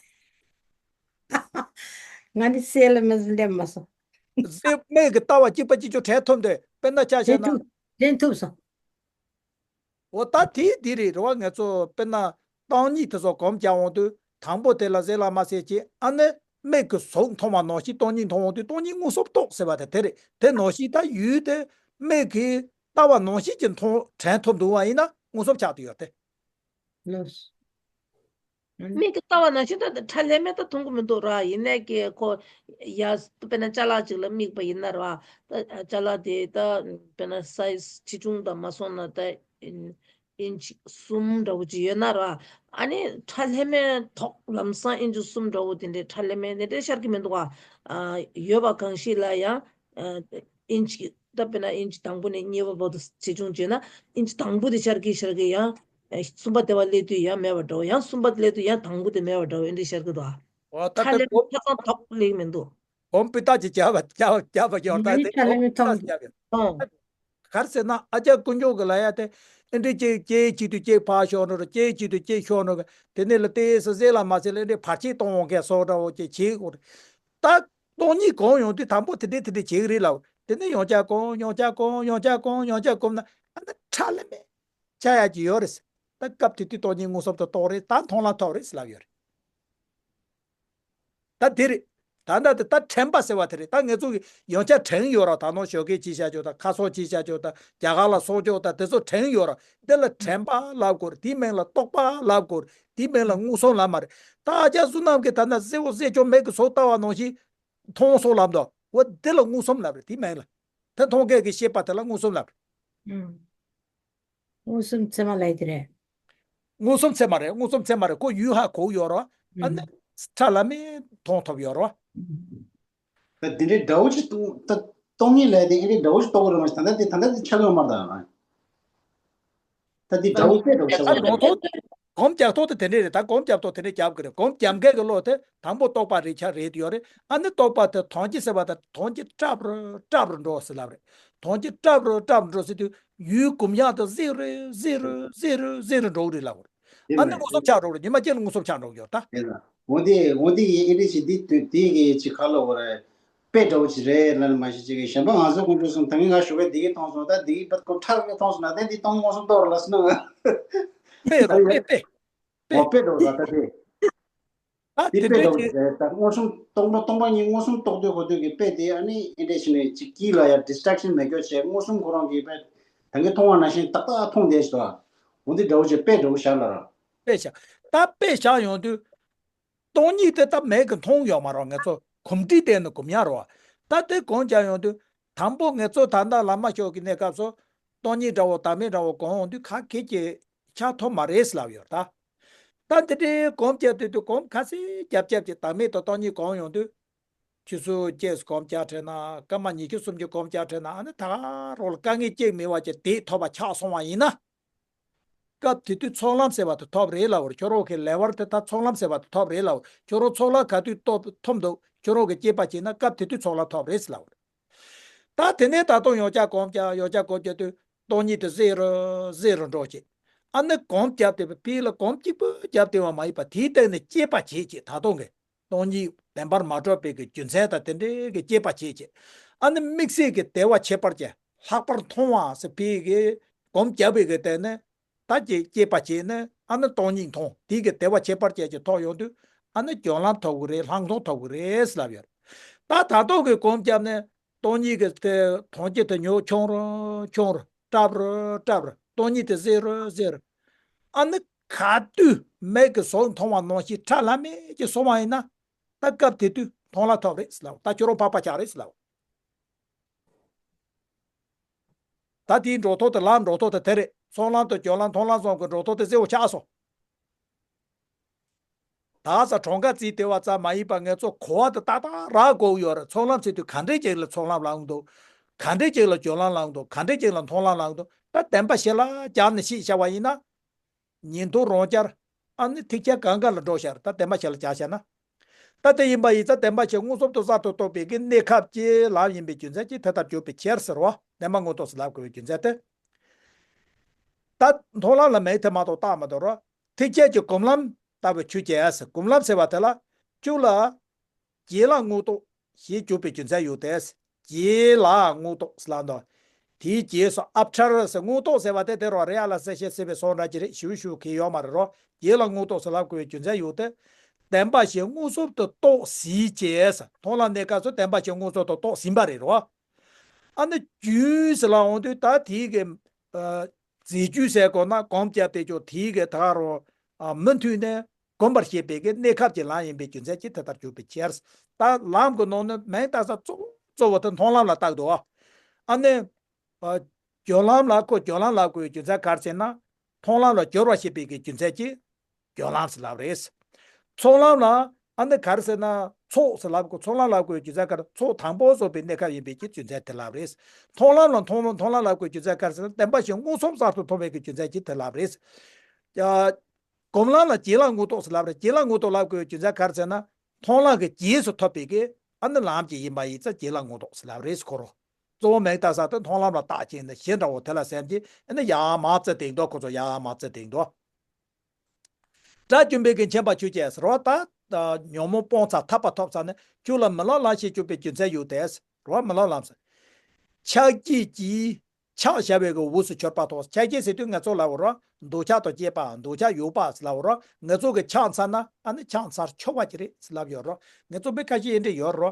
ང་ནི་སེམས་ལ་མེ་སེམས་ལ་མ་སོང་། སེམས་མེད་ཀྱི་ལྟ་བ་གཅིག་པ་གཅིག་རྐྱང་དྲན་ཐུབ་འདོད། དཔེར་ན་ཆ་བཞག་ན། དྲན་ཐུབ་དྲན་ཐུབ་སོང་། འོ་ད་དེའི་དེ་རེད་རེད་བ། ང་ཚོ་དཔེར་ན་སྟོང་ཉིད་དེ་ཚོ་གོམས་རྒྱག་འོང་དུས་དང་པོ་དེ་ལ་གཟེར་ལ་མ་ཟེར་གྱི་ཨ་ནི་མིག་གི་གཟུགས་མཐོང་བ་ནང་བཞིན་སྟོང་ཉིད་མཐོང་འོང་དུས་སྟོང་ཉིད་མངོན་སུམ་རྟོགས་ཟེར་བ་དེ་དེ་རེད། དེ་ནང་བཞིན་ད་ཡུལ་དེ་མིག་གིས་ལྟ་བ་ནང་བཞིན་གྱི་མཐོང་དྲན་ཐུབ་འདུག་བ་ཡིན་ན་མངོན་སུམ་ཆགས་བསྡད་ཡོད་དེ། ལགས། མིག་གིས་ལྟ་བ་ནང་བཞིན་ད་ཁྲ་ལྷད་མེད་ད་མཐོང་གི་མི་འདུག་ར། ཡིན་ནའི་ཀྱི་ཁོ་ཡ་དཔེར་ན་ཅ་ལག་ཅིག་ལ་དམིགས་པ་ཡིན་ན་ར། ད་ཅ་ལག་དེ་ད་དཔེར་ན་སའི་ཛི་ཆེ་ཆུང་དང་མ་སོང་ན་ད་ཨིན་ཨིན་ཅི་གསུམ་འདྲ་བོ་ཅིག་ཡོད་ན་ར། ཨ་ནི་ཁྲ་ལྷད་མེད་ཐོག་ལམ་སང་ཨིན་ཅི་གསུམ་འདྲ་བོ་དེ་འདྲའི་ཁྲ་ལྷད་མེད་དེ་འདྲའི་ཤར་གྱི་མི་འདུག་ག་ཨ་ཡོད་པ་གང་ཞིག་ལ་ཡང་ཨ་ཨིན་ཅི་ད་དཔེར་ན་ཨིན་ཅི་དང་པོ་ནས་གཉིས་པ་བར་དུ་ཆེ་ཆུང་བྱས་ན་ཨིན་ཅི་དང་པོ་དེ་ཤར་གྱི་ཤར་གྱི་ཡང་། ཨེ། གསུམ་པ་དེ་བ་སླེབས་དུས་ཡང་མེད་པ་འདྲ་བོ། ཡང་གསུམ་པ་སླེབས་དུས་ཡང་དང་པོ་དེ་མེད་པ་འདྲ་བོ། ཨེ་འདྲ་ཤར་གི་འདུག་ཨ། འོ་ད་ཁྲ་ལྷད་ཁོ་ཆ་ཚང་ཐོག་སླེབས་མི་འདུག་གོམ་པི་ཏ་ཅིག་རྒྱབ་པ་རྒྱབ་པ་རྒྱབ་པ་ཡོད་ད། ང་ནི་དེ་ཁྲ་ལྷད་མེད་མཐོང་གི་འདུག་རྒྱབ་ཡོད། ཨོ། ག་རེ་ཟེར་ན་ཨ་ཅག་དཀོན་མཆོག་གི་ལ་ཡ་དེ་ཨེ་འདྲ་ཅིག་ཅིག་གཅིག་ཏུ་གཅིག་ཕར་ཤོར་འགྲོ་རེད། ཅིག་གཅིག་ཏུ་གཅིག་ཤོར་འགྲོ་གི། དེ་ནས་ལ་ཏེ་ས་གཟེར་ལ་མ་ཟེར་ལ་ཨེ་འདྲ་བར་ཆད་གཏོང་འོང་མཁན་སོགས་འདྲ་བོ་ཅིག་བྱེད་དགོས་རེད། ད་སྟོང་ཉིད་གོམས་ཡོང་དུས་དང་པོ་དེ་འདྲ་དེ་འདྲ་བྱེད་གི་རེད་ལབ། དེ་ནས་ཡང་བསྐྱར་གོམས། ཡང་བསྐྱར་གོམས། ཡང་བསྐྱར་གོམས། ཡང་བསྐྱར་གོམས་ན་ཨ་ནི་ཁྲ་ལྷད་མེད་ཆགས་ཡག་ཅིག་ཡོད་རེད། ད་སྐབས་དེ་དུས་སྟོང་ཉིད་མངོན་སུམ་དུ་རྟོགས་རེད། ད་མཐོང་ལམ་ཐོབ་རེད་ཟེར་ལབ་ཡོད་རེད། ད་དེ་རེད། ད་ད་དེ་ད་དྲན་པ་ཟེར་བ་དེ་རེད། ད་ང་ཚོ་གི་ཡང་བསྐྱར་དྲན་ཡོད་ར། ད་ནང་ཞོགས་ཀས་ཅིག་བྱ་ཆོག་ད། ཁ་སང་ཅིག་བྱ་ཆོག་ད། རྒྱ་གར་ལ་སོང་ཆོག་ད། དེ་ཚོ་དྲན་ཡོད་ར། དེ་ལ་དྲན་པ་ལབ་དགོས་རེད། དེའི་མིང་ལ་རྟོག་པ་ལབ་དགོས་རེད། དེའི་མིང་ལ་མངོན་སུམ་ལབ་མ་རེད། ད་ཨ་ཅག་བསོད་ནམས་ཀྱིས་ད་ལྟ་གཟེར་བོ་གཟེར་ཆུང་སྨད་ཀྱི་སོ་ལྟ་བ་ནང་བཞིན་མཐོང་སོང་ལབ་འདུག་འོ་དེ་ལ་མངོན་སུམ་ལབ་རེད། དེའི་མིང་ལ། དེ་མཐོང་མཁན་གྱི་ཤེས་པ་དེ་ལ་མངོན་སུམ་ལབ་རེད། ཨང་། མངོན་སུམ་ཚད་མ་ལབ་དེ་རེད། མངོན་སུམ་ཚད་མ་རེད། མངོན་སུམ་ཚད་མ་རེད། ཁོ་ཡུལ་ཧ་གོ་ཡོད་རེད་བ། ཨ་ནི་ཨང་། ཁྲ་ལྷད་མེད་མཐོང་ཐུབ་ཡོད་རེད་བ། ཨང་། ད་དེ་འདྲའི་འདྲ་བོ་ཅིག་སྟོང་ད་སྟོང་ཉིད་ལབ་དེ་ཨེ་འདྲའི་འདྲ་བོ་ཅིག་རྟོགས་ཀྱི་རེད་མ་གཏོགས། ད་ལྟ་དེ་ད་ལྟ་དེ་ཆགས་ཡོད་མ་རེད་ད། ད་འདི་དགྲ་བོ་དཔེ་འདྲ་བོ་ཆགས་ཀྱི་རེད། གོམས་རྒྱག་ཐོག་དེ་དེ་འདྲས་རེད། ད་གོམས་རྒྱག་ཐོག་དེ་འདྲས་རྒྱབ་ཀྱི་རེད། གོམས་རྒྱབ་མཁན་གྱི་བློ་དེ་དང་པོ་རྟོག་པ་རེད་ཆགས་རེད་ཡོད་རེད། ཨ་ནི་རྟོག་པ་དེ་དོན་སྤྱི་ཟེར་བ་དང་དོན་སྤྱི་སྲབ་རུ་སྲབ་རུ་འགྲོ་ཟེར་ལབ་རེད། དོན་སྤྱི་སྲབ་རུ་སྲབ་རུ་འགྲོ་ཟེར་དུས་ཡུལ་གོམས་ཡག་དེ་གཟེར་རུ་གཟེར་རུ་གཟེར་རུ་གཟེར་རུ་འགྲོ་གི་རེད་ལབ་རེད། དེ་ཨ་ནི་མ་མངོན་སུམ་ཆགས་འགྲོ་གི་རེད། ཉི་མ་གཅིག་ལ་མངོན་སུམ་ཆགས་འགྲོ་གི་ཡོད་ད། དེ་ལ་འོ་དེ་འོ་དེ་ཡིན། ཨེ་འདྲས་ཞིག་འདི་དུས་དེ་གི་ཅིག་ཁ་ལོ་བོ་རེད། དཔེ་འདྲ་བོ་ཅིག་རེད་ལབ་ནས་མ་གཞི་ཅིག་གི་གཞན་པ་ང་ཚོ་ཀུན་སྤྱོད་གསུམ་ད་ངས་ང་ཞོགས་པའི་བདེ་སྐྱིད་མཐོང་སོང་། ད་བདེ་སྐྱིད་པ་ཁོ་ཁྲ་རེ་མཐོང་སོང་ན་ད་འདི་སྟོང་མངོན་སུམ་རྟོགས་རེད་ལབ་སོང་ན། དཔེ་རོ་དཔེ་དཔེ། འོ་དཔེ་འདྲ་བོ་ད་ད་དེ། ད་དེ་དེ་དཔེ་འདྲ་བོ་ཅིག་རེད། ད་མངོན་སུམ་སྟོང་པ་སྟོང་པ་ཉིད་མངོན་སུམ་རྟོགས་དུས་ཁོ་དུས་ཀྱི་དཔེ་དེ་ཨ་ནི་ཨེ་འདྲས་ཞིག་ནས་ཅིག་དཀྱིལ་ལ་ཡ་distraction་མེད་རྒྱུ་བྱས་མངོན་སུམ་ཁོ་རང་གིས་དཔེ་ད་གིན་མཐོང་བ་ནང་བཞིན་ཏག་ཏག་མཐོང་བསྡད་ཤག་ད། འོ་འདི་འདྲ་བོ་ཅིག་དཔེ་འདྲ་བོ་བཞག་ལ་ར། དཔེ་བཞག་ད་དཔེ་བཞག་ཡོང་དུས། སྟོང་ཉིད་དེ་ད་མིག་གིས་མཐོང་ཡོད་མ་རེད། ང་ཚོ་གོམས་འདྲིས་བསྡད་ནས་གོམས་ཡག་རེད་བ། ད་དེ་གོམས་རྒྱག་ཡོང་དུས་ དང་པོ་ངེད་ཚོ་ད་ལྟ་བླ་མ་མཆོག་གི་གནས་སྐབས་སུ་སྟོང་ཉིད་འདྲ་བོ་བདག་མེད་འདྲ་བོ་གོམས་ཡོང་དུས་ཁ་སྐད་ཀྱི་ཆགས་ཐུབ་མ་རེད་ཟེར་ལབ་ཡོད་ད། ད་འདི་འདྲའི་གོམས་བརྒྱབ་དུས་དུས་གོམས་ག་ཚོད་རྒྱབ་རྒྱབ་ཀྱི་བདག་མེད་དང་སྟོང་ཉིད་གོམས་ཡོང་དུས། ཆུ་ཚོད་བརྒྱད་གོམས་རྒྱག་བྲལ་ན་སྐར་མ་ཉི་ཤུ་སུམ་ཅུ་གོམས་རྒྱག་བྲལ་ན་ཨ་ནི་ད་ག་རང་ལ་དཀའ་ངལ་གཅིག་མེད་པ་ཅིག་དེ་ཐོབ་པ་ཆགས་སོང་བ་ཡིན་ན། སྐབས་དེ་དུས་ཚོགས་ལམ་ཟེར་བ་དེ་ཐོབ་རེད་ལབ་པར་ཁྱོད་རང་གི་ལེ་བར་དེ་ད་ཚོགས་ལམ་ཟེར་བ་དེ་ཐོབ་རེད་ལབ་པར་ཁྱོད་རང་ཚོགས་ལམ་ག་དུས་ཐོབ་ཐོབ་འདུག་ཁྱོད་རང་གི་དཔྱད་པ་བྱས་ན་སྐབས་དེ་དུས་ཚོགས་ལམ་ཐོབ་རེད་ཟེར་ལབ་པར། ད་དེ་ནས་ད་དུང་ཡང་བསྐྱར་གོམས་བརྒྱབ་ཡང་བསྐྱར་གོམས་བརྒྱབ་དུས་སྟོང་ཉིད་དེ་ཟད་རུ་ཟད་རུ་འགྲོ་བྱེད། ཨ་ནི་གོམས་བརྒྱབ་དེ་ཕི་ལ་གོམས་གཅིག་པུ་བརྒྱབ་དེ་བ་མ་ཡིན་པ་དེའི་སྟེང་ནས་དཔྱད་པ་བྱེད་ཅེས་ད་དུང་གི་སྟོང་ཉིད་བདེན་པར་མ་གྲུབ་པའི་གི་རྒྱུ་མཚན་དང་དེ་འདྲའི་གི་དཔྱད་པ་བྱེད་ཅེས། ཨ་ནི་དམིགས་བསལ་གྱི་བདེ་བ་ཁྱད་པར་ཅན་ལྷག་པར་མཐོང་བ་ཟེར་ཕི་གི་གོམས་བརྒྱབ་པའི་གི་སྟེང་ནས། ད་ཀྱེ་སྐྱེས་པ་བྱས་ནས་ཨ་ནི་སྟོང་ཉིད་མཐོང་དེ་གི་བདེ་བ་ཁྱད་པར་ཅན་གྱི་ཐོག་ཡོང་དུས་ཨ་ནི་སྦྱོར་ལམ་ཐོབ་གི་རེད་ལྷག་མཐོང་ཐོབ་གི་རེད་ཟེར་ལབ་ཡོད། ད་ད་ལྟོ་གི་གོམས་བརྒྱབ་ནས་སྟོང་ཉིད་ཀྱི་དེ་མཐོང་རྒྱུ་དེ་ཉོ་ཆུང་རུ་ཆུང་རུ་སྲབ་རུ་སྲབ་རུ་སྟོང་ཉིད་དེ་ཟད་རུ་ཟད་རུ། ཨ་ནི་ག་དུས་མིག་གི་གཟུགས་མཐོང་བ་ནང་བཞིན་ཁྲ་ལམ་མེ་ཅིག་སོང་བ་ཡིན་ན། ད་སྐབས་དེ་དུས་མཐོང་ལམ་ཐོབ་རེད་ཟེར་ལབ་ད་ཁྱོད་རང་འཕགས་པ་ཆགས་རེད་ཟེར་ལབ། ད་དེའི་འགྲོ་ཐོག་དེ་ལམ་འགྲོ་ཐོག་དེ་དེ་རེད། ཚོགས་ལམ་དང་སྦྱོར་ལམ་མཐོང་ལམ་གསུམ་གྱི་འགྲོ་ཐོག་དེ་གསལ་བོ་ཆགས་སོང་། ད་ས་གྲངས་ཀ་རྩིས་དེ་བ་ཙམ་མ་ཡིན་པ་ངེད་ཚོ་གོ་བ་དེ་ཏག་ཏག་རག་དགོས་ཡོད་རེད། ཚོགས་ལམ་ཟེར་དུས་ག་འདྲས་ཅིག་ལ་ཚོགས་ལམ་ལབ་འདུག་ག་འདྲས་ཅིག་ལ་སྦྱོར་ལམ་ལབ་འདུག་ག་འདྲས་ཅིག་ལ་མཐོང་ལམ་ལབ་འདུག་ད་བདེན་པ་བྱེ་བྲག་སྦྱར་ནས་ཤེས་བྱ་བ་ཡིན་ན། ཉིན་ཐོ་རང་སྦྱར། ཨ་ནི་ཐིག་ཆ་གང་ག་ལ་འགྲོ་ཤར་ད་བདེན་པ་བྱེ་བྲག་སྦྱར་བྱས་ན། ད་དེ་ཡིན་པ་ཡིན་ཙང་བདེན་པ་བྱེ་མངོན་སུམ་དུ་གསར་དུ་རྟོགས་པའི་གི་གནས་སྐབས་ཀྱི་ལམ་ཡིན་པའི་རྒྱུ་མཚན་གྱིས་དེ་ལྟར་གྱུར་པའི་ཕྱིར་ཟེར་བ་བདེན་པ་མངོན་རྟོགས་སུ་ལབ་དགོས་པའི་རྒྱུ་མཚན་དེ། ད་མཐོང་ལམ་ལ་མིག་དེ་མ་གཏོགས་བལྟ་མི་འདུག་རོ། ཐིག་ཆ་གི་སྒོམ་ལམ་ལྟ་བུ་ཆོས་ཅན། སྒོམ་ལམ་ཟེར་བ་དེ་ལ་ཆོས་ལ། རྗེས་ལ་མངོན་རྟོགས་ཞེས་གྱུར་པའི་རྒྱུ་མཚན་ཡོད་དེ། རྗེས་ལ་མངོན་རྟོགས་ཟེར་ལབ་འདུག་དེའི་རྗེས་སུ་ཨབ་ཕྲར་ཟེར་མངོན་རྟོགས་ཟེར་བ་དེ་དེ་རོ་རེ་ཨ་ལ་སེ་ཤེ་སེ་བའི་སོགས་འདྲ་ཅི་རེད་ཞུ་ཞུ་གི་ཡོད་མ་རེད་རོ། རྗེས་ལ་མངོན་རྟོགས་ཟེར་ལབ་དགོས་པའི་རྒྱུ་མཚན་ཡོད་དེ། བདེན་པ་བྱེ་མངོན་སུམ་དུ་རྟོགས་ཟིན་བྱས། མཐོང་ལམ་གནས་སྐབས་སུ་བདེན་པ་བྱེ་མངོན་སུམ་དུ་རྟོགས་ཟིན་པ་རེད་རོ། ཨ་ནི་རྒྱུན་ཟེར་ལ་འོང་དུས་ད་དེའི་གི་ཨ་རྫས་རྒྱུན་ཟེར་དགོས་ན་གོམས་བརྒྱབ་སྟེ་ཀྱང་དེའི་གི་ད་རུང་ཨ་མུ་མཐུད་ནས་གོམས་པར་བྱེད་པའི་གི་གནས་སྐབས་ཀྱི་ལམ་ཡིན་པའི་རྒྱུ་མཚན་གྱིས་དེ་ལྟར་གྱུར་པའི་ཕྱིར། ད་ལམ་གྱི་ནང་ནས་མིང་བཏགས་ས་གཙོ་བོ་གཙོ་བོ་དེ་མཐོང་ལམ་ལ་བཏགས་འདུག་ཨ་ནི་ཨ་སྦྱོར་ལམ་ལ་ཁོ་སྦྱོར་ལམ་ལབ་དགོས་པའི་རྒྱུ་མཚན་ག་རེ་ཟེར་ན། མཐོང་ལམ་ལ་སྦྱོར་བ་བྱེད་པའི་གི་རྒྱུ་མཚན་གྱིས་སྦྱོར་ལམ་ཟེར་ལབ་རེད། ཚོགས་ལམ་ལ་ཨ་ནི་ག་རེ་ཟེར་ན་ཚོགས་ཟེར་ལབ་དགོས། ཚོགས་ལམ་ལབ་དགོས་རྒྱུ་མཚན་ག་རེ། ཚོགས་དང་པོ་བཟོ་བའི་གནས་སྐབས་ཡིན་པའི་གི་རྒྱུ་མཚན་དེ་ལབ་རེད། མཐོང་ལམ་ལ་མཐོང་མཐོང་ལམ་ལབ་དགོས་རྒྱུ་མཚན་ག་རེ་ཟེར་ན་བདེན་པ་བྱེ་མངོན་སུམ་གསར་དུ་མཐོང་བའི་གི་རྒྱུ་མཚན་གྱིས་དེ་ལབ་རེད། ཡ། སྒོམ་ལམ་ལ་རྗེས་ལ་མངོན་རྟོགས་ཟེར་ལབ་རེད། རྗེས་ལ་མངོན་རྟོགས་ལབ་དགོས་རྒྱུ་མཚན་ག་རེ་ཟེར་ན། མཐོང་ལམ་གྱི་རྗེས་སུ་ཐོབ་པའི་གི་ཨ་ནི་ལམ་གྱི་ཡིན་པ་ཡིན་ཙང་རྗེས་ལ་མངོན་རྟོགས་ཟེར་ལབ་རེད་ཁོ་རང་། གཙོ་བོ་མིང་བཏགས་ས་དེ་མཐོང་ལམ་ལ་བཏགས་ཀྱིན་ནི་ཞེ་འདྲ་བོ་དེ་ལ་སེམས་ཀྱིས་ཨ་ནི་ཡར་མར་རྩེ་དེང་དོ་ཁོ་ཚོ་ཡར་མར་རྩེ་དེང་དོ། དགྲ་བཅོམ་པའི་གི་མཁྱེན་པ་ཆོས་ཅན་ཟེར་བ་ད། ཉོན་མོངས་སྤོང་ཚར་ཐར་པ་ཐོབ་ཚར་ནས་ཆོས་ལ་མི་སློབ་ལམ་ཞེས་གྱུར་པའི་རྒྱུ་མཚན་ཡོད་དེ། རོ་མི་སློབ་ལམ་ཟེར། ཕྱག་རྒྱ་གིས་ཕྱག་བྱ་བའི་གི་འོས་སུ་གྱུར་པ་ཐོབ། ཕྱག་རྒྱ་ཟེར་དུས་ང་ཚོ་ལ་འོ་རོ་འདོད་ཆགས་དང་བཅས་པ་འདོད་ཆགས་ཡོད་པ་ཟེར་ལ་འོ་རོ་ང་ཚོ་གི་ཕྱག་འཚལ་ན་ཨ་ནི་ཕྱག་འཚལ་ཆོག་པ་ཅི་རེད་ཟེར་ལབ་ཡོད་རོ། ང་ཚོ་མི་ཁ་ཤས་ཡིན་འདྲ་ཡོད་རོ།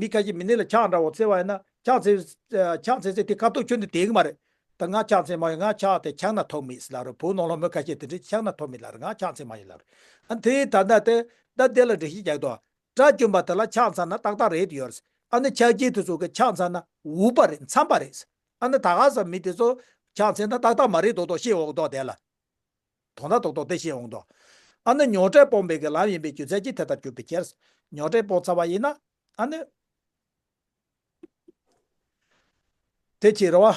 མི་ཁ་ཤས་མི་ནི་ལ་ཕྱག་འདྲ་བོ་འཚལ་བ་ཡིན་ན་ཕྱག་འཚལ་ཕྱག་འཚལ་ཚེ་དེ་ཁ་ཐུག་ཁྱོན་ནས་བསྡད་གི་མ་རེད། ད་ང་ཕྱག་འཚལ་མ་ཡོང་། ང་ཕྱག་དེ་ཕྱག་ན་ཐོགས་མེད་ཟེར་ལབ་རེད། བོད་ནང་ལ་མི་ཁ་ཤས་དེ་འདྲས་ཕྱག་ན་ཐོགས་མེད་ལབ་རེད། ང་ཕྱག་འཚལ་མ་ཡོང་ལབ་རེད། ཨ་དེ་ད་ལྟ་དེ་ད་དེ་ལ་འགྲེལ་བཤད་རྒྱག་དོ། དགྲ་བཅོམ་པ་དེ་ལ་ཕྱག་འཚལ་ན་ཏག་ཏག་རེད་ཡོད་རེད། ཨ་ནི་ཕྱག་རྒྱའི་དུས་སུ་གི་ཕྱག་འཚལ་ན་འོས་པ་རེད། འཚམས་པ་རེད། ཨ་ནི་ད་ག་ས་མི་དེ་ཚོ་ཕྱག་འཚལ་ན་ཏག་ཏག་མ་རེད་དོ་དོ་ཤེས་འོང་དོ་དེ་ལ། དོན་དག་ཏོག་ཏོག་དེ་ཤེས་འོང་དོ། ཨ་ནི་མྱོང་འབྲེལ་སྤོང་བའི་གི་ལམ་ཡིན་པའི་རྒྱུ་མཚན་གྱིས་དེ་ལྟར་གྱུར་པའི་ཕྱིར། མྱོང་འབྲེལ་སྤོང་ཚར་བ་ཡིན་ན་ཨ་ནི། དེ་ཅི་རེད་བ།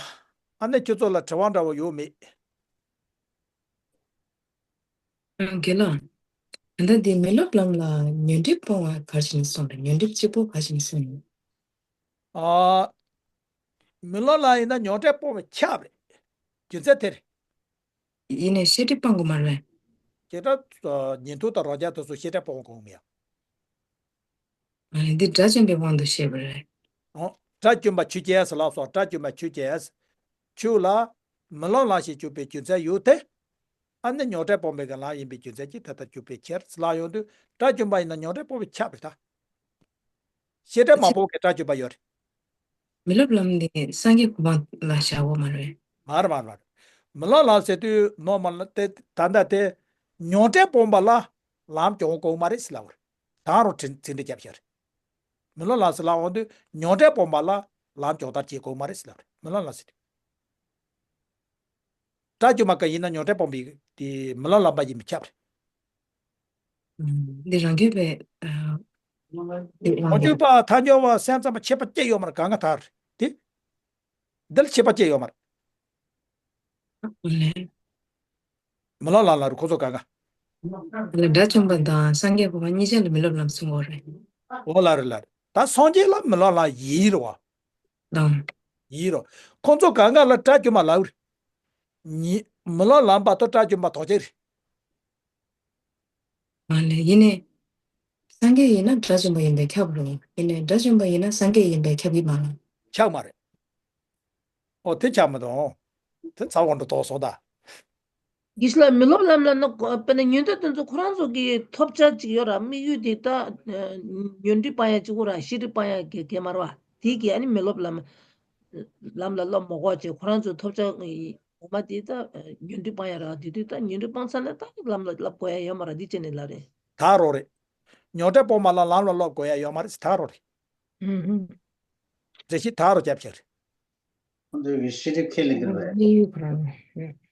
ཨ་ནི་ཁྱོད་ཚོ་ལ་དྲི་བ་འདྲ་བོ་ཡོད་མེད། ཨ་དགེ་ལགས། ད་ལྟ་འདི་མི་སློབ་ལམ་ལ་ཉོན་སྒྲིབ་སྤོང་བ་ག་རེ་བྱས་ནས་གསུངས་རེད། ཉོན་སྒྲིབ་གཅིག་པོ་ག་རེ་བྱས་ནས་གསུངས་ཡོད། ཨ། མི་སློབ་ལམ་ཡིན་ན་མྱོང་འབྲེལ་སྤོང་བའི་ཆ་རེད། རྒྱུ་མཚན་དེ་རེད། ཡིན་ནའི་ཤེས་སྒྲིབ་སྤང་དགོས་མ་རེད་པས། ཅེས་དྲ། ཉན་ཐོས་དང་རང་རྒྱལ་དེ་ཚོ་ཤེས་སྒྲིབ་སྤོང་དགོས་མི་ཡ། ཨ་ནི་འདི་དགྲ་བཅོམ་པའི་དབང་དུ་བཤད་པ་རེད། ཨོ། དགྲ་བཅོམ་པ་ཆོས་ཅན་ཟེར་ལབ་སོང་། དགྲ་བཅོམ་པ་ཆོས་ཅན། ཆོས་ལ་མི་སློབ་ལམ་ཞེས་གྱུར་པའི་རྒྱུ་མཚན་ཡོད་དེ། ཨ་ནི་མྱོང་འབྲེལ་སྤོང་བའི་གི་ལམ་ཡིན་པའི་རྒྱུ་མཚན་གྱིས་དེ་ལྟར་གྱུར་པའི་ཕྱིར་ལབ་ཡོང་དུས་དགྲ་བཅོམ་པ་ཡིན་ན་མྱོང་འབྲེལ་སྤོང་བའི་ཆ་རེད་ད། ཤེས་སྒྲིབ་མ་སྤོང་གི་དགྲ་བཅོམ་པ་ཡོད་རེད། མི་སློབ་ལམ་འདི་སངས་རྒྱས་གོ་འཕང་ལ་བཞག་དགོས་མ་རེད། མ་རེད་མ་རེད་མ་རེད། མི་སློབ་ལམ་ཟེར་དུས་ནོར་མ་ལ་དེ་ད་ལྟ་དེ་མྱོང་འབྲེལ་སྤོང་བ་ལ་ལམ་སྦྱོང་དགོས་མ་རེད་ཟེར་ལབ་པ་རེད། ད་རུང་ཚིག་འགྲེལ་རྒྱབ་ཤར། མི་སློབ་ལམ་ཟེར་ལབ་འོང་དུས་མྱོང་འབྲེལ་སྤོང་བ་ལ་ ལམ་སྦྱོང་བརྡར་བྱེད་དགོས་མ་རེད་ཟེར་ལབ་རེད། རྨི་ལམ་ལམ་ཟེར་རེད། དགྲ་བཅོམ་པ་ག་ཡིན་ན་མྱོང་བྲལ་སྤོང་བའི་དེ་རྨི་ལམ་ལམ་པ་ཡིན་པས་ཁྱབ་རེད། འདི་རང་རྒྱུད་པའི་ཨ། འདི་རང་རྒྱུད་པ་ཐལ་འགྱུར་བ་སེམས་ཙམ་པ་ཁྱད་པར་ཅི་ཡོད་མ་རེད། གང་ག་ཐལ་རེད་དེ། འདིར་ཁྱད་པར་ཅི་ཡོད་མ་རེད། ལས། རྨི་ལམ་ལམ་ལ་རུ་ཁོ་ཚོ་གང་ག་ལས་དགྲ་བཅོམ་པ་དང་སངས་རྒྱས་གོ་འཕང་གཉིས་ཆ་ལ་རྨི་ལམ་ལམ་གསུང་གོ་རེད། འོ་ལ་རེད་ལ་རེད། ད་སངས་རྒྱས་ལ་རྨི་ལམ་ལམ་ཡིན་རེད་བ། དང་། ཡིན་རོ། ཁོ་ཚོ་གང་ག་ལ་དགྲ་བཅོམ་པ་ལབ་རེད། ཉི་རྨི་ལམ་ལམ་པ་དང་དགྲ་བཅོམ་པ་དོག་ཅིག་རེད། མ་ལས་ཡིན་ནས། སངས་རྒྱས་ཡིན་ན་དགྲ་བཅོམ་པ་ཡིན་པས་ཁྱབ་རུང་ཡིན་ནས་དགྲ་བཅོམ་པ་ཡིན་ན་སངས་རྒྱས་ཡིན་པས་ཁྱབ་ཀྱི་མ་རེད། ཁྱབ་མ་རེད། ཨོ་དེ་ཁྱབ་མི་འདུག་དེ་ཚ་བོ་འགྲོ་དོགས་སོང་ད། གིས་ལ་རྨི་ལམ་ལམ་ལ་ནི་དཔེར་ན་ཉོན་སྒྲིབ་དེ་ཚོ་ཁོ་རང་ཚོ་གི་ཐོབ་བྱ་ཅིག་ཡོད་ར། དམིགས་ཡུལ་དེ་ད་ཉོན་སྒྲིབ་སྤང་ཡ་གཅིག་པོ་ར་ཤེས་སྒྲིབ་སྤང་ཡ་གི་གེ་མར་བ་དེ་གི་ཨ་ནི་རྨི་ལམ་ལམ་ལམ་ལ་སློབ་མ་དགོས་ཅེས་ཁོ་རང་ཚོའི་ཐོབ་བྱ་ངོ་མ་དེ་ད་ཉོན་སྒྲིབ་སྤང་ཡ་ར། དེ་དུས་ད་ཉོན་སྒྲིབ་སྤངས་ཚར་ནས་ད་ལམ་ལ་བསླབ་དགོས་ཡ་ཡོད་མ་ར། འདི་བྱས་ནས་ལབ་རེད། ད་རོ་རེད། ཉོན་སྒྲིབ་སྤོང་བ་ལ་ལམ་ལ་སློབ་དགོས་ཡ་ཡོད་མ་རེད། ད་རོ་རེད། ཨུ་ཧུ། རེ་ཞིག་ད་རོ་རྒྱབ་ཤར། ཁོང་ཚོའི་ཤེས་སྒྲིབ་ཁས་ལེན་གྱི་རེད། གནས་ཡུལ་ཁོ་རང་རེད།